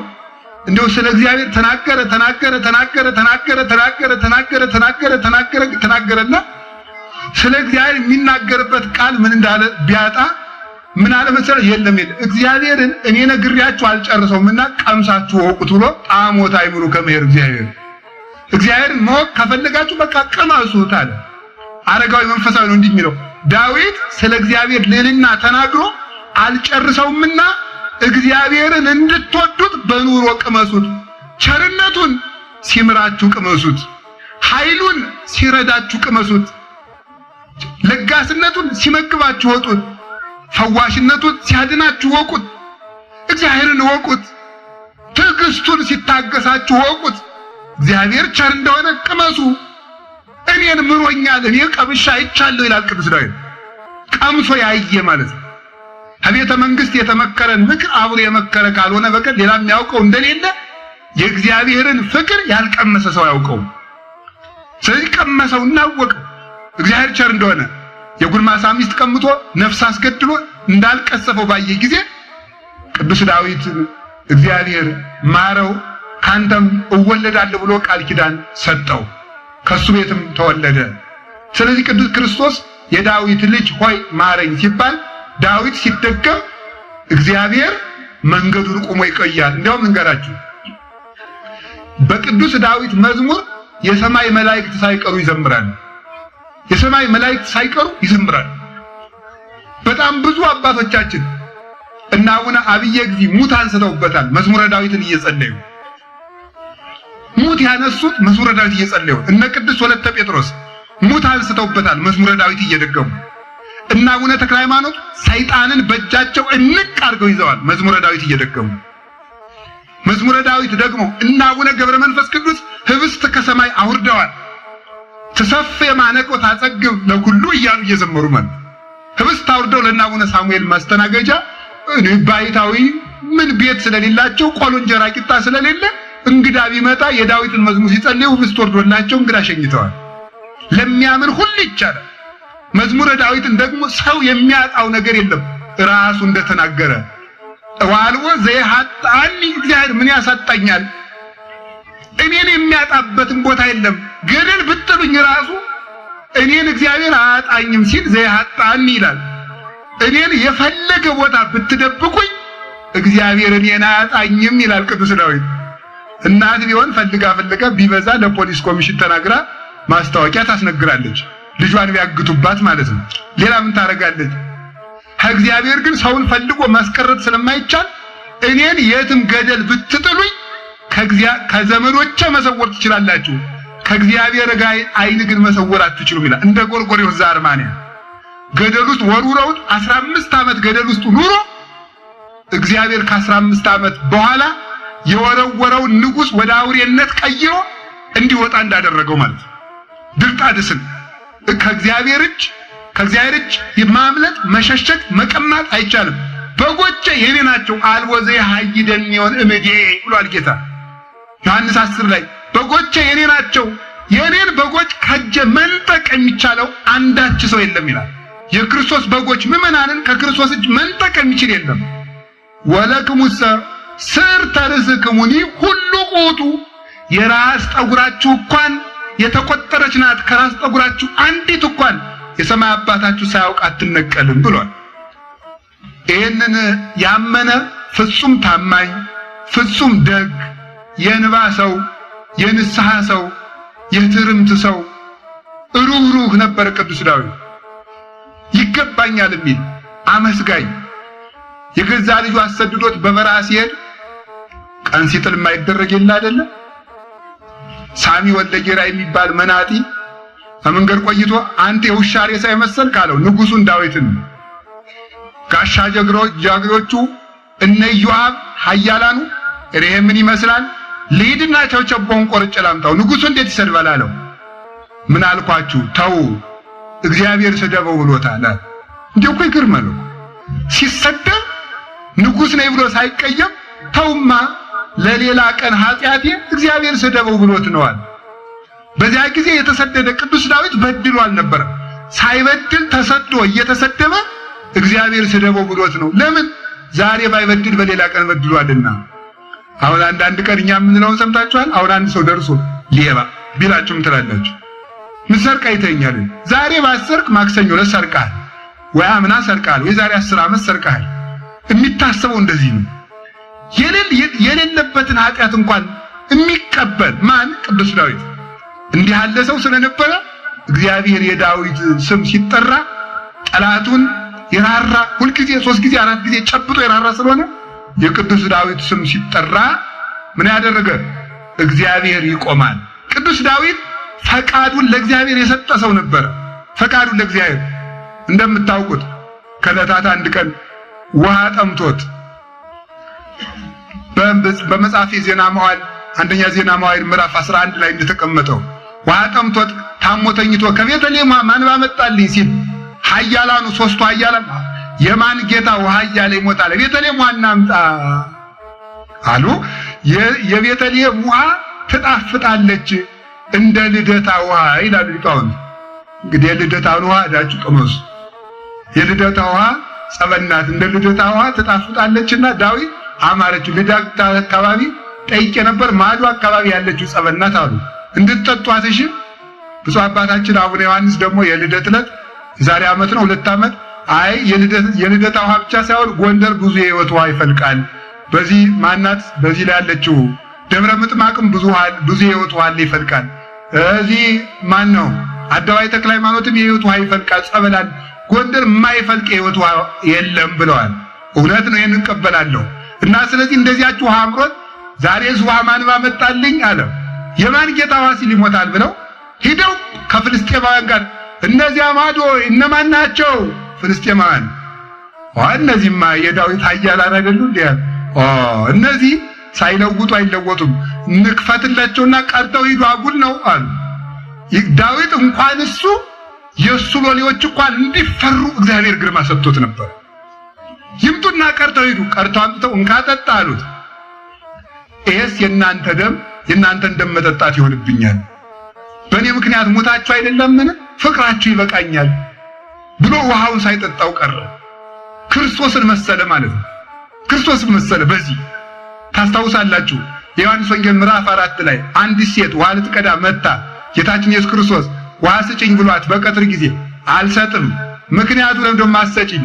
እንዲያው ስለ እግዚአብሔር ተናገረ ተናገረ ተናገረ ተናገረ ተናገረ ተናገረ ተናገረ ተናገረ ተናገረና ስለ እግዚአብሔር የሚናገርበት ቃል ምን እንዳለ ቢያጣ ምን አለ መሰለህ? የለም የለም እግዚአብሔርን እኔ ነግሬያችሁ አልጨርሰውም እና ቀምሳችሁ ወቁት ብሎ ጣሞት አይምሩ ከመሄር እግዚአብሔር እግዚአብሔርን ማወቅ ከፈለጋችሁ በቃ ቅመሱት አለ። አረጋዊ መንፈሳዊ ነው እንዲህ የሚለው ዳዊት ስለ እግዚአብሔር ልዕልና ተናግሮ አልጨርሰውምና እግዚአብሔርን እንድትወዱት በኑሮ ቅመሱት፣ ቸርነቱን ሲምራችሁ ቅመሱት፣ ኃይሉን ሲረዳችሁ ቅመሱት፣ ለጋስነቱን ሲመግባችሁ ወጡት፣ ፈዋሽነቱን ሲያድናችሁ ወቁት፣ እግዚአብሔርን ወቁት፣ ትዕግስቱን ሲታገሳችሁ ወቁት። እግዚአብሔር ቸር እንደሆነ ቅመሱ። እኔን ምሮኛል፣ እኔ ቀምሻ አይቻለሁ ይላል ቅዱስ ዳዊት። ቀምሶ ያየ ማለት ነው። ከቤተ መንግስት የተመከረን ምክር አብሮ የመከረ ካልሆነ በቀር ሌላ የሚያውቀው እንደሌለ የእግዚአብሔርን ፍቅር ያልቀመሰ ሰው አያውቀውም። ስለዚህ ቀመሰው እናወቀው እግዚአብሔር ቸር እንደሆነ። የጉልማሳ ሚስት ቀምቶ ነፍስ አስገድሎ እንዳልቀሰፈው ባየ ጊዜ ቅዱስ ዳዊት እግዚአብሔር ማረው ካንተም እወለዳለሁ ብሎ ቃል ኪዳን ሰጠው። ከሱ ቤትም ተወለደ። ስለዚህ ቅዱስ ክርስቶስ የዳዊት ልጅ ሆይ ማረኝ ሲባል ዳዊት ሲደገም እግዚአብሔር መንገዱን ቆሞ ይቆያል። እንዲያውም እንገራችሁ በቅዱስ ዳዊት መዝሙር የሰማይ መላእክት ሳይቀሩ ይዘምራሉ። የሰማይ መላእክት ሳይቀሩ ይዘምራሉ። በጣም ብዙ አባቶቻችን እና አቡነ አብየ እግዚእ ሙት አንስተውበታል። መዝሙረ ዳዊትን እየጸለዩ ሙት ያነሱት መዝሙረ ዳዊት እየጸለዩ፣ እነ ቅዱስ ወለተ ጴጥሮስ ሙት አንስተውበታል። መዝሙረ ዳዊት እየደገሙ፣ እና አቡነ ተክለ ሃይማኖት ሰይጣንን በእጃቸው እንቅ አድርገው ይዘዋል። መዝሙረ ዳዊት እየደገሙ። መዝሙረ ዳዊት ደግሞ እና አቡነ ገብረ መንፈስ ቅዱስ ህብስት ከሰማይ አውርደዋል። ትሰፍ የማነቆ ታጸግብ ለኩሉ እያሉ እየዘመሩ ማለት ህብስት አውርደው ለእነ አቡነ ሳሙኤል ማስተናገጃ ባይታዊ ምን ቤት ስለሌላቸው ቆሎ እንጀራ ቂጣ ስለሌለ እንግዳ ቢመጣ የዳዊትን መዝሙር ሲጸልዩ ህብስት ወርዶላቸው እንግዳ ሸኝተዋል። ለሚያምን ሁሉ ይቻላል። መዝሙረ ዳዊትን ደግሞ ሰው የሚያጣው ነገር የለም። ራሱ እንደተናገረ ዋልዎ ዘይሃጣኒ እግዚአብሔር ምን ያሳጣኛል? እኔን የሚያጣበትን ቦታ የለም። ገደል ብጥሉኝ ራሱ እኔን እግዚአብሔር አያጣኝም ሲል ዘይሃጣኒ ይላል። እኔን የፈለገ ቦታ ብትደብቁኝ እግዚአብሔር እኔን አያጣኝም ይላል ቅዱስ ዳዊት። እናት ቢሆን ፈልጋ ፈልጋ ቢበዛ ለፖሊስ ኮሚሽን ተናግራ ማስታወቂያ ታስነግራለች። ልጇን ቢያግቱባት ማለት ነው። ሌላ ምን ታደርጋለች? ከእግዚአብሔር ግን ሰውን ፈልጎ ማስቀረት ስለማይቻል እኔን የትም ገደል ብትጥሉኝ ከዘመዶቼ መሰወር ትችላላችሁ፣ ከእግዚአብሔር ጋር ዓይን ግን መሰወር አትችሉም ይላል። እንደ ጎርጎርዮስ ዘአርማንያ ገደል ውስጥ ወርውረውት 15 ዓመት ገደል ውስጥ ኑሮ እግዚአብሔር ከ15 ዓመት በኋላ የወረወረውን ንጉሥ ወደ አውሬነት ቀይሮ እንዲወጣ እንዳደረገው ማለት ነው። ድርጣድስን ከእግዚአብሔር እጅ ማምለጥ፣ መሸሸግ፣ መቀማት አይቻልም። በጎቼ የኔ ናቸው አልቦ ዘይሃይደኒ እምዴ ብሏል ጌታ ዮሐንስ 10 ላይ። በጎቼ የኔ ናቸው፣ የኔን በጎች ከእጄ መንጠቅ የሚቻለው አንዳች ሰው የለም ይላል። የክርስቶስ በጎች ምዕመናንን ከክርስቶስ እጅ መንጠቅ የሚችል የለም። ወለክሙሰ ስር ተርስክሙኒ ሁሉ ቁጡ የራስ ጠጉራችሁ እንኳን የተቆጠረች ናት። ከራስ ጠጉራችሁ አንዲት እንኳን የሰማይ አባታችሁ ሳያውቅ አትነቀልም ብሏል። ይህንን ያመነ ፍጹም ታማኝ፣ ፍጹም ደግ፣ የእንባ ሰው፣ የንስሐ ሰው፣ የትርምት ሰው፣ ሩህሩህ ነበር ቅዱስ ዳዊት። ይገባኛል የሚል አመስጋኝ። የገዛ ልጁ አሰድዶት በበረሃ ሲሄድ ቀን ሲጥል የማይደረግ የለ አይደለም። ሳሚ ወልደ ጌራ የሚባል መናጢ ከመንገድ ቆይቶ አንተ የውሻ ሬሳ የመሰልክ አለው ንጉሱን ዳዊትን። ጋሻ ጃግሬዎቹ እነ ኢዮአብ ኃያላኑ ይሄ ምን ይመስላል? ልሂድና ቸብቸቦውን ቆርጬ ላምጣው፣ ንጉሱ እንዴት ይሰድባል አለው። ምን አልኳችሁ? ተው እግዚአብሔር ስደበው ብሎታል። እንዴ እኮ ይገርማል። ሲሰደብ ንጉስ ነኝ ብሎ ሳይቀየም ተውማ ለሌላ ቀን ኃጢአቴ እግዚአብሔር ስደበው ብሎት ነዋል። በዚያ ጊዜ የተሰደደ ቅዱስ ዳዊት በድሎ አልነበረም። ሳይበድል ተሰዶ እየተሰደበ እግዚአብሔር ስደበው ብሎት ነው። ለምን? ዛሬ ባይበድል በሌላ ቀን በድሏልና። አሁን አንዳንድ ቀን እኛ የምንለውን ሰምታችኋል። አሁን አንድ ሰው ደርሶ ሌባ ቢላችሁም ትላላችሁ። ምሰርቅ አይተኛል። ዛሬ ባሰርቅ ማክሰኞ ዕለት ሰርቀሃል ወይ አምና ሰርቀሃል ወይ ዛሬ 10 ዓመት ሰርቀሃል። የሚታሰበው እንደዚህ ነው። የሌለበትን ኃጢአት እንኳን የሚቀበል ማን? ቅዱስ ዳዊት። እንዲህ ያለ ሰው ስለነበረ እግዚአብሔር የዳዊት ስም ሲጠራ ጠላቱን የራራ ሁልጊዜ 3 ጊዜ 4 ጊዜ ጨብጦ የራራ ስለሆነ የቅዱስ ዳዊት ስም ሲጠራ ምን ያደረገ? እግዚአብሔር ይቆማል። ቅዱስ ዳዊት ፈቃዱን ለእግዚአብሔር የሰጠ ሰው ነበረ። ፈቃዱን ለእግዚአብሔር እንደምታውቁት ከዕለታት አንድ ቀን ውሃ ጠምቶት በመጽሐፈ ዜና መዋዕል አንደኛ ዜና መዋዕል ምዕራፍ 11 ላይ እንደተቀመጠው ውሃ ጠምቶት ታሞ ተኝቶ ከቤተልሔም ማን ባመጣልኝ ሲል ኃያላኑ ሶስቱ ኃያላን የማን ጌታ ውሃ እያለ ይሞታል፣ ቤተልሔም ውሃ እናምጣ አሉ። የቤተልሔም ውሃ ትጣፍጣለች እንደ ልደታ ውሃ ይላሉ ሊቃውንት። እንግዲህ የልደታውን ውሃ እዳችሁ ቅመሱ። የልደታ ውሃ ጸበል ናት፣ እንደ ልደታ ውሃ ትጣፍጣለችና ዳዊት አማረችው። ልደታ አካባቢ ጠይቄ ነበር፣ ማዶ አካባቢ ያለችው ጸበል ናት አሉ። እንድትጠጧት እሺ። ብፁዕ አባታችን አቡነ ዮሐንስ ደግሞ የልደት ዕለት ዛሬ ዓመት ነው 2 ዓመት፣ አይ የልደታ ውሃ ብቻ ሳይሆን ጎንደር ብዙ የህይወት ውሃ ይፈልቃል። በዚህ ማናት በዚህ ላይ ያለችው ደብረ ምጥማቅም ብዙ የህይወት ውሃ ይፈልቃል። እዚህ ማን ነው አደባባይ ተክለ ሃይማኖትም የህይወት ውሃ ይፈልቃል፣ ጸበላል። ጎንደር የማይፈልቅ የህይወት ውሃ የለም ብለዋል። እውነት ነው፣ ይሄን እቀበላለሁ። እና ስለዚህ እንደዚያችሁ ውሃ አምሮት ዛሬስ ውሃ ማን ባመጣልኝ አለ። የማን ጌታ ውሃ ሲል ይሞታል ብለው ሂደው ከፍልስጤማውያን ጋር እነዚያ ማዶ እነማን ናቸው? ፍልስጤማውያን። እነዚህማ የዳዊት ኃያላን አይደሉ እንዴ? እነዚህ ሳይለውጡ አይለወጡም። ንክፈትላቸውና ቀርተው ሂዱ አጉል ነው አሉ። ዳዊት እንኳን እሱ የእሱ ሎሌዎች እንኳን እንዲፈሩ እግዚአብሔር ግርማ ሰጥቶት ነበር። ይምጡና ቀርተው ሂዱ። ቀርተው አምጥተው እንካ ጠጣ አሉት። ይሄስ የእናንተ ደም የእናንተን ደም መጠጣት ይሆንብኛል፣ በእኔ ምክንያት ሞታችሁ አይደለምን? ፍቅራችሁ ይበቃኛል ብሎ ውሃውን ሳይጠጣው ቀረ። ክርስቶስን መሰለ ማለት ነው። ክርስቶስን መሰለ። በዚህ ታስታውሳላችሁ የዮሐንስ ወንጌል ምዕራፍ 4 ላይ አንዲት ሴት ውሃ ልትቀዳ መጣ። ጌታችን ኢየሱስ ክርስቶስ ውሃ ስጭኝ ብሏት በቀትር ጊዜ አልሰጥም። ምክንያቱ ለምን ደሞ አትሰጭኝ?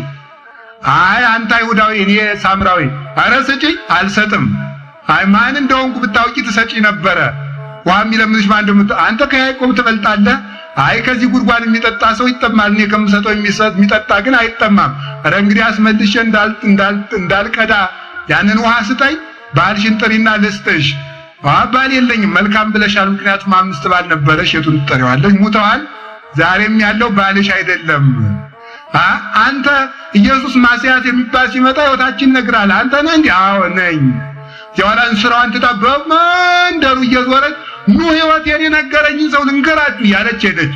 አይ አንተ አይሁዳዊ እኔ ሳምራዊ። ኧረ ስጭኝ። አልሰጥም። አይ ማን እንደሆንኩ ብታውቂ ትሰጪ ነበረ። ውሃ የሚለምንሽ ማን እንደሆነ አንተ ከያዕቆብ ትበልጣለህ። አይ ከዚህ ጉድጓድ የሚጠጣ ሰው ይጠማል፣ እኔ ከምሰጠው የሚጠጣ ግን አይጠማም። ኧረ እንግዲህ አስመልሼ እንዳልቀዳ ያንን ውሃ ስጠኝ፣ ባልሽን ጥሪና ልስጥሽ። ባል የለኝም። መልካም ብለሻል፣ ምክንያቱም 5 ባል ነበረሽ፣ የቱን ትጠሪዋለሽ? ሙተዋል። ዛሬም ያለው ባልሽ አይደለም። አንተ ኢየሱስ ማስያት የሚባል ሲመጣ ሕይወታችን ይነግራል። አንተ ነህ እንዴ? አዎ ነኝ። የኋላ እንስራዋን ትታ በመንደሩ እየዞረች ኑ ሕይወቴን የነገረኝን ሰው ልንገራችሁ እያለች ሄደች።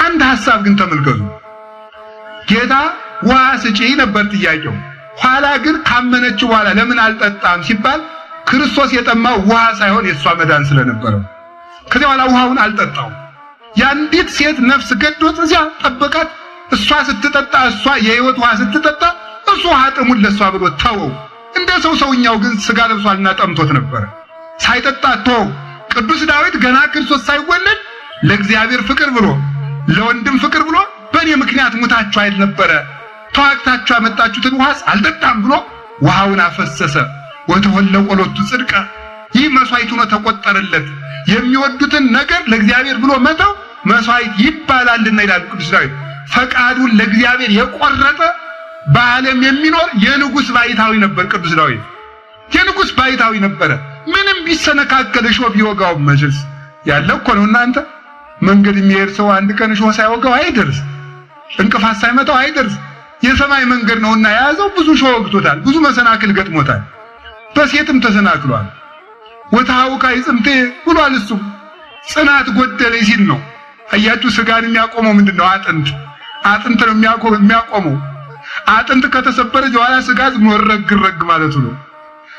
አንድ ሐሳብ ግን ተመልከቱ። ጌታ ውሃ ስጪኝ ነበር ጥያቄው። ኋላ ግን ካመነችው በኋላ ለምን አልጠጣም ሲባል ክርስቶስ የጠማው ውሃ ሳይሆን የሷ መዳን ስለነበረው ከዚያ በኋላ ውሃውን አልጠጣው። የአንዲት ሴት ነፍስ ገዶት እዚያ ጠበቃት። እሷ ስትጠጣ እሷ የሕይወት ውሃ ስትጠጣ እሱ ውሃ ጥሙን ለሷ ብሎ ተወው። እንደ ሰው ሰውኛው ግን ስጋ ለብሷልና ጠምቶት ነበር። ሳይጠጣ ተወው። ቅዱስ ዳዊት ገና ክርስቶስ ሳይወለድ ለእግዚአብሔር ፍቅር ብሎ ለወንድም ፍቅር ብሎ በእኔ ምክንያት ሙታችሁ አይል ነበረ፣ ተዋግታችሁ ያመጣችሁትን ውሃስ አልጠጣም ብሎ ውሃውን አፈሰሰ። ወተወለቆ ሎቱ ጽድቀ፣ ይህ መስዋዕት ሆኖ ተቆጠረለት። የሚወዱትን ነገር ለእግዚአብሔር ብሎ መተው መስዋዕት ይባላልና ይላል ቅዱስ ዳዊት። ፈቃዱን ለእግዚአብሔር የቆረጠ በዓለም የሚኖር የንጉስ ባይታዊ ነበር። ቅዱስ ዳዊት የንጉስ ባይታዊ ነበረ። ምንም ቢሰነካከል እሾህ ቢወጋው መቼስ ያለ እኮ ነው እናንተ። መንገድ የሚሄድ ሰው አንድ ቀን እሾህ ሳይወጋው አይደርስ፣ እንቅፋት ሳይመታው አይደርስ። የሰማይ መንገድ ነውና የያዘው ብዙ እሾህ ወግቶታል፣ ብዙ መሰናክል ገጥሞታል። በሴትም ተሰናክሏል። ወታውካ ይጽምቴ ብሏል። እሱ ጽናት ጎደለኝ ሲል ነው። አያችሁ፣ ስጋን የሚያቆመው ምንድነው? አጥንት። አጥንት ነው የሚያቆመው። አጥንት ከተሰበረ በኋላ ስጋ ዝም ረግ ረግ ማለቱ ነው።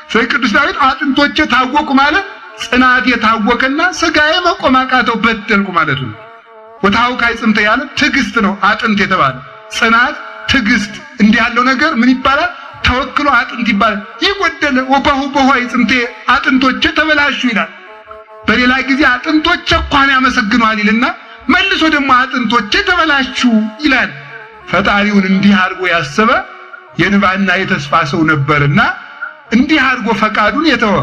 ስለዚህ ቅዱስ ዳዊት አጥንቶቼ ታወኩ ማለት ጽናቴ ታወከና ስጋዬ መቆም አቃተው በደልኩ ማለት ነው። ወታውካ አዕጽምተ ያለ ትዕግስት ነው። አጥንት የተባለ ጽናት፣ ትዕግስት እንዲህ ያለው ነገር ምን ይባላል? ተወክሎ አጥንት ይባላል። ይጎደለ ወባሁ በሁ አዕጽምቴ አጥንቶቼ ተበላሹ ይላል። በሌላ ጊዜ አጥንቶቼ እንኳን ያመሰግነዋል ይልና መልሶ ደግሞ አጥንቶቼ ተበላሹ ይላል። ፈጣሪውን እንዲህ አድርጎ ያሰበ የንባና የተስፋ ሰው ነበርና እንዲህ አድርጎ ፈቃዱን የተወ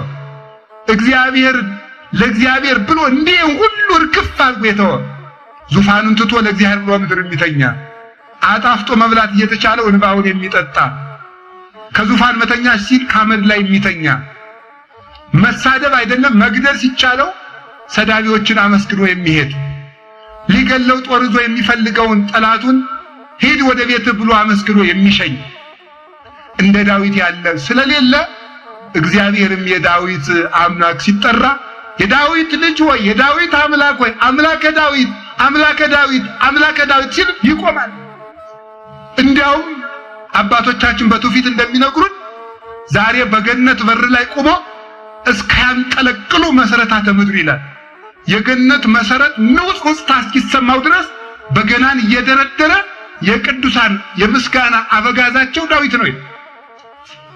እግዚአብሔር ለእግዚአብሔር ብሎ እንዲህ ሁሉ እርግፍ አድርጎ የተወ ዙፋኑን ትቶ ለእግዚአብሔር ብሎ ምድር የሚተኛ አጣፍጦ መብላት እየተቻለው እንባውን የሚጠጣ ከዙፋን መተኛ ሲል ካመድ ላይ የሚተኛ መሳደብ አይደለም መግደል ሲቻለው ሰዳቢዎችን አመስግኖ የሚሄድ ሊገለው ጦር ይዞ የሚፈልገውን ጠላቱን ሂድ ወደ ቤት ብሎ አመስግኖ የሚሸኝ እንደ ዳዊት ያለ ስለሌለ እግዚአብሔርም የዳዊት አምላክ ሲጠራ የዳዊት ልጅ ሆይ የዳዊት አምላክ ሆይ አምላከ ዳዊት አምላከ ዳዊት አምላከ ዳዊት ሲል ይቆማል። እንዲያውም አባቶቻችን በትውፊት እንደሚነግሩን ዛሬ በገነት በር ላይ ቆሞ እስካያንጠለቅሉ መሰረታተ ምድር ይላል። የገነት መሰረት ንውጽውጽታ እስኪሰማው ድረስ በገናን እየደረደረ የቅዱሳን የምስጋና አበጋዛቸው ዳዊት ነው።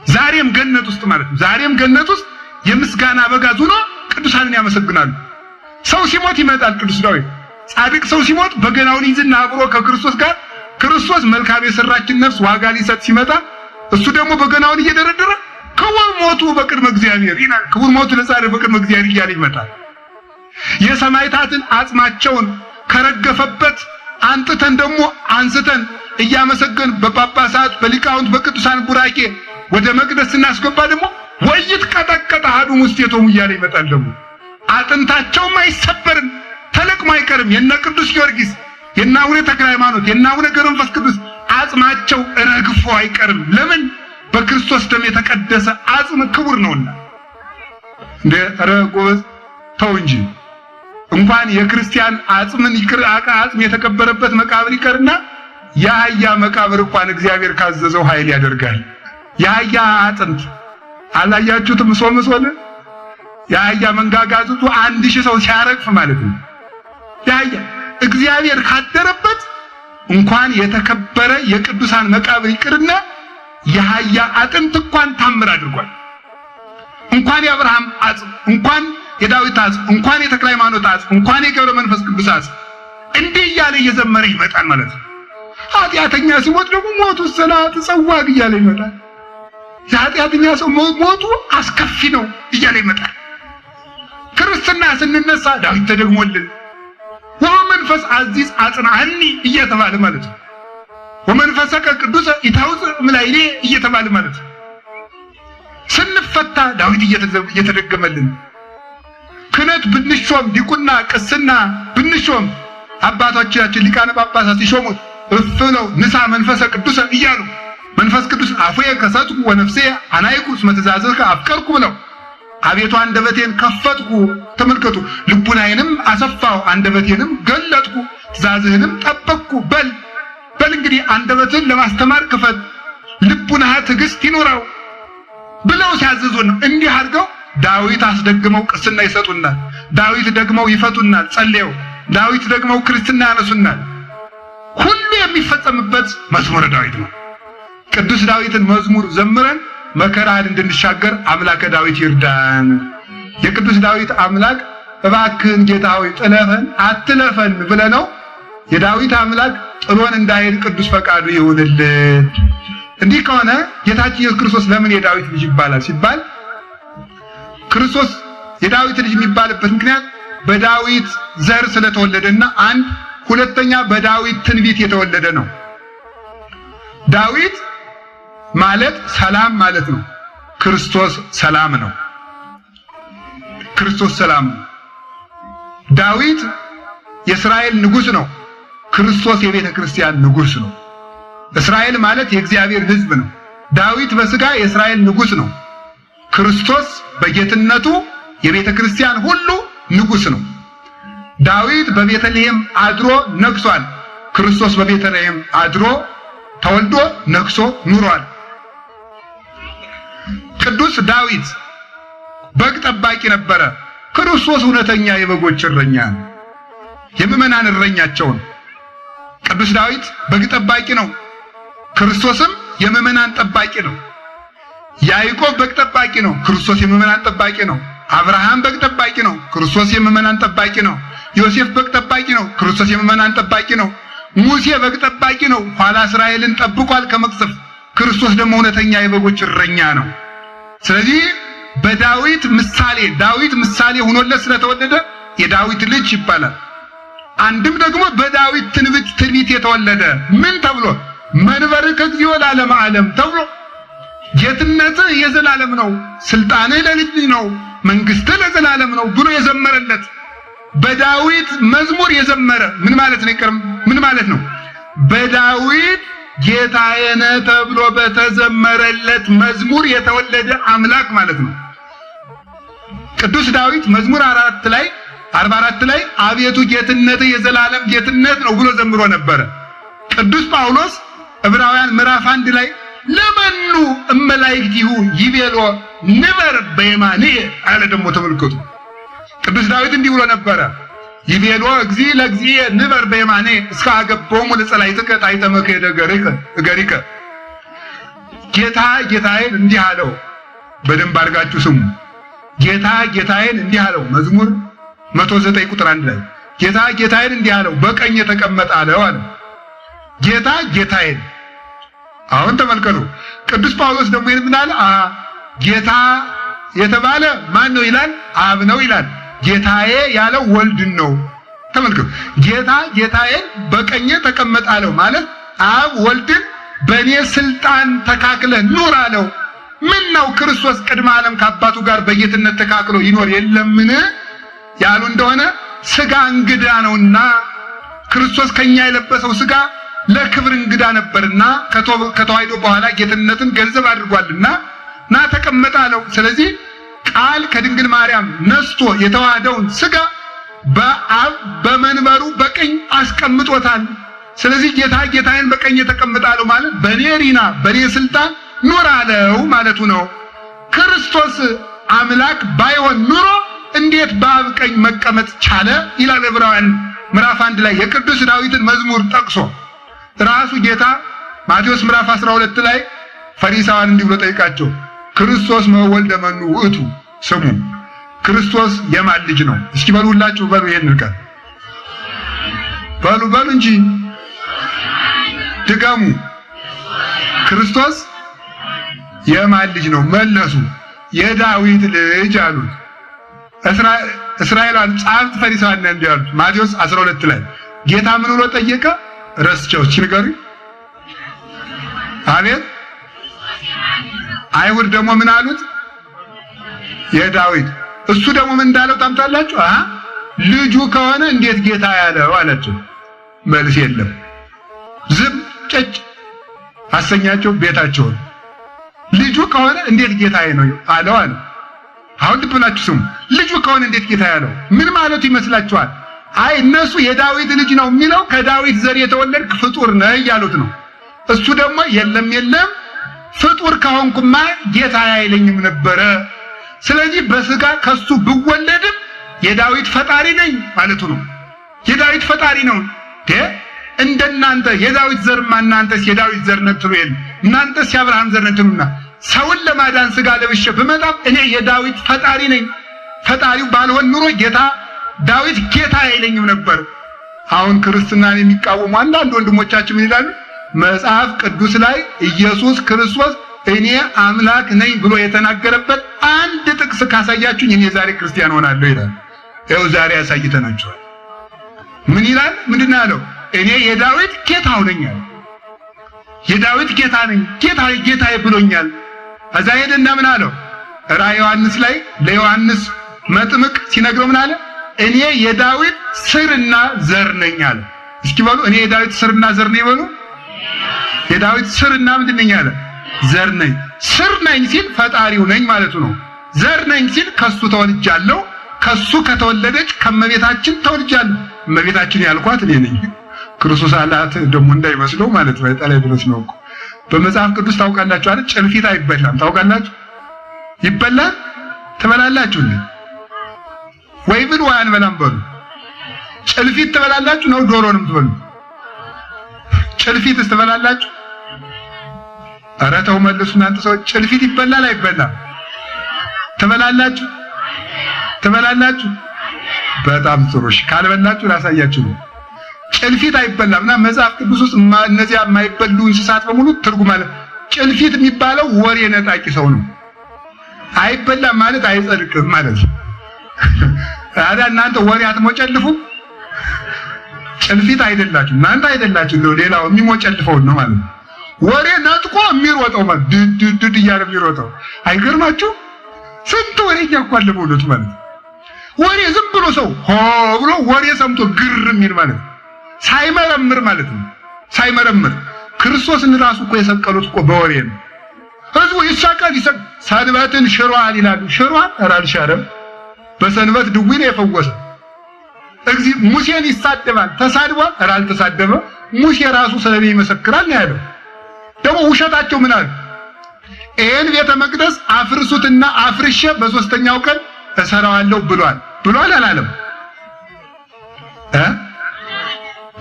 ዛሬም ገነት ውስጥ ማለት ነው። ዛሬም ገነት ውስጥ የምስጋና አበጋዝ ሆኖ ቅዱሳንን ያመሰግናሉ። ሰው ሲሞት ይመጣል ቅዱስ ዳዊት። ጻድቅ ሰው ሲሞት በገናውን ይዝና አብሮ ከክርስቶስ ጋር ክርስቶስ መልካም የሰራችን ነፍስ ዋጋ ሊሰጥ ሲመጣ እሱ ደግሞ በገናውን እየደረደረ ክቡር ሞቱ በቅድመ እግዚአብሔር ይላል። ክቡር ሞቱ ለጻድቅ በቅድመ እግዚአብሔር እያለ ይመጣል። የሰማዕታትን አጽማቸውን ከረገፈበት አንጥተን ደግሞ አንስተን እያመሰገን በጳጳሳት በሊቃውንት በቅዱሳን ቡራኬ ወደ መቅደስ ስናስገባ ደግሞ ወይት ቀጠቀጠ አሐዱ ውስቴቶሙ እያለ ይመጣል። ደግሞ አጥንታቸውም አይሰበርም ተለቅሞ አይቀርም። የነ ቅዱስ ጊዮርጊስ የነ አቡነ ተክለ ሃይማኖት የነ አቡነ ገብረ መንፈስ ቅዱስ አጽማቸው ረግፎ አይቀርም። ለምን? በክርስቶስ ደም የተቀደሰ አጽም ክቡር ነውና። እንደ ኧረ ጎበዝ ተው እንጂ እንኳን የክርስቲያን አጽምን ይቅር አጽም የተቀበረበት መቃብር ይቀርና የአህያ መቃብር እንኳን እግዚአብሔር ካዘዘው ኃይል ያደርጋል። የአህያ አጥንት አላያችሁትም? ሶምሶን የአህያ መንጋጋ ዝቶ 1000 ሰው ሲያረግፍ ማለት ነው። የአህያ እግዚአብሔር ካደረበት እንኳን የተከበረ የቅዱሳን መቃብር ይቅርና የአህያ አጥንት እንኳን ታምር አድርጓል። እንኳን የአብርሃም አጽም፣ እንኳን የዳዊት አጽም፣ እንኳን የተክለ ሃይማኖት አጽም፣ እንኳን የገብረ መንፈስ ቅዱስ አጽም እንዲህ እያለ እየዘመረ ይመጣል ማለት ነው። ኃጢአተኛ ሲሞት ደግሞ ሞቱ ሰላት ጸዋግ እያለ ይመጣል። የኃጢአተኛ ሰው ሞቱ አስከፊ ነው እያለ ይመጣል። ክርስትና ስንነሳ ዳዊት ተደግሞልን ወመንፈስ አዚዝ አጽንዓኒ እየተባለ ማለት ነው። ወመንፈሰከ ቅዱስ ኢታውፅእ እምላዕሌ እየተባለ ማለት ነው። ስንፈታ ዳዊት እየተደገመልን ክህነት ብንሾም ዲቁና ቅስና ብንሾም አባቶቻችን ሊቃነ ጳጳሳት ሲሾሙት እፍ ብለው ንሳ መንፈሰ ቅዱሰ እያሉ መንፈስ ቅዱስ አፉየ ከሰትኩ ወነፍሴ አናይኩ እስመ ትእዛዝከ አፍቀርኩ ብለው አቤቱ አንደበቴን ከፈትኩ፣ ተመልከቱ፣ ልቡናዬንም አሰፋሁ፣ አንደበቴንም ገለጥኩ፣ ትእዛዝህንም ጠበቅኩ። በል በል እንግዲህ አንደበትህን ለማስተማር ክፈት፣ ልቡናህ ትዕግስት ይኑረው ብለው ሲያዝዙን ነው። እንዲህ አድርገው ዳዊት አስደግመው ቅስና ይሰጡናል። ዳዊት ደግመው ይፈቱናል ጸልየው፣ ዳዊት ደግመው ክርስትና ያነሱናል። ሁሉ የሚፈጸምበት መዝሙረ ዳዊት ነው። ቅዱስ ዳዊትን መዝሙር ዘምረን መከራን እንድንሻገር አምላከ ዳዊት ይርዳን። የቅዱስ ዳዊት አምላክ እባክህን ጌታ ሆይ ጥለፈን አትለፈን ብለነው የዳዊት አምላክ ጥሎን እንዳይሄድ ቅዱስ ፈቃዱ ይሁንልን። እንዲህ ከሆነ ጌታችን ኢየሱስ ክርስቶስ ለምን የዳዊት ልጅ ይባላል ሲባል ክርስቶስ የዳዊት ልጅ የሚባልበት ምክንያት በዳዊት ዘር ስለተወለደና አንድ፣ ሁለተኛ በዳዊት ትንቢት የተወለደ ነው። ዳዊት ማለት ሰላም ማለት ነው። ክርስቶስ ሰላም ነው። ክርስቶስ ሰላም ነው። ዳዊት የእስራኤል ንጉሥ ነው። ክርስቶስ የቤተ ክርስቲያን ንጉሥ ነው። እስራኤል ማለት የእግዚአብሔር ሕዝብ ነው። ዳዊት በሥጋ የእስራኤል ንጉሥ ነው። ክርስቶስ በጌትነቱ የቤተ ክርስቲያን ሁሉ ንጉሥ ነው። ዳዊት በቤተልሔም አድሮ ነግሷል። ክርስቶስ በቤተልሔም አድሮ ተወልዶ ነግሶ ኑሯል። ቅዱስ ዳዊት በግ ጠባቂ ነበረ። ክርስቶስ እውነተኛ የበጎች እረኛ ነው። የምዕመናን እረኛቸው ነው። ቅዱስ ዳዊት በግ ጠባቂ ነው። ክርስቶስም የምዕመናን ጠባቂ ነው። ያዕቆብ በግ ጠባቂ ነው። ክርስቶስ የምዕመናን ጠባቂ ነው። አብርሃም በግ ጠባቂ ነው። ክርስቶስ የምዕመናን ጠባቂ ነው። ዮሴፍ በግ ጠባቂ ነው። ክርስቶስ የምዕመናን ጠባቂ ነው። ሙሴ በግ ጠባቂ ነው። ኋላ እስራኤልን ጠብቋል ከመቅሰፍት። ክርስቶስ ደግሞ እውነተኛ የበጎች እረኛ ነው። ስለዚህ በዳዊት ምሳሌ ዳዊት ምሳሌ ሆኖለት ስለተወለደ የዳዊት ልጅ ይባላል። አንድም ደግሞ በዳዊት ትንቢት የተወለደ ምን ተብሎ መንበርከ እግዚኦ ለዓለመ ዓለም ተብሎ ጌትነትህ የዘላለም ነው፣ ስልጣንህ ለልጅ ነው፣ መንግስትህ ለዘላለም ነው ብሎ የዘመረለት በዳዊት መዝሙር የዘመረ ምን ማለት ነው? ይቀርም ምን ማለት ነው? በዳዊት ጌታዬ ነህ ተብሎ በተዘመረለት መዝሙር የተወለደ አምላክ ማለት ነው። ቅዱስ ዳዊት መዝሙር 44 ላይ አቤቱ ጌትነትህ የዘላለም ጌትነት ነው ብሎ ዘምሮ ነበረ። ቅዱስ ጳውሎስ ዕብራውያን ምዕራፍ 1 ላይ ለመኑ እመላእክቲሁ ይቤሎ ንበር በየማንየ አለ። ደግሞ ተመልከቱ፣ ቅዱስ ዳዊት እንዲህ ብሎ ነበረ፣ ይቤሎ እግዚእ ለእግዚእየ ንበር በየማንየ እስከ አገቦሙ ለጸላእትከ ታሕተ መክሄደ እገሪከ። ጌታ ጌታዬን እንዲህ አለው። በደንብ አድርጋችሁ ስሙ። ጌታ ጌታዬን እንዲህ አለው። መዝሙር 109 ቁጥር 1 ላይ ጌታ ጌታዬን እንዲህ አለው፣ በቀኝ የተቀመጠ አለው አለ። ጌታ ጌታዬን። አሁን ተመልከቱ። ቅዱስ ጳውሎስ ደግሞ ይሄን ምን አለ? ጌታ የተባለ ማን ነው ይላል? አብ ነው ይላል። ጌታዬ ያለው ወልድን ነው። ተመልከቱ። ጌታ ጌታዬን በቀኜ ተቀመጥ አለው ማለት አብ ወልድን በእኔ ስልጣን ተካክለ ኑር አለው። ምን ነው ክርስቶስ ቅድመ ዓለም ከአባቱ ጋር በጌትነት ተካክሎ ይኖር የለምን ያሉ እንደሆነ ስጋ እንግዳ ነውና ክርስቶስ ከኛ የለበሰው ስጋ ለክብር እንግዳ ነበርና ከተዋሕዶ በኋላ ጌትነትን ገንዘብ አድርጓልና ና ተቀመጥ አለው። ስለዚህ ቃል ከድንግል ማርያም ነስቶ የተዋህደውን ስጋ በአብ በመንበሩ በቀኝ አስቀምጦታል። ስለዚህ ጌታ ጌታዬን በቀኝ የተቀመጠ አለው ማለት በኔ ሪና በኔ ስልጣን ኑር አለው ማለቱ ነው። ክርስቶስ አምላክ ባይሆን ኑሮ እንዴት በአብ ቀኝ መቀመጥ ቻለ? ይላል ዕብራውያን ምዕራፍ 1 ላይ የቅዱስ ዳዊትን መዝሙር ጠቅሶ ራሱ ጌታ ማቴዎስ ምዕራፍ 12 ላይ ፈሪሳውያን እንዲህ ብሎ ጠይቃቸው፣ ክርስቶስ መወልደ መኑ ውእቱ፣ ስሙ ክርስቶስ የማን ልጅ ነው? እስኪ በሉ ሁላችሁ በሉ፣ ይሄንን ቃል በሉ በሉ እንጂ ድገሙ። ክርስቶስ የማን ልጅ ነው? መለሱ፣ የዳዊት ልጅ አሉት። እስራኤላውያን ጸሐፍት ፈሪሳውያን እንዲህ አሉት። ማቴዎስ 12 ላይ ጌታ ምን ብሎ ጠየቀ? ረስቸው እስኪ ንገሩኝ። አቤት። አይሁድ ደግሞ ምን አሉት? የዳዊት። እሱ ደግሞ ምን እንዳለው ታምታላችሁ? አሃ ልጁ ከሆነ እንዴት ጌታ ያለው አላቸው። መልስ የለም። ዝም ጨጭ አሰኛቸው ቤታቸውን። ልጁ ከሆነ እንዴት ጌታዬ ነው አለው አለ። አሁን ልብ ብላችሁ ስሙ። ልጁ ከሆነ እንዴት ጌታ ያለው ምን ማለቱ ይመስላችኋል? አይ እነሱ የዳዊት ልጅ ነው የሚለው ከዳዊት ዘር የተወለድክ ፍጡር ነህ እያሉት ነው። እሱ ደግሞ የለም የለም ፍጡር ከሆንኩማ ጌታ አይለኝም ነበረ። ስለዚህ በስጋ ከሱ ብወለድም የዳዊት ፈጣሪ ነኝ ማለቱ ነው። የዳዊት ፈጣሪ ነው። እንደናንተ የዳዊት ዘርማ እናንተስ የዳዊት ዘር ነህ ትሉ የለ እናንተስ የአብርሃም ዘር ነህ ትሉና ሰውን ለማዳን ስጋ ለብሼ ብመጣም እኔ የዳዊት ፈጣሪ ነኝ። ፈጣሪው ባልሆን ኑሮ ጌታ ዳዊት ጌታ አይለኝም ነበር። አሁን ክርስትናን የሚቃወሙ አንዳንድ ወንድሞቻችን ምን ይላሉ? መጽሐፍ ቅዱስ ላይ ኢየሱስ ክርስቶስ እኔ አምላክ ነኝ ብሎ የተናገረበት አንድ ጥቅስ ካሳያችሁኝ እኔ ዛሬ ክርስቲያን ሆናለሁ ይላል። ይኸው ዛሬ ያሳይተናችኋል። ምን ይላል? ምንድን ነው ያለው? እኔ የዳዊት ጌታው ነኝ አለ። የዳዊት ጌታ ነኝ፣ ጌታ ጌታዬ ብሎኛል። ከዛ ሄደና ምን አለው? ራእየ ዮሐንስ ላይ ለዮሐንስ መጥምቅ ሲነግረው ምን አለ? እኔ የዳዊት ስርና ዘር ነኝ አለ። እስኪ በሉ እኔ የዳዊት ስርና ዘር ነኝ በሉ። የዳዊት ስርና ምንድን ነኝ አለ? ዘር ነኝ። ስር ነኝ ሲል ፈጣሪው ነኝ ማለቱ ነው። ዘር ነኝ ሲል ከሱ ተወልጃለሁ፣ ከሱ ከተወለደች ከመቤታችን ተወልጃለሁ። እመቤታችን ያልኳት እኔ ነኝ። ክርስቶስ አላት ደግሞ እንዳይመስለው ማለት ነው። ጠላይ ድረስ ነው እኮ በመጽሐፍ ቅዱስ ታውቃላችሁ አይደል? ጭልፊት አይበላም። ታውቃላችሁ? ይበላል? ትበላላችሁ እንዴ? ወይ ብሉ ወይ አንበላም በሉ። ጭልፊት ትበላላችሁ ነው? ዶሮንም ትበሉ? ጭልፊትስ ትበላላችሁ? ኧረ ተው መልሱ እናንተ ሰዎች። ጭልፊት ይበላል አይበላም? ትበላላችሁ? ትበላላችሁ? በጣም ጥሩ። እሺ ካልበላችሁ ላሳያችሁ ነው። ጭልፊት አይበላም እና መጽሐፍ ቅዱስ ውስጥ እነዚያ የማይበሉ እንስሳት በሙሉ ትርጉም አለ። ጭልፊት የሚባለው ወሬ ነጣቂ ሰው ነው። አይበላም ማለት አይጸድቅም ማለት ነው። ታዲያ እናንተ ወሬ አትሞጨልፉ? ጭልፊት አይደላችሁ እናንተ አይደላችሁ፣ እንደው ሌላው የሚሞጨልፈውን ነው ማለት ነው። ወሬ ነጥቆ የሚሮጠው ማለት ድድ ድድ እያለ የሚሮጠው አይገርማችሁ? ስንት ወሬ እያኳለ በእውነቱ ማለት ነው። ወሬ ዝም ብሎ ሰው ሆ ብሎ ወሬ ሰምቶ ግር የሚል ማለት ነው። ሳይመረምር ማለት ነው። ሳይመረምር ክርስቶስን ራሱ እኮ የሰቀሉት እኮ በወሬ ነው። ህዝቡ ይሳቃል፣ ሰንበትን ሽሯል ይላሉ። ሽሯል? ኧረ አልሻረም። በሰንበት ድዊን የፈወሰ እግዚ ሙሴን ይሳደባል። ተሳድቧል? ኧረ አልተሳደበም። ሙሴ ራሱ ስለኔ ይመሰክራል ነው ያለው። ደግሞ ውሸታቸው ምን አሉ? ይሄን ቤተ መቅደስ አፍርሱትና አፍርሼ በሶስተኛው ቀን እሰራዋለሁ ብሏል። ብሏል አላለም?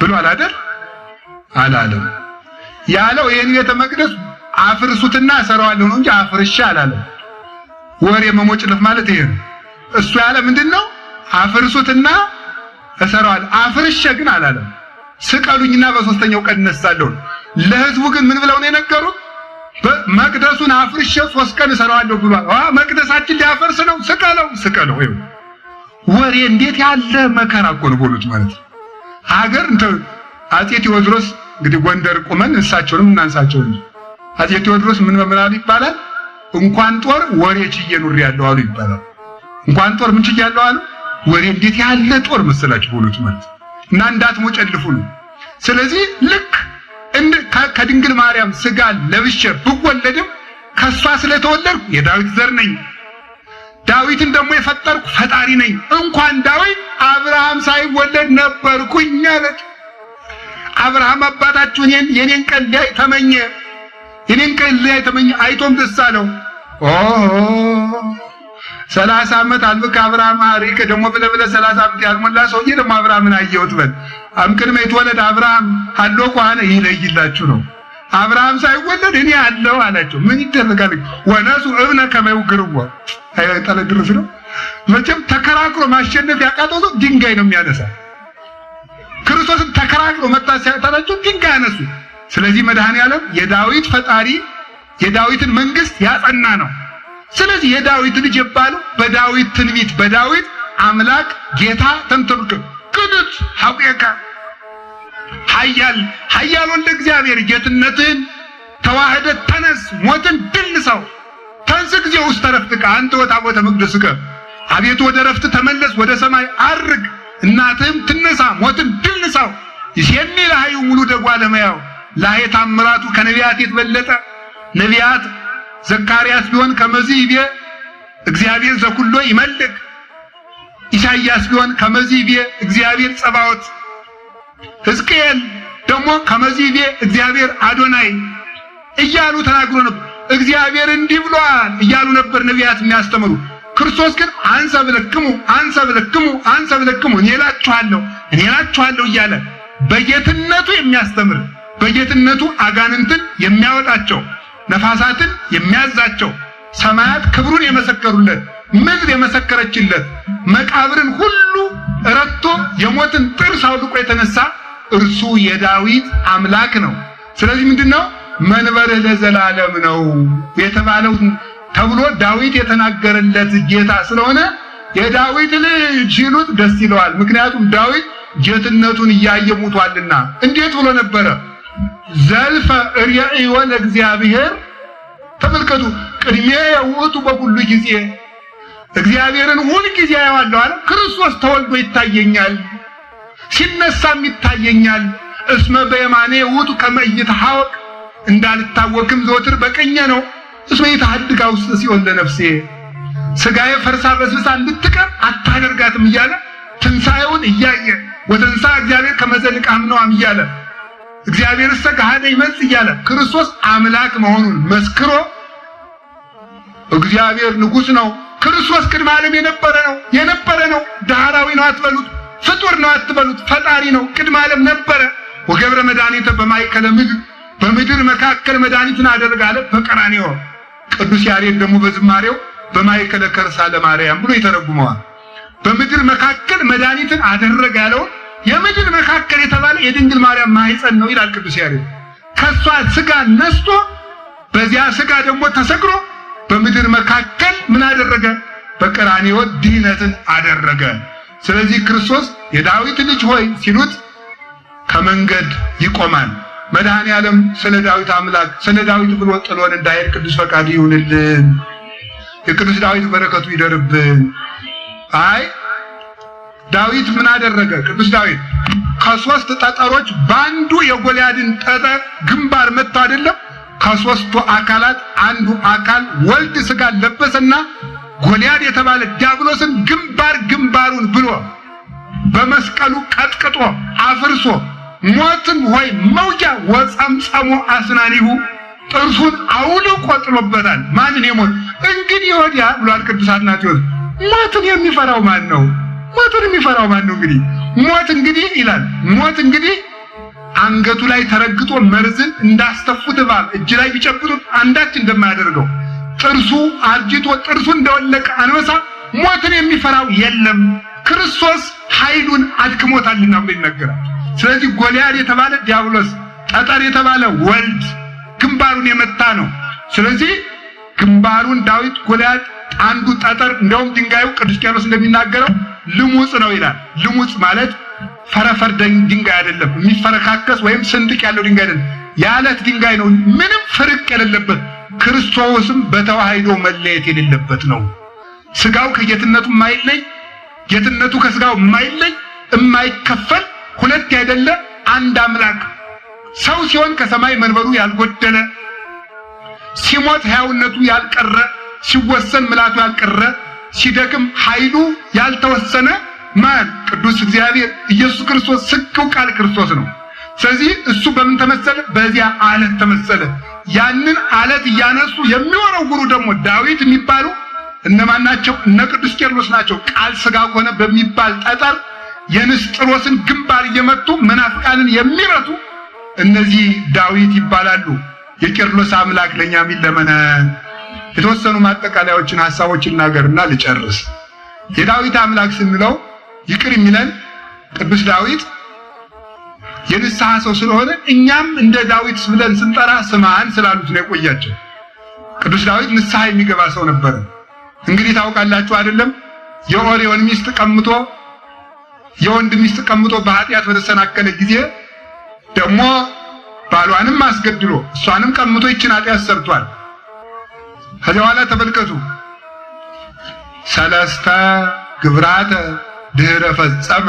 ብሏል አይደል? አላለም። ያለው ይሄን ቤተ መቅደስ አፍርሱትና እሰራዋለሁ ነው እንጂ አፍርሼ አላለም። ወሬ መሞጭለፍ ማለት ይሄ ነው። እሱ ያለ ምንድነው? አፍርሱትና እሰራዋለሁ። አፍርሼ ግን አላለም። ስቀሉኝና በሶስተኛው ቀን እነሳለሁ። ለህዝቡ ግን ምን ብለው ነው የነገሩት? መቅደሱን አፍርሼ 3 ቀን እሰራዋለሁ ብሏል። መቅደሳችን ሊያፈርስ ነው፣ ስቀለው ስቀለው። ይኸው ወሬ እንዴት ያለ መከራ እኮ ነው በሉት ማለት ሀገር እንትን አፄ ቴዎድሮስ እንግዲህ ጎንደር ቁመን እሳቸውንም እናንሳቸው እንጂ አፄ ቴዎድሮስ ምን መምራሉ ይባላል? እንኳን ጦር ወሬ ችዬ ኑሬያለሁ አሉ ይባላል። እንኳን ጦር ምን ችያለሁ አሉ? ወሬ እንዴት ያለ ጦር መሰላችሁ በሉት ማለት እና እንዳትሞጨልፉ ነው። ስለዚህ ልክ ከድንግል ማርያም ስጋ ለብሼ ብወለድም ከሷ ስለተወለድኩ የዳዊት ዘር ነኝ። ዳዊትን ደግሞ የፈጠርኩ ፈጣሪ ነኝ። እንኳን ዳዊት አብርሃም ሳይወለድ ነበርኩኝ አለች። አብርሃም አባታችሁ የኔን ቀን ሊያይ ተመኘ፣ የኔን ቀን ሊያይ ተመኘ፣ አይቶም ደስ አለው። ኦሆ 30 ዓመት አልብከ አብርሃም አሪከ ደግሞ ብለህ ብለህ 30 ዓመት ያልሞላ ሰውዬ ደግሞ አብርሃምን አየሁት በል። እምቅድመ ይትወለድ አብርሃም ሀሎኩ አነ ይለይላችሁ ነው። አብርሃም ሳይወለድ እኔ አለሁ አላቸው። ምን ይደረጋል? ወነሱ እብነ ከመ ይውግርዎ አይጠለ ድረስ ነው። መቼም ተከራክሮ ማሸነፍ ያቃተው ሰው ድንጋይ ነው የሚያነሳ። ክርስቶስን ተከራክሮ መጣ ሲያጣላቸው ድንጋይ ያነሱ። ስለዚህ መድኃኔዓለም የዳዊት ፈጣሪ የዳዊትን መንግስት ያጸና ነው። ስለዚህ የዳዊት ልጅ የባለው በዳዊት ትንቢት በዳዊት አምላክ ጌታ ተንተብከ ቅዱስ ሐቂቃ ኃያል ኃያል ወልደ እግዚአብሔር ጌትነትህን ተዋህደ ተነስ፣ ሞትን ድል ንሳው። ተንስ ጊዜ ውስጥ ተረፍትከ አንተ ወታቦተ መቅደስከ፣ አቤቱ ወደ ረፍት ተመለስ፣ ወደ ሰማይ አርግ፣ እናትህም ትነሳ፣ ሞትን ድል ንሳው። ይሴኒ ለኃዩ ሙሉ ደጓ ለመያው ላሄ ታምራቱ ከነቢያት የተበለጠ ነቢያት ዘካርያስ ቢሆን ከመዚ ይቤ እግዚአብሔር ዘኩሎ ይመልክ፣ ኢሳይያስ ቢሆን ከመዚ ይቤ እግዚአብሔር ጸባዖት፣ ሕዝቅኤል ደግሞ ከመዚ ይቤ እግዚአብሔር አዶናይ እያሉ ተናግሮ ነበር። እግዚአብሔር እንዲህ ብሏል እያሉ ነበር ነቢያት የሚያስተምሩ። ክርስቶስ ግን አንሰ ብለክሙ አንሰ ብለክሙ አንሰ ብለክሙ እኔ እላችኋለሁ እኔ እላችኋለሁ እያለ በጌትነቱ የሚያስተምር በጌትነቱ አጋንንትን የሚያወጣቸው ነፋሳትን የሚያዛቸው ሰማያት ክብሩን የመሰከሩለት ምድር የመሰከረችለት መቃብርን ሁሉ ረድቶ የሞትን ጥርስ አውልቆ የተነሳ እርሱ የዳዊት አምላክ ነው። ስለዚህ ምንድነው መንበርህ ለዘላለም ነው የተባለው ተብሎ ዳዊት የተናገረለት ጌታ ስለሆነ የዳዊት ልጅ ሲሉት ደስ ይለዋል። ምክንያቱም ዳዊት ጌትነቱን እያየ ሙቷልና። እንዴት ብሎ ነበረ? ዘልፈ እርእዮ ለእግዚአብሔር። ተመልከቱ፣ ቅድሜ ውእቱ በኩሉ ጊዜ እግዚአብሔርን ሁል ጊዜ አየዋለሁ አለ። ክርስቶስ ተወልዶ ይታየኛል፣ ሲነሳም ይታየኛል። እስመ በየማኔ ውእቱ ከመ ኢይትሐወቅ፣ እንዳልታወክም ዘወትር በቀኜ ነው። እስመ ኢትሐድጋ ውስተ ሲኦል ለነፍሴ፣ ስጋዬ ፈርሳ በስብሳ እንድትቀር አታደርጋትም እያለ ትንሣኤውን እያየ ወተንሥአ እግዚአብሔር ከመ ዘንቃ እምነዋም እያለ እግዚአብሔር እሰ ገሃደ ይመጽእ እያለ ክርስቶስ አምላክ መሆኑን መስክሮ እግዚአብሔር ንጉሥ ነው፣ ክርስቶስ ቅድመ ዓለም የነበረ ነው፣ የነበረ ነው። ዳህራዊ ነው አትበሉት፣ ፍጡር ነው አትበሉት፣ ፈጣሪ ነው። ቅድመ ዓለም ነበረ። ወገብረ መድኃኒተ በማእከለ ምድር፣ በምድር መካከል መድኃኒትን አደረገ አለ በቀራንዮ። ቅዱስ ያሬድ ደግሞ በዝማሬው በማእከለ ከርሳ ለማርያም ብሎ ይተረጉመዋል። በምድር መካከል መድኃኒትን አደረገ ያለውን የምድር መካከል የተባለ የድንግል ማርያም ማህፀን ነው ይላል ቅዱስ ያሬድ። ከሷ ስጋ ነስቶ በዚያ ስጋ ደግሞ ተሰቅሎ በምድር መካከል ምን አደረገ? በቀራንዮ ድህነትን አደረገ። ስለዚህ ክርስቶስ የዳዊት ልጅ ሆይ ሲሉት ከመንገድ ይቆማል። መድኃኔ ዓለም ስለ ዳዊት አምላክ ስለ ዳዊት ብሎ ጥሎን እንዳይሄድ ቅዱስ ፈቃዱ ይሁንልን። የቅዱስ ዳዊት በረከቱ ይደርብን። አይ ዳዊት ምን አደረገ? ቅዱስ ዳዊት ከሶስት ጠጠሮች በአንዱ የጎልያድን ጠጠር ግንባር መጥቶ አይደለም? ከሶስቱ አካላት አንዱ አካል ወልድ ስጋ ለበሰና ጎልያድ የተባለ ዲያብሎስን ግንባር ግንባሩን ብሎ በመስቀሉ ቀጥቅጦ አፍርሶ ሞትን ሆይ መውጊያ ወጸምጸሞ አስናኒሁ ጥርሱን አውልቆ ጥሎበታል። ማንን የሞት እንግዲህ ወዲያ ብሏል ቅዱስ አትናቴዎስ። ሞትን የሚፈራው ማን ነው? ሞትን የሚፈራው ማን ነው? እንግዲህ ሞት እንግዲህ ይላል ሞት እንግዲህ አንገቱ ላይ ተረግጦ መርዝን እንዳስተፉት እባብ እጅ ላይ ቢጨብጡት አንዳች እንደማያደርገው ጥርሱ አርጅቶ ጥርሱ እንደወለቀ አንበሳ ሞትን የሚፈራው የለም፣ ክርስቶስ ኃይሉን አድክሞታልና ብሎ ይነገራል። ስለዚህ ጎልያድ የተባለ ዲያብሎስ፣ ጠጠር የተባለ ወልድ ግንባሩን የመታ ነው። ስለዚህ ግንባሩን ዳዊት ጎልያድ አንዱ ጠጠር፣ እንደውም ድንጋዩ ቅዱስ ቄርሎስ እንደሚናገረው ልሙጽ ነው ይላል። ልሙጽ ማለት ፈረፈር ድንጋይ አይደለም፣ የሚፈረካከስ ወይም ስንጥቅ ያለው ድንጋይ አይደለም፣ የአለት ድንጋይ ነው፣ ምንም ፍርቅ የሌለበት። ክርስቶስም በተዋህዶ መለየት የሌለበት ነው። ስጋው ከጌትነቱ የማይለይ፣ ጌትነቱ ከስጋው የማይለይ፣ የማይከፈል፣ ሁለት ያይደለ አንድ አምላክ ሰው ሲሆን ከሰማይ መንበሩ ያልጎደለ፣ ሲሞት ሕያውነቱ ያልቀረ፣ ሲወሰን ምላቱ ያልቀረ፣ ሲደክም ኃይሉ ያልተወሰነ ማን? ቅዱስ እግዚአብሔር ኢየሱስ ክርስቶስ ስግው ቃል ክርስቶስ ነው። ስለዚህ እሱ በምን ተመሰለ? በዚያ አለት ተመሰለ። ያንን አለት እያነሱ የሚወረውሩ ደግሞ ዳዊት የሚባሉ እነማን ናቸው? እነ ቅዱስ ቄርሎስ ናቸው። ቃል ስጋ ሆነ በሚባል ጠጠር የንስጥሮስን ግንባር እየመቱ መናፍቃንን የሚረቱ እነዚህ ዳዊት ይባላሉ። የቄርሎስ አምላክ ለእኛም ይለመነን። የተወሰኑ ማጠቃለያዎችን ሐሳቦችን እናገርና ልጨርስ። የዳዊት አምላክ ስንለው ይቅር የሚለን ቅዱስ ዳዊት የንስሐ ሰው ስለሆነ እኛም እንደ ዳዊት ብለን ስንጠራ ስማን ስላሉት ነው የቆያቸው። ቅዱስ ዳዊት ንስሐ የሚገባ ሰው ነበረ። እንግዲህ ታውቃላችሁ አይደለም? የኦሪዮን ሚስት ቀምቶ፣ የወንድ ሚስት ቀምቶ በኃጢአት በተሰናከለ ጊዜ ደግሞ ባሏንም አስገድሎ እሷንም ቀምቶ ይችን ኃጢአት ሰርቷል። ከዚያ በኋላ ተመልከቱ፣ ሰለስተ ግብራተ ድህረ ፈጸመ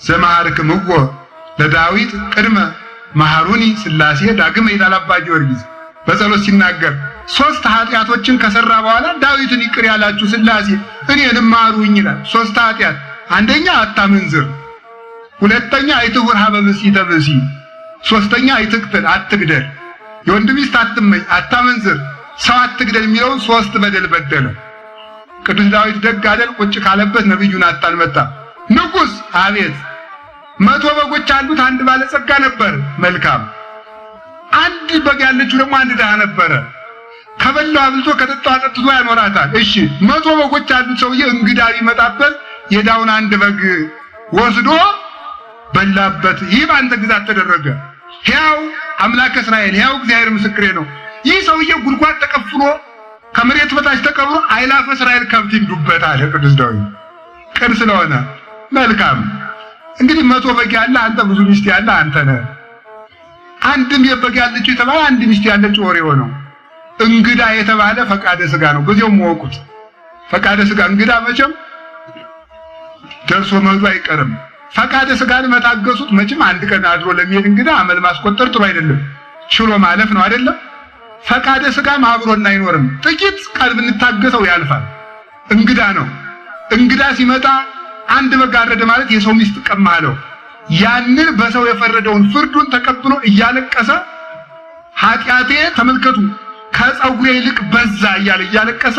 ዘመሃርክምዎ ለዳዊት ቅድመ መሐሩኒ ሥላሴ ዳግመ ይላል አባ ጊዮርጊስ በጸሎት ሲናገር። ሶስት ኃጢአቶችን ከሰራ በኋላ ዳዊትን ይቅር ያላችሁ ሥላሴ እኔንም ማሩኝ ይላል። ሶስት ኃጢአት፣ አንደኛ አታመንዝር፣ ሁለተኛ አይትሁር ሀበ ብእሲተ ብእሲ፣ ሶስተኛ አይትቅትል አትግደል። የወንድ ሚስት አትመኝ፣ አታመንዝር፣ ሰው አትግደል የሚለውን ሶስት በደል በደለ። ቅዱስ ዳዊት ደግ አደል ቁጭ ካለበት ነቢዩ ናታን መጣ። ንጉሥ አቤት፣ 100 በጎች አሉት አንድ ባለጸጋ ነበር። መልካም። አንድ በግ ያለችው ደግሞ አንድ ድሃ ነበረ። ከበላው አብልቶ ከጠጣው አጠጥቶ ያኖራታል። እሺ፣ 100 በጎች አሉት ሰውዬ እንግዳ ቢመጣበት የዳውን አንድ በግ ወስዶ በላበት። ይህ በአንተ ግዛት ተደረገ። ሕያው አምላክ እስራኤል ሕያው እግዚአብሔር ምስክሬ ነው። ይህ ሰውዬ ጉድጓድ ተቀፍሮ ከመሬት በታች ተቀብሮ አይላፈ እስራኤል ከብት ይንዱበት አለ ቅዱስ ዳዊት። ቅን ስለሆነ መልካም። እንግዲህ 100 በግ ያለ አንተ፣ ብዙ ሚስት ያለ አንተ ነህ። አንድም የበግ ያለችው የተባለ አንድ ሚስት ያለችው ወሬ ሆነው እንግዳ የተባለ ፈቃደ ስጋ ነው። በዚያው መወቁት ፈቃደ ስጋ እንግዳ መቼም ደርሶ መሄዱ አይቀርም። ፈቃደ ስጋን መታገሱት መቼም አንድ ቀን አድሮ ለሚሄድ እንግዳ አመል ማስቆጠር ጥሩ አይደለም። ችሎ ማለፍ ነው አይደለም። ፈቃደ ስጋም አብሮን አይኖርም። ጥቂት ቀን ብንታገሰው ያልፋል። እንግዳ ነው። እንግዳ ሲመጣ አንድ በግ አረደ ማለት የሰው ሚስት ቀማለው። ያንን በሰው የፈረደውን ፍርዱን ተቀብሎ እያለቀሰ ኃጢአቴ ተመልከቱ ከፀጉሬ ይልቅ በዛ እያለ እያለቀሰ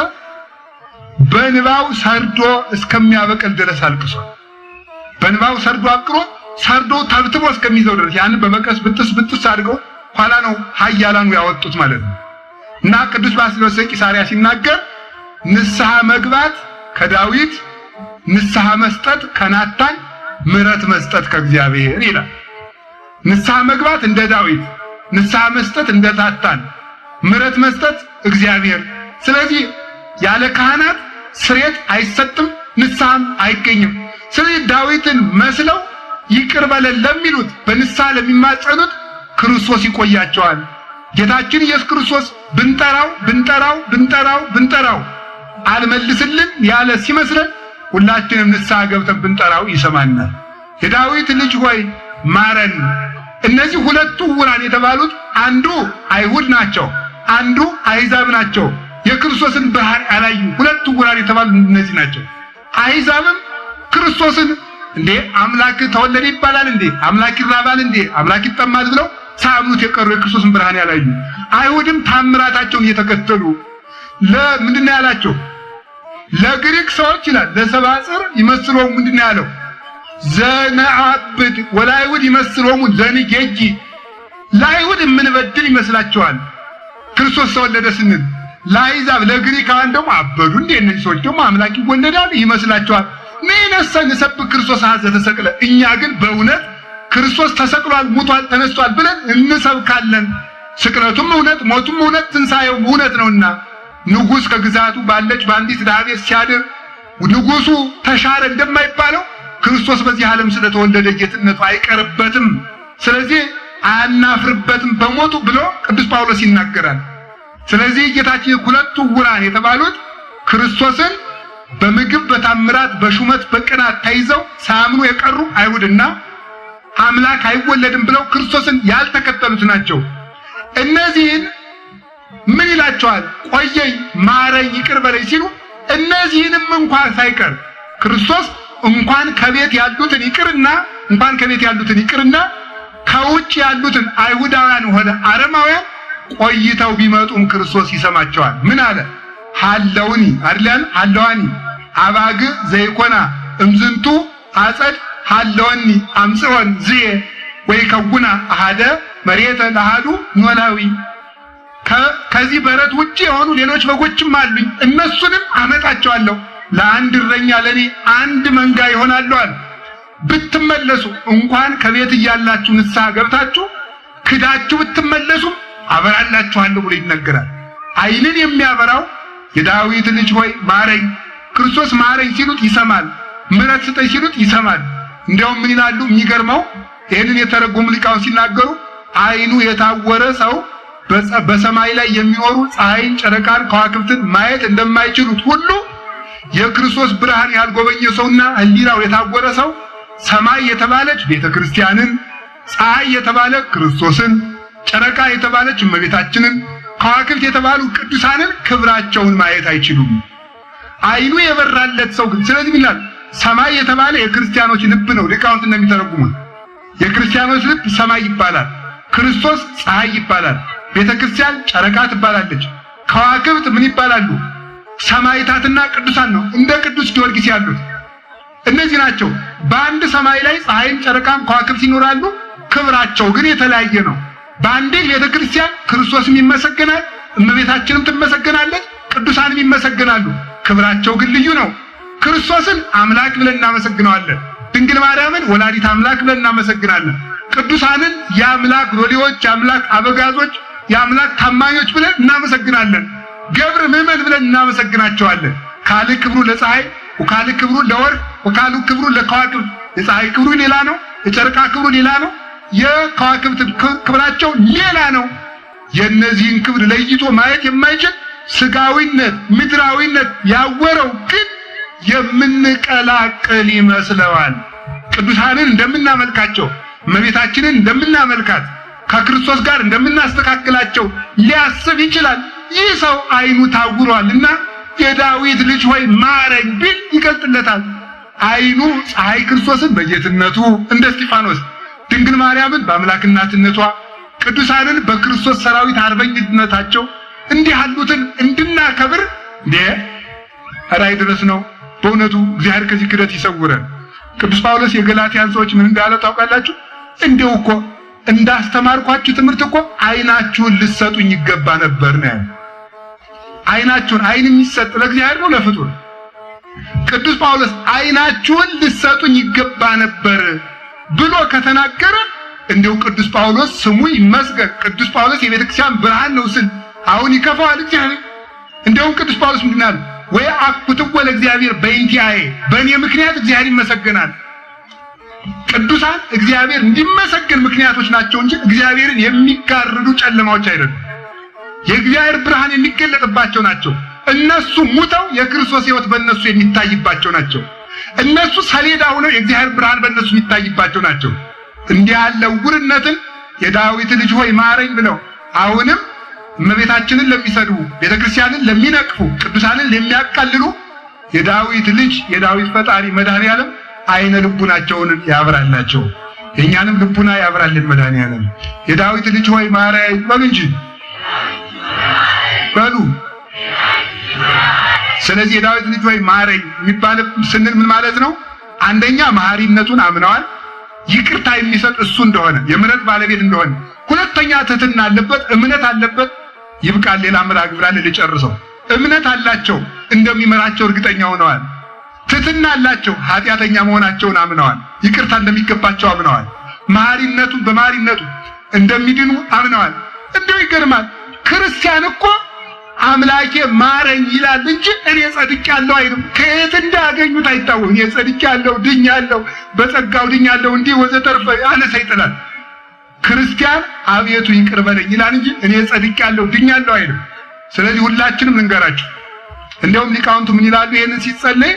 በንባው ሰርዶ እስከሚያበቅል ድረስ አልቅሷል። በንባው ሰርዶ አብቅሎ ሰርዶ ተብትቦ እስከሚይዘው ድረስ ያንን በመቀስ ብጥስ ብጥስ አድርገው ኋላ ነው ኃያላኑ ያወጡት ማለት ነው። እና ቅዱስ ባስልዮስ ዘቂሳርያ ሲናገር ንስሐ መግባት ከዳዊት፣ ንስሐ መስጠት ከናታን፣ ምሕረት መስጠት ከእግዚአብሔር ይላል። ንስሐ መግባት እንደ ዳዊት፣ ንስሐ መስጠት እንደ ናታን፣ ምሕረት መስጠት እግዚአብሔር። ስለዚህ ያለ ካህናት ስርየት አይሰጥም፣ ንስሐም አይገኝም። ስለዚህ ዳዊትን መስለው ይቅር በለን ለሚሉት በንስሐ ለሚማጸኑት ክርስቶስ ይቆያቸዋል። ጌታችን ኢየሱስ ክርስቶስ ብንጠራው ብንጠራው ብንጠራው ብንጠራው አልመልስልን ያለ ሲመስለን ሁላችንም ንስሐ ገብተን ብንጠራው ይሰማናል። የዳዊት ልጅ ሆይ ማረን። እነዚህ ሁለቱ ዕውራን የተባሉት አንዱ አይሁድ ናቸው፣ አንዱ አሕዛብ ናቸው። የክርስቶስን ብርሃን ያላዩ ሁለቱ ዕውራን የተባሉ እነዚህ ናቸው። አሕዛብም ክርስቶስን እንዴ አምላክ ተወለደ ይባላል እንዴ? አምላክ ይራባል እንዴ? አምላክ ይጠማል ብለው ሳያምኑት የቀሩ የክርስቶስን ብርሃን ያላዩ፣ አይሁድም ታምራታቸውን እየተከተሉ ለምንድን ነው ያላቸው? ለግሪክ ሰዎች ይላል ለሰብአ ጽር ይመስሎሙ ምንድን ነው ያለው? ዘነአብድ ወለአይሁድ ይመስሎሙ ዘንጌጂ። ለአይሁድ የምንበድል ይመስላቸዋል ክርስቶስ ተወለደ ስንል፣ ለአሕዛብ ለግሪካውያን ደግሞ አበዱ እንዴ እነዚህ ሰዎች ደግሞ አምላክ ይወለዳል ይመስላቸዋል። ንሕነሰ ንሰብክ ክርስቶስ ኀዘ ተሰቅለ፣ እኛ ግን በእውነት ክርስቶስ ተሰቅሏል፣ ሙቷል፣ ተነስቷል ብለን እንሰብካለን። ስቅለቱም እውነት፣ ሞቱም እውነት፣ ትንሣኤውም እውነት ነውና ንጉሥ ከግዛቱ ባለች በአንዲት ድሃ ቤት ሲያድር ንጉሱ ተሻረ እንደማይባለው ክርስቶስ በዚህ ዓለም ስለተወለደ ጌትነቱ አይቀርበትም። ስለዚህ አያናፍርበትም በሞቱ ብሎ ቅዱስ ጳውሎስ ይናገራል። ስለዚህ ጌታችን ሁለቱ ዕውራን የተባሉት ክርስቶስን በምግብ በታምራት በሹመት በቅናት ተይዘው ሳያምኑ የቀሩ አይሁድና አምላክ አይወለድም ብለው ክርስቶስን ያልተከተሉት ናቸው። እነዚህን ምን ይላቸዋል? ቆየኝ፣ ማረኝ፣ ይቅር በለኝ ሲሉ እነዚህንም እንኳን ሳይቀር ክርስቶስ እንኳን ከቤት ያሉትን ይቅርና እንኳን ከቤት ያሉትን ይቅርና ከውጭ ያሉትን አይሁዳውያን ሆነ አረማውያን ቆይተው ቢመጡም ክርስቶስ ይሰማቸዋል። ምን አለ? ሀለውኒ አይደል? ሀለዋኒ አባግ ዘይኮና እምዝንቱ አጸድ ሀለወኒ አምጽኦን ዝየ ወይከውና አሃደ መሬተ ለአሃዱ ኖላዊ። ከዚህ በረት ውጭ የሆኑ ሌሎች በጎችም አሉኝ፣ እነሱንም አመጣቸዋለሁ፣ ለአንድ እረኛ ለኔ አንድ መንጋ ይሆናሉ አለ። ብትመለሱ እንኳን ከቤት እያላችሁ ንስሐ ገብታችሁ ክዳችሁ ብትመለሱም አበራላችኋለሁ ብሎ ይነገራል። ዓይንን የሚያበራው የዳዊት ልጅ ሆይ ማረኝ፣ ክርስቶስ ማረኝ ሲሉት ይሰማል። ምሕረት ስጠኝ ሲሉት ይሰማል። እንዲያውም ምን ይላሉ? የሚገርመው ይህንን የተረጎሙ ሊቃውንት ሲናገሩ ዓይኑ የታወረ ሰው በሰማይ ላይ የሚኖሩ ፀሐይን፣ ጨረቃን፣ ከዋክብትን ማየት እንደማይችሉት ሁሉ የክርስቶስ ብርሃን ያልጎበኘ ሰውና ሕሊናው የታወረ ሰው ሰማይ የተባለች ቤተ ክርስቲያንን፣ ፀሐይ የተባለ ክርስቶስን፣ ጨረቃ የተባለች እመቤታችንን፣ ከዋክብት የተባሉ ቅዱሳንን ክብራቸውን ማየት አይችሉም። ዓይኑ የበራለት ሰው ግን ስለዚህ ይላል ሰማይ የተባለ የክርስቲያኖች ልብ ነው። ሊቃውንት እንደሚተረጉሙት የክርስቲያኖች ልብ ሰማይ ይባላል። ክርስቶስ ፀሐይ ይባላል። ቤተ ክርስቲያን ጨረቃ ትባላለች። ከዋክብት ምን ይባላሉ? ሰማዕታትና ቅዱሳን ነው። እንደ ቅዱስ ጊዮርጊስ ያሉት እነዚህ ናቸው። በአንድ ሰማይ ላይ ፀሐይም ጨረቃም ከዋክብት ይኖራሉ። ክብራቸው ግን የተለያየ ነው። በአንዲት ቤተ ክርስቲያን ክርስቶስም ይመሰገናል፣ እመቤታችንም ትመሰገናለች፣ ቅዱሳንም ይመሰገናሉ። ክብራቸው ግን ልዩ ነው። ክርስቶስን አምላክ ብለን እናመሰግነዋለን። ድንግል ማርያምን ወላዲት አምላክ ብለን እናመሰግናለን። ቅዱሳንን የአምላክ ሎሌዎች፣ የአምላክ አበጋዞች፣ የአምላክ ታማኞች ብለን እናመሰግናለን። ገብር ምዕመን ብለን እናመሰግናቸዋለን። ካልዕ ክብሩ ለፀሐይ ወካልዕ ክብሩ ለወርህ ወካልዕ ክብሩ ለከዋክብት። የፀሐይ ክብሩ ሌላ ነው። የጨረቃ ክብሩ ሌላ ነው። የከዋክብት ክብራቸው ሌላ ነው። የእነዚህን ክብር ለይቶ ማየት የማይችል ስጋዊነት፣ ምድራዊነት ያወረው ግን የምንቀላቅል ይመስለዋል። ቅዱሳንን እንደምናመልካቸው እመቤታችንን እንደምናመልካት ከክርስቶስ ጋር እንደምናስተካክላቸው ሊያስብ ይችላል። ይህ ሰው ዓይኑ ታውሯል እና የዳዊት ልጅ ሆይ ማረኝ ቢል ይገልጥለታል። ዓይኑ ፀሐይ ክርስቶስን በጌትነቱ እንደ እስጢፋኖስ፣ ድንግል ማርያምን በአምላክ እናትነቷ፣ ቅዱሳንን በክርስቶስ ሰራዊት አርበኝነታቸው እንዲህ ያሉትን እንድናከብር እንዴ ኧረ አይድረስ ነው በእውነቱ። እግዚአብሔር ከዚህ ክደት ይሰውረን። ቅዱስ ጳውሎስ የገላትያን ሰዎች ምን እንዳለ ታውቃላችሁ? እንዲው እኮ እንዳስተማርኳችሁ ትምህርት እኮ ዓይናችሁን ልትሰጡኝ ይገባ ነበር ነው ያለው። ዓይናችሁን፣ ዓይን የሚሰጥ ለእግዚአብሔር ነው ለፍጡር? ቅዱስ ጳውሎስ ዓይናችሁን ልትሰጡኝ ይገባ ነበር ብሎ ከተናገረ እንዲው ቅዱስ ጳውሎስ ስሙ ይመስገን፣ ቅዱስ ጳውሎስ የቤተክርስቲያን ብርሃን ነው ስል አሁን ይከፋዋል እግዚአብሔር? እንደውም ቅዱስ ጳውሎስ ምንድን አለ? ወይ አኩትወ ለእግዚአብሔር በእንቲአዬ፣ በእኔ ምክንያት እግዚአብሔር ይመሰገናል። ቅዱሳን እግዚአብሔር እንዲመሰገን ምክንያቶች ናቸው እንጂ እግዚአብሔርን የሚጋርዱ ጨለማዎች አይደሉም። የእግዚአብሔር ብርሃን የሚገለጥባቸው ናቸው። እነሱ ሙተው የክርስቶስ ሕይወት በእነሱ የሚታይባቸው ናቸው። እነሱ ሰሌዳ ሆነው የእግዚአብሔር ብርሃን በእነሱ የሚታይባቸው ናቸው። እንዲህ ያለ ዕውርነትን የዳዊት ልጅ ሆይ ማረኝ ብለው አሁንም እመቤታችንን ለሚሰድቡ፣ ቤተክርስቲያንን ለሚነቅፉ፣ ቅዱሳንን ለሚያቃልሉ የዳዊት ልጅ የዳዊት ፈጣሪ መድኃኔዓለም አይነ ልቡናቸውን ያብራላቸው። የእኛንም ልቡና ያብራልን መድኃኔዓለም። የዳዊት ልጅ ሆይ ማረኝ በሉ እንጂ በሉ። ስለዚህ የዳዊት ልጅ ሆይ ማረኝ የሚባል ስንል ምን ማለት ነው? አንደኛ መሐሪነቱን አምነዋል። ይቅርታ የሚሰጥ እሱ እንደሆነ፣ የምሕረት ባለቤት እንደሆነ። ሁለተኛ ትህትና አለበት፣ እምነት አለበት። ይብቃል፣ ሌላ ምራ ግብር አለ ልጨርሰው። እምነት አላቸው፣ እንደሚመራቸው እርግጠኛ ሆነዋል። ትህትና አላቸው፣ ኃጢአተኛ መሆናቸውን አምነዋል። ይቅርታ እንደሚገባቸው አምነዋል። መሐሪነቱን በመሐሪነቱ እንደሚድኑ አምነዋል። እንደው ይገርማል። ክርስቲያን እኮ አምላኬ ማረኝ ይላል እንጂ እኔ ጸድቄአለሁ አይልም። ከየት እንዳገኙት አይታወቅም። እኔ ጸድቄአለሁ፣ ድኛለሁ፣ በጸጋው ድኛለሁ እንዲህ ወዘተርፈ አነሳ ይጥላል። ክርስቲያን አቤቱ ይቅር በለኝ ይላል እንጂ እኔ ጸድቄአለሁ፣ ድኛለሁ አይልም። ስለዚህ ሁላችንም ልንገራችሁ። እንደውም ሊቃውንቱ ምን ይላሉ? ይሄንን ሲጸለይ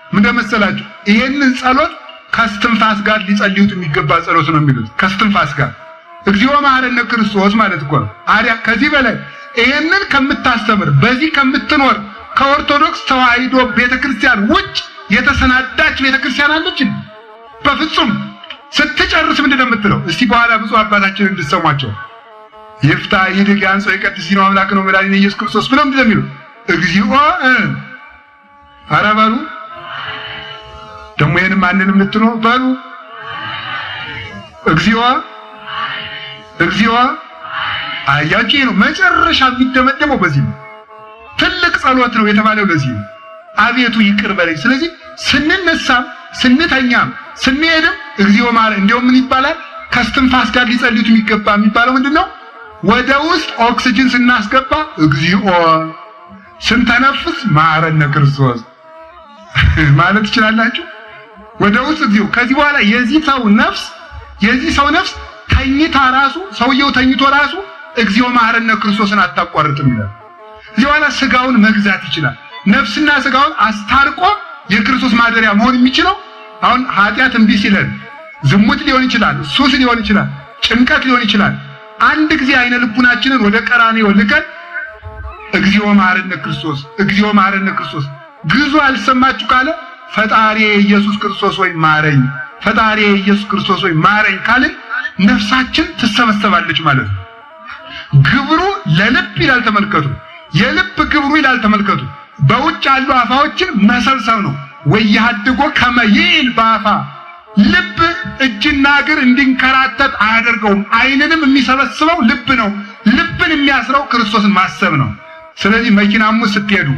ምን እንደመሰላችሁ ይሄንን ጸሎት ከስትንፋስ ጋር ሊጸልዩት የሚገባ ጸሎት ነው የሚሉት። ከስትንፋስ ጋር እግዚኦ መሐረነ ክርስቶስ ማለት እኮ ነው። አሪያ ከዚህ በላይ ይሄንን ከምታስተምር በዚህ ከምትኖር ከኦርቶዶክስ ተዋሕዶ ቤተክርስቲያን ውጭ የተሰናዳች ቤተክርስቲያን አለች? በፍጹም። ስትጨርስ ምንድን ነው የምትለው? እስቲ በኋላ ብፁዕ አባታችን እንድትሰሟቸው ይፍታ ይድግ ያንጾ የቀድስ ነው አምላክ ነው መድኃኒነ ኢየሱስ ክርስቶስ ብለው ምንድን ነው የሚሉ? እግዚኦ ኧረ በሉ ደግሞ ይሄን ማንንም ልትሉ በሉ እግዚኦ እግዚኦ። አያችሁ፣ ነው መጨረሻ የሚደመደመው በዚህ ነው። ትልቅ ጸሎት ነው የተባለው ለዚህ ነው። አቤቱ ይቅር በለኝ። ስለዚህ ስንነሳም ስንተኛም ስንሄድም እግዚኦ ማለት እንደውም ምን ይባላል? ከስትንፋስ ጋር ሊጸልዩት የሚገባ የሚባለው ምንድነው? ወደ ውስጥ ኦክሲጅን ስናስገባ እግዚኦ፣ ስንተነፍስ ማረነ ክርስቶስ ማለት ትችላላችሁ። ወደ ውስጥ እግዚኦ። ከዚህ በኋላ የዚህ ሰው ነፍስ ተኝታ ራሱ፣ ሰውየው ተኝቶ ራሱ እግዚኦ መሐረነ ክርስቶስን አታቋርጥም ይላል። እዚህ በኋላ ስጋውን መግዛት ይችላል። ነፍስና ስጋውን አስታርቆ የክርስቶስ ማደሪያ መሆን የሚችለው አሁን ኃጢአት እምቢ ሲለን ዝሙት ሊሆን ይችላል፣ ሱስ ሊሆን ይችላል፣ ጭንቀት ሊሆን ይችላል። አንድ ጊዜ አይነ ልቡናችንን ወደ ቀራንዮ ልከን እግዚኦ መሐረነ ክርስቶስ፣ እግዚኦ መሐረነ ክርስቶስ ግዙ አልሰማችሁ ካለ ፈጣሪ ኢየሱስ ክርስቶስ ወይ ማረኝ፣ ፈጣሪ ኢየሱስ ክርስቶስ ወይ ማረኝ ካልን ነፍሳችን ትሰበሰባለች ማለት ነው። ግብሩ ለልብ ይላል ተመልከቱ። የልብ ግብሩ ይላል ተመልከቱ። በውጭ ያሉ አፋዎችን መሰብሰብ ነው። ወያድጎ ከመይል በአፋ ልብ እጅና እግር እንዲንከራተት አያደርገውም። ዓይንንም የሚሰበስበው ልብ ነው። ልብን የሚያስረው ክርስቶስን ማሰብ ነው። ስለዚህ መኪናም ውስጥ ስትሄዱ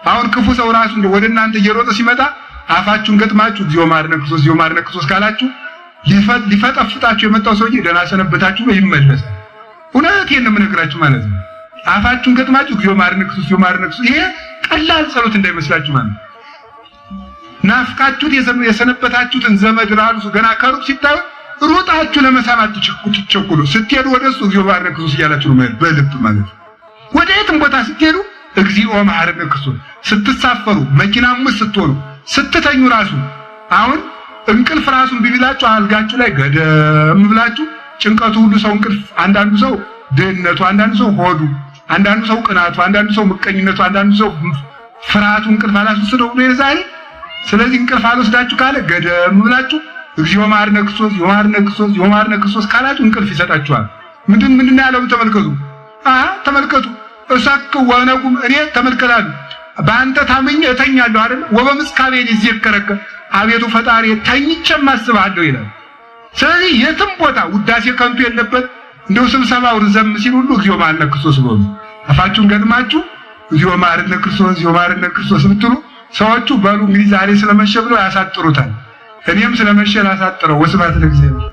አሁን ክፉ ሰው ራሱ ወደ እናንተ እየሮጠ ሲመጣ አፋችሁን ገጥማችሁ እግዚኦ መሐረነ ክርስቶስ፣ እግዚኦ መሐረነ ክርስቶስ ካላችሁ ሊፈጠፍጣችሁ የመጣው ሰውዬ ደህና ሰነበታችሁ ይመለሳል። እውነቴን ነው የምነግራችሁ ማለት ነው። አፋችሁን ገጥማችሁ እግዚኦ መሐረነ ክርስቶስ፣ እግዚኦ መሐረነ ክርስቶስ፣ ይሄ ቀላል ጸሎት እንዳይመስላችሁ ማለት ነው። ናፍቃችሁት የሰነበታችሁትን ዘመድ ራሱ ገና ከሩቅ ሲታዩ ሩጣችሁ ለመሳም አትቸኩሉ። ስትሄዱ ወደ እሱ እግዚኦ መሐረነ ክርስቶስ እያላችሁ ነው በልብ ማለት ነው። ወደ የትም ቦታ ስትሄዱ እግዚኦ መሐረነ ክርስቶስ፣ ስትሳፈሩ፣ መኪናም ውስጥ ስትሆኑ፣ ስትተኙ ራሱ አሁን እንቅልፍ ራሱን ቢቢላችሁ አልጋችሁ ላይ ገደም ብላችሁ ጭንቀቱ ሁሉ ሰው እንቅልፍ አንዳንዱ ሰው ድህነቱ፣ አንዳንዱ ሰው ሆዱ፣ አንዳንዱ ሰው ቅናቱ፣ አንዳንዱ ሰው ምቀኝነቱ፣ አንዳንዱ ሰው ፍርሃቱ እንቅልፍ አላስወሰደው ብሎ የዛሬ። ስለዚህ እንቅልፍ አልወስዳችሁ ካለ ገደም ብላችሁ እግዚኦ መሐረነ ክርስቶስ፣ እግዚኦ መሐረነ ክርስቶስ፣ እግዚኦ መሐረነ ክርስቶስ ካላችሁ እንቅልፍ ይሰጣችኋል። ምንድን ያለው ተመልከቱ። አሃ ተመልከቱ። እሰክ ወነጉም እኔ ተመልከታሉ። በአንተ ታምኜ እተኛለሁ አይደል? ወበምስካቤ ይዘከረከ፣ አቤቱ ፈጣሪ ተኝቼም አስብሃለሁ ይላል። ስለዚህ የትም ቦታ ውዳሴ ከንቱ የለበት። እንደው ስብሰባው ርዘም ሲል ሁሉ እግዚኦ መሐረነ ክርስቶስ በሉ። አፋችሁን ገጥማችሁ እግዚኦ መሐረነ ክርስቶስ፣ እግዚኦ መሐረነ ክርስቶስ ብትሉ ሰዎቹ በሉ እንግዲህ ዛሬ ስለመሸ ብለው ያሳጥሩታል። እኔም ስለመሸ ላሳጥረው። ወስብሐት ለእግዚአብሔር።